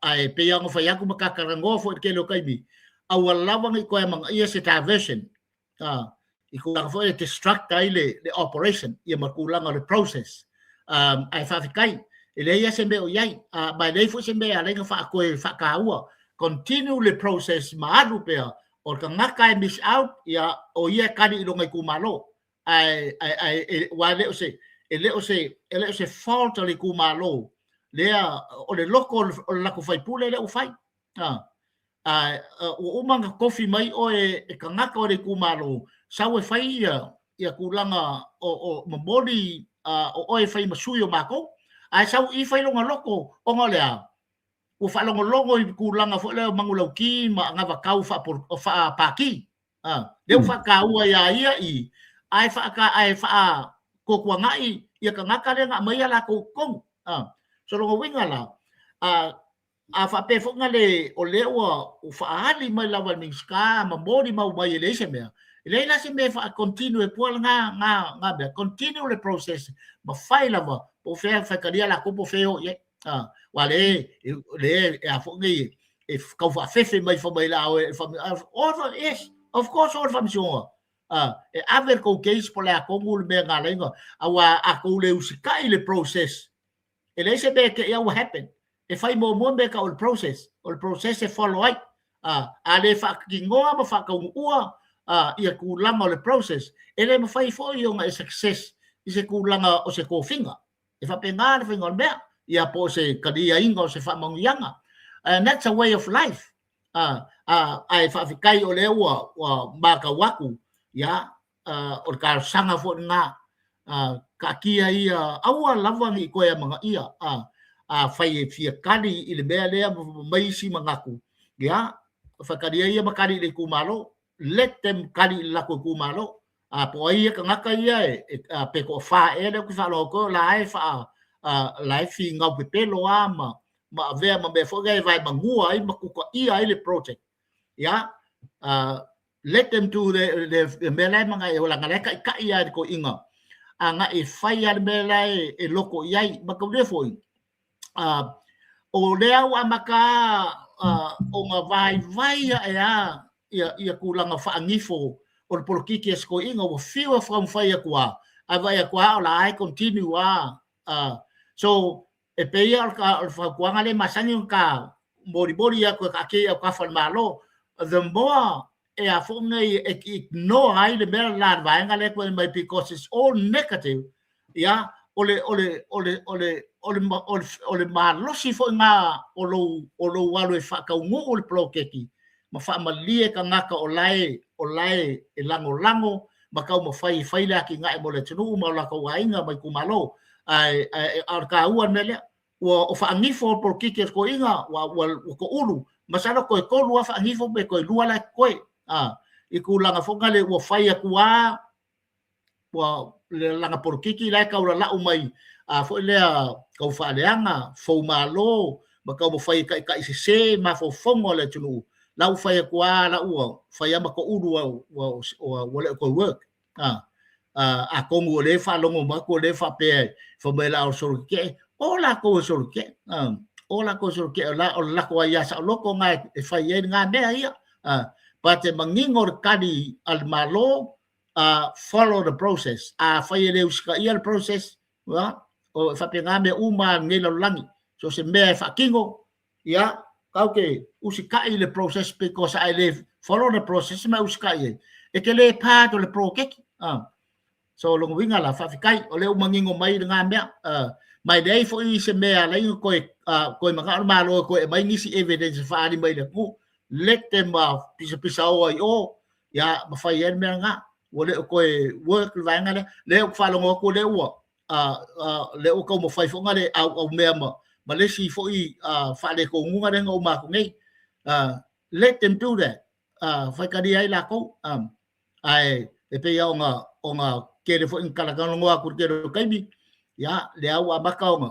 Ae pei lava ona fai atu ma ta talanoa foi i le tele o taimi, aua lava ne i toe amanaia se diversion i tulaga foi e destruct ai le operation ia ma tulaga o le process. Ae faafetai, e leai lava se mea o i ai, ma e leai foi se mea e ala ai ona faatoe faataua. Continue le process ma alu pea, o le tagata e miss out, ia o ia e kali i lona itumalo. Ae ae ae aua e le o se e le o se e le o se fault a le itumalo lea, o le loto o le latou faipule lea ua fai. A ua uma ona tofi mai oe e tagata o le itumalo, sau e fai ia ia tulaga o o momoli o oe e fai ma sui o matou, ae sau i fai lona loto ona o le a? Ua faalogologo i tulaga foi lea o manulauti ma anavatau faapati. Lea ua faataua ia ia i ae faata ae faatuatuanai ia tagata lea na aumaia latou i totonu. So lona uiga la, a faapea foi na le o lea ua faaali mai lava e le Minisita ma molimau mai e leai se mea, e leai la se mea e faa-continue ai fua lena na na mea. Continue le process ma fai lava po o fea e faitalia latou po o fea e o i ai. Aua lea lea e a foi nei e tau faafefe mai fai mai la oe e yes, of course o le faamasinoga. E ave le tou case po o le a tonu le mea na ala ai ona, aua a tou le usitai i le process, e leai se mea e te i ua happen. E fai muamua mea e tau o le process, o le process e follow ai. A le faatinoa ma faataunuua ia tulaga o le process, e le mafai foi ona e success i se tulaga o se tofiga. E faapena le faiga o le mea, ia po o se kaliaina o se faamanuiaga. And that's a way of life. Ae faafetai o lea ua ua matau atu, ia, o le talosaga foi lena, taatia ia, aua lava ne i toe amanaia. Afai e fia kali i le mea lea ma mai isi manatu, ia, faitalia ia ma kali i le itumalo. Let them kali i le latou itumalo. Po o ai ia tagata ia e pe toafa ea lea ou te faalogo atu ai o la e faa la e finau pepelo lava ma ma avea ma mea foi lea e vaemanua ai ma tutaia ai le project. Ia, let them do the mea la e manaia, leaga la e taitai lava i le toeaina agai e fai lava le mea la e loto i ai. Mataulia foi, o lea ua amata ona vaivai ae a ia, ia tulaga faagifo o le polokiki a si toeaina, ua fiu e taumafai atu a, ae vaai atu a o la e continue a. So e pei o le fautuaga lea e masani ona ta molimoli atu e taatia i autafa o le Malo, the more e a foi nei e ignore ai le mea la le vaega lea e mai because it's all negative, ia, o le o le o le o le o le o le o le malosi foi na o lou o lou alu e faataunuu le poloketi ma faamalie tagata o la e o la e e lagolago ma taumafai e fai le atinae mo le atunuu ma o latou aiga ma itumalo. Ae ae a o le taua le mea lea ua o faagifo le polokiki a le toeaina ua ua ua toulu masalo toe tolu lava faagifo pe toe lua la e totoe a i tulaga foi na le ua fai atu a ua le lana polokiki la e tau lalau mai a foi lea tau faaleaga fou malo ma taumafai e taitai sese mafaufauga o le atunuu la ua fai atu a la ua fai a ma toulu ua ua ua le o toe work. Atonu o lea e faalogo atu o lea e faapea fai mai la o solo tetee o latou e solo tetee o latou e solo tetee o la o le latou aia saoloto na e fai ai lena mea ia but e manino le tali a le Malo, follow the process. Afai e le usitaia le process, ia, o e faapena mea uma a lenei lalolagi. So se mea e faatino, ia, tatou te usitai i le process because a e le follow le process ma e usitai ai, e te le part o le poloketi. So lona uiga la, faafetai, o lea ua manino mai lena mea. Ma e leai foi se mea e ala ai ona toe, toe manao le Malo e toe aumai nisi evidence e faaali mai i le atunuu. Let them pisapisaoa i o, ia, ma fai ai le mea lena. Ua le o toe work le vaega lea. Lea ou te faalogo atu o lea ua, lea ua taumafai foi na le auaumea ma, ma le isi foi faaletonuga lea na uma atu nei. Let them do that. Faitalia ai latou. Ae e pei lava ona, ona tele foi na talatalanoa atu i le tele o taimi, ia, lea ua amata ona,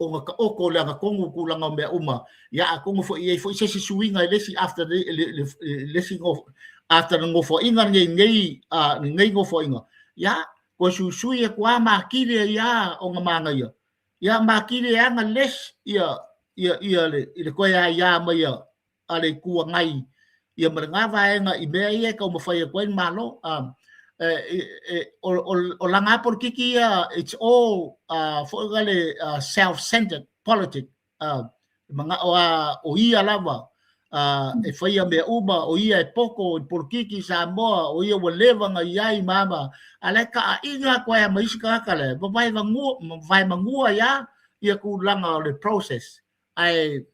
Ona taoto i le agatonu tulaga o mea uma, ia atonu foi e i ai foi se isi suiga i le isi after le le isi after le nofoaiga lenei nei lenei nofoaiga, ia toe suisui atu lava ma atili ai lava ona manaia, ia ma atili ai lava ona less ia ia ia le i le toe aia mai a le Itu Agai ia ma lena vaega i mea ia e taumafai atu ai le Malo. O lana lava polokiki ia, it's all foi lale self-centered politic, manao lava o ia lava e faia mea uma, o ia e poto i polokiki i Samoa, o ia ua leva ona i ai ma ama, a o la e taaiga atu ai lava ma isi tagata la e vavae manua ai lava ia tulaga o le process. Ae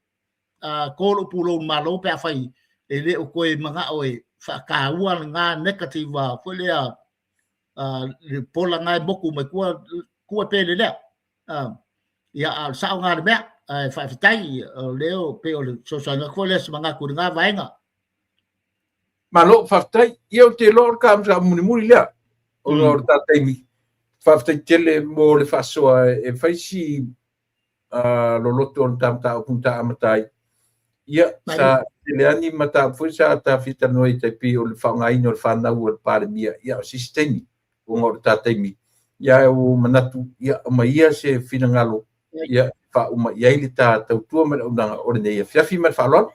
to lou pulou i le Malo pe afai e le o toe manao e faataua lena negative foi lea le pola lena e motu mai tua, tua pele lea. Ia, a o le sao lena o le mea, ae faafetai, o lea pei o le fesoasoani atu foi lea se manatu i lena vaega. Malo, faafetai. Ia, ou te iloa o le ta mulimuli lea, ona o le ta taimi. Faafetai tele mo le faasoa e fai si loloto o le ta mataupu na ta amata ai. Ia, sa tele lava ni mataupu foi sa ta fia talanoa ai tai pei o le faaaogaina o le fanau a le Palemia, ia, o se isi taimi, ona o le ta taimi. Ia, ae ua ou manatu, ia, aumaia se finagalo, ia, faauma i ai le ta tautua ma le auaunaga o lenei afiafi ma le faaaloalo.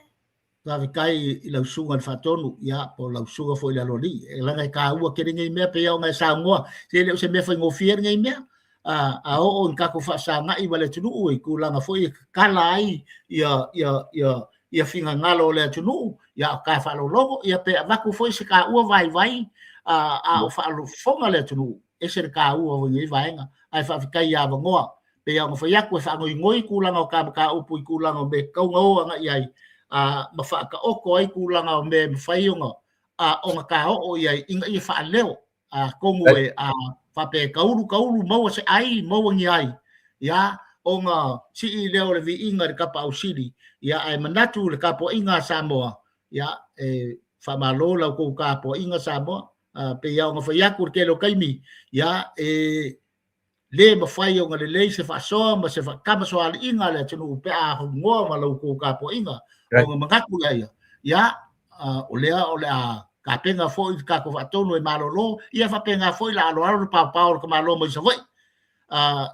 Faafetai i lau susuga i le Faatonu, ia, po o lau susuga foi i le Aloalii. E leaga e taua tele nei mea, pei ona e saunoa, se le o se mea faigofie lenei mea. A, a oo ina tatou faafesagai ma le atunuu i tulaga foi e tatala ai ia, ia, ia, ia finagalo o le atunuu, ia a o ta faalogologo, ia pe avatu foi se taua vaivai, a, a o faafofoga le atunuu, ese le taua o lenei vaega. Ae faafetai i avanoa. Pei lava ona fai atu, e faanoinoi tulaga o ta mataupu i tulaga o mea e tatau ona o agai i ai, ma faataoto ai tulaga o mea e mafai ona ona ta oo i ai ina ia faaleo. Atonu e a faapea e taulu taulu maua se ai, maua ni ai, ia, ona sii lea o le viiga i le Tapaau Sili, ia, ae manatu le tapuaiga a Samoa, ia, e faamalo la outou tapuaiga Samoa. Pei lava ona fai atu i le tele o taimi, ia, e le mafai ona lelei se faasoa ma se faatamasoaliiga a le atunuu pe a aunoa ma la outou tapuaiga. Ona manatu lea, ia, o lea o le a tapena foi le tatou faatonu e malolo, ia faapena foi le a aloalo le paopao o le tamaloa mai Savaii,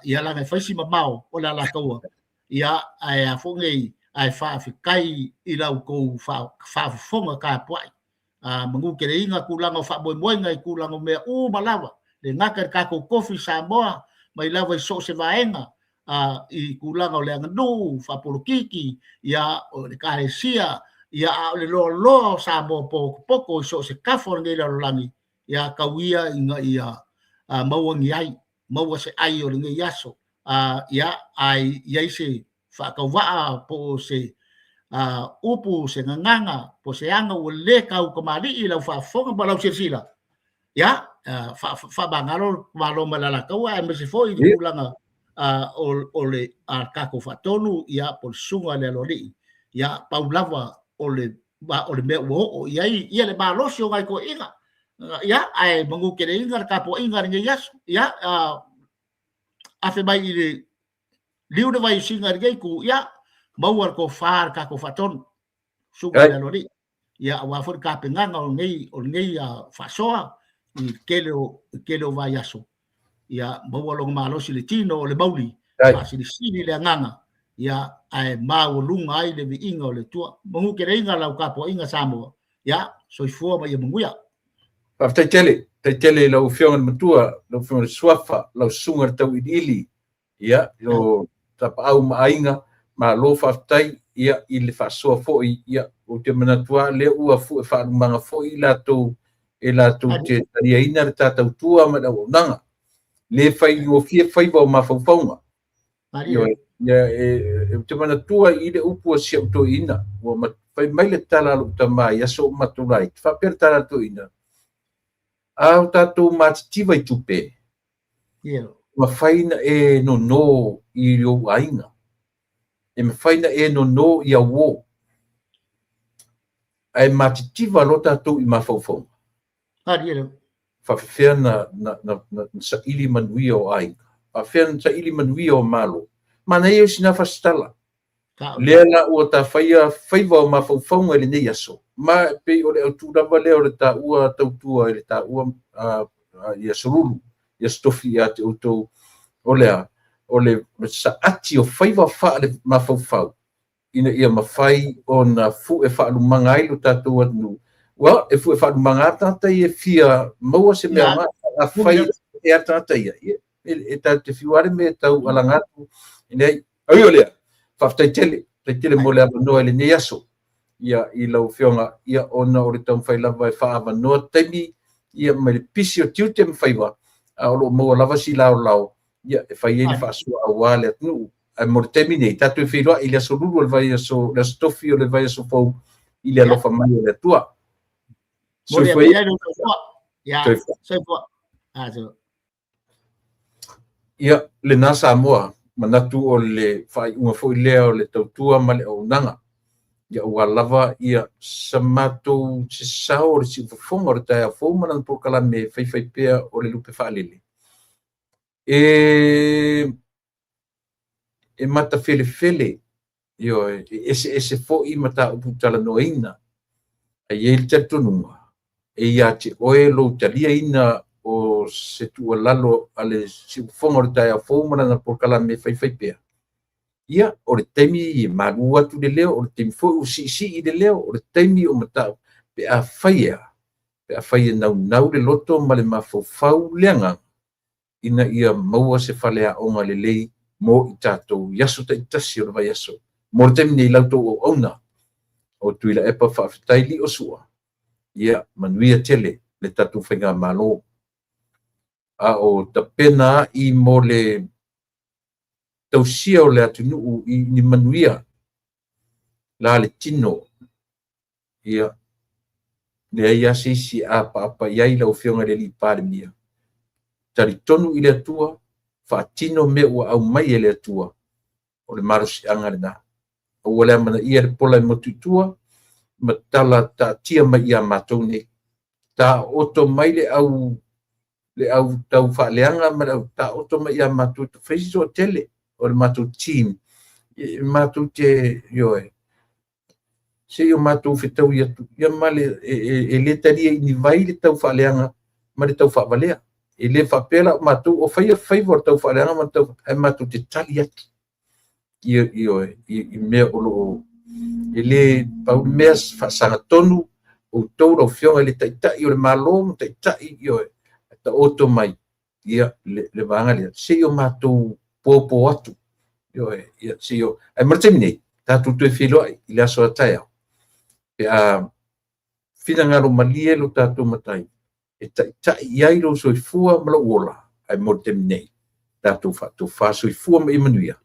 ia leaga e fai si mamao o le Alataua, ia, ae a foi nei, ae faafetai i la outou faafofoga tapuai. Manuteleina tulaga o faamoemoega i tulaga o mea uma lava, le gata i le tatou tofi i Samoa, mai lava i so o se vaega, i tulaga o le aganuu, faapolokiki, ia, o le ekalesia, ia, a o le loaloa o Samoa potopoto i so o se tafa o lenei lalolagi, ia, tau ia ina ia maua ni ai, maua se ai o lenei aso, ia, a i ai se faatauvaa po o se upu, se gagana, po o se aga ua le tautamalii i lau faafofoga ma lau silasila, ia, faamagalo le Malo mai le Alataua, aemaise foi i le tulaga o le tatou faatonu, ia, po o le susuga i le Aloalii, ia, pau lava o le mea ua oo i ai ia le malosi o nai toeaiina, ia, ae manuteleina le tapuaiga i lenei aso, ia, afe mai i le liu le vaiusiga i lenei itu, ia, maua le tofa a le tatou faatonu, susuga i le Aloalii, ia, aua foi le tapenaga o lenei, o lenei faasoa i le tele o, i le tele o vaiaso, ia, maua lona malosi i le tino o le mauli, faasilisili le agaga, ia, ae maualuga ai le viiga o le Atua. Manuteleina lau tapuaiga Samoa, ia, soifua ma ia manuia. Faafetai tele, faafetai tele i lau Afioga i le Matua, lau Afioga i le Suafa, lau Susuga i le Tauiliili, ia, lo Tapaau ma Aiga, malo faafetai, ia, i le faasoa foi, ia, ou te manatu lava lea ua fue faalumaga foi i latou e latou te taliaina le ta tautua ma le auaunaga. Le faigofie faiva o mafaufauga. Ioe, ia, e, ou te manatua i le upu a si au toeaina, ua fai mai le tala a lou tama i aso o matou laiti, faapea le tala a le toeaina, a o tatou matitiva i tupe, Yeah. Mafai na e nono i ou aiga. E mafai na e nono i au uo. Ae matitiva loa tatou i mafaufauga. Faafefea na, na, na, na, na saili manuia o aiga. Faafefea na saili manuia o Malo. Manaia o sina fasitala. Lea la ua tafaia faiva o mafaufauga i lenei aso, ma e pei o le autu lava lea o le taua tautua i le taua i Aso Lulu, i Aso Tofi ia te outou, o le a? O le saati o faiva faale-mafaufau ina ia mafai ona fue faalumaga ai lo tatou atunuu. Ua e fue faalumaga lava tagata ia e fia maua se mea aoga, afai e a tagata ia, e tatou te fiu lava le mea e tau alaga atu, e leai. Ae ui o lea, faafetai tele, faafetai tele mo le avanoa i lenei aso ia i lau Afioga, ia ona o le taumafai lava e faaavanoa taimi ia mai le pisi o tiute ma faiva, a o lo o maua lava si laolao ia e fai ai le faasoa aua le atunuu. Ae mo le taimi nei, tatou feiloai i le Aso Lulu o le vaiaso, le Aso Tofi o le vaiaso fou i le alofa mai o le Atua. Soifua ia. Soifua. Ia, lena Samoa, manatu o le faaiuga foi lea o le tautua ma le auaunaga. Ia aua lava ia sa matou se sao o le siufofoga o le taeao fou ma lana polokalame e faifai pea o le lupe faalele. E matafelefele, ioe, e eseese foi mataupu talanoaina. Ae i ai le talitonuga, e ia te oe lou taliaina o se tuualalo a le siufofoga o le taeao fou ma lana polokalame faifai pea. Ia, o le taimi e malu atu le leo, o le taimi foi ua siisii le leo, o le taimi o mataupu, pe afai e a, pe afai e naunau le loto ma le mafaufau le agaga, ina ia maua se faleaoga lelei mo i tatou i aso taitasi o le vaiaso. Mo le taimi nei, la outou auauna o Tuilaepa, faafetai Liosua, ia manuia tele le tatou faigamalo. A o tapena ai mo le tausia o le atunuu i ni manuia la le tino, ia leai lava se isi e apaapa i ai lau Afioga i le Alii Palemia. Talitonu i le Atua, faatino mea ua aumai e le Atua, o le malosiaga lena. Aua le amanaia le pola e motu i tua, ma tala taatia mai ia matou nei. Taoto mai le au le au tau faaleaga ma le au taoto mai ia matou, fai se toatele o le matou team, e matou te, ioe, se i o matou fetaui atu, ia ma le, e le talia i ni vai le tau faaleaga ma le tau faavalea. E le faapea la o matou o faia faiva o le tau faaleaga ma le tau, ae matou te tali atu ioe, i mea o lo o e le pau le mea faasagatonu outou lau Afioga i le Taitai o le Malo ma Taitai, ioe, taoto mai ia le vaega lea, se i o matou popo atu, ioe, ia se i o, ae mo le taimi nei, tatou toe feiloai i le aso a taeao, pe a finagalo malie lo tatou Matai e taitai i ai lou soifua ma lou ola, ae mo le taimi nei, tatou faatofa soifua ma ia manuia.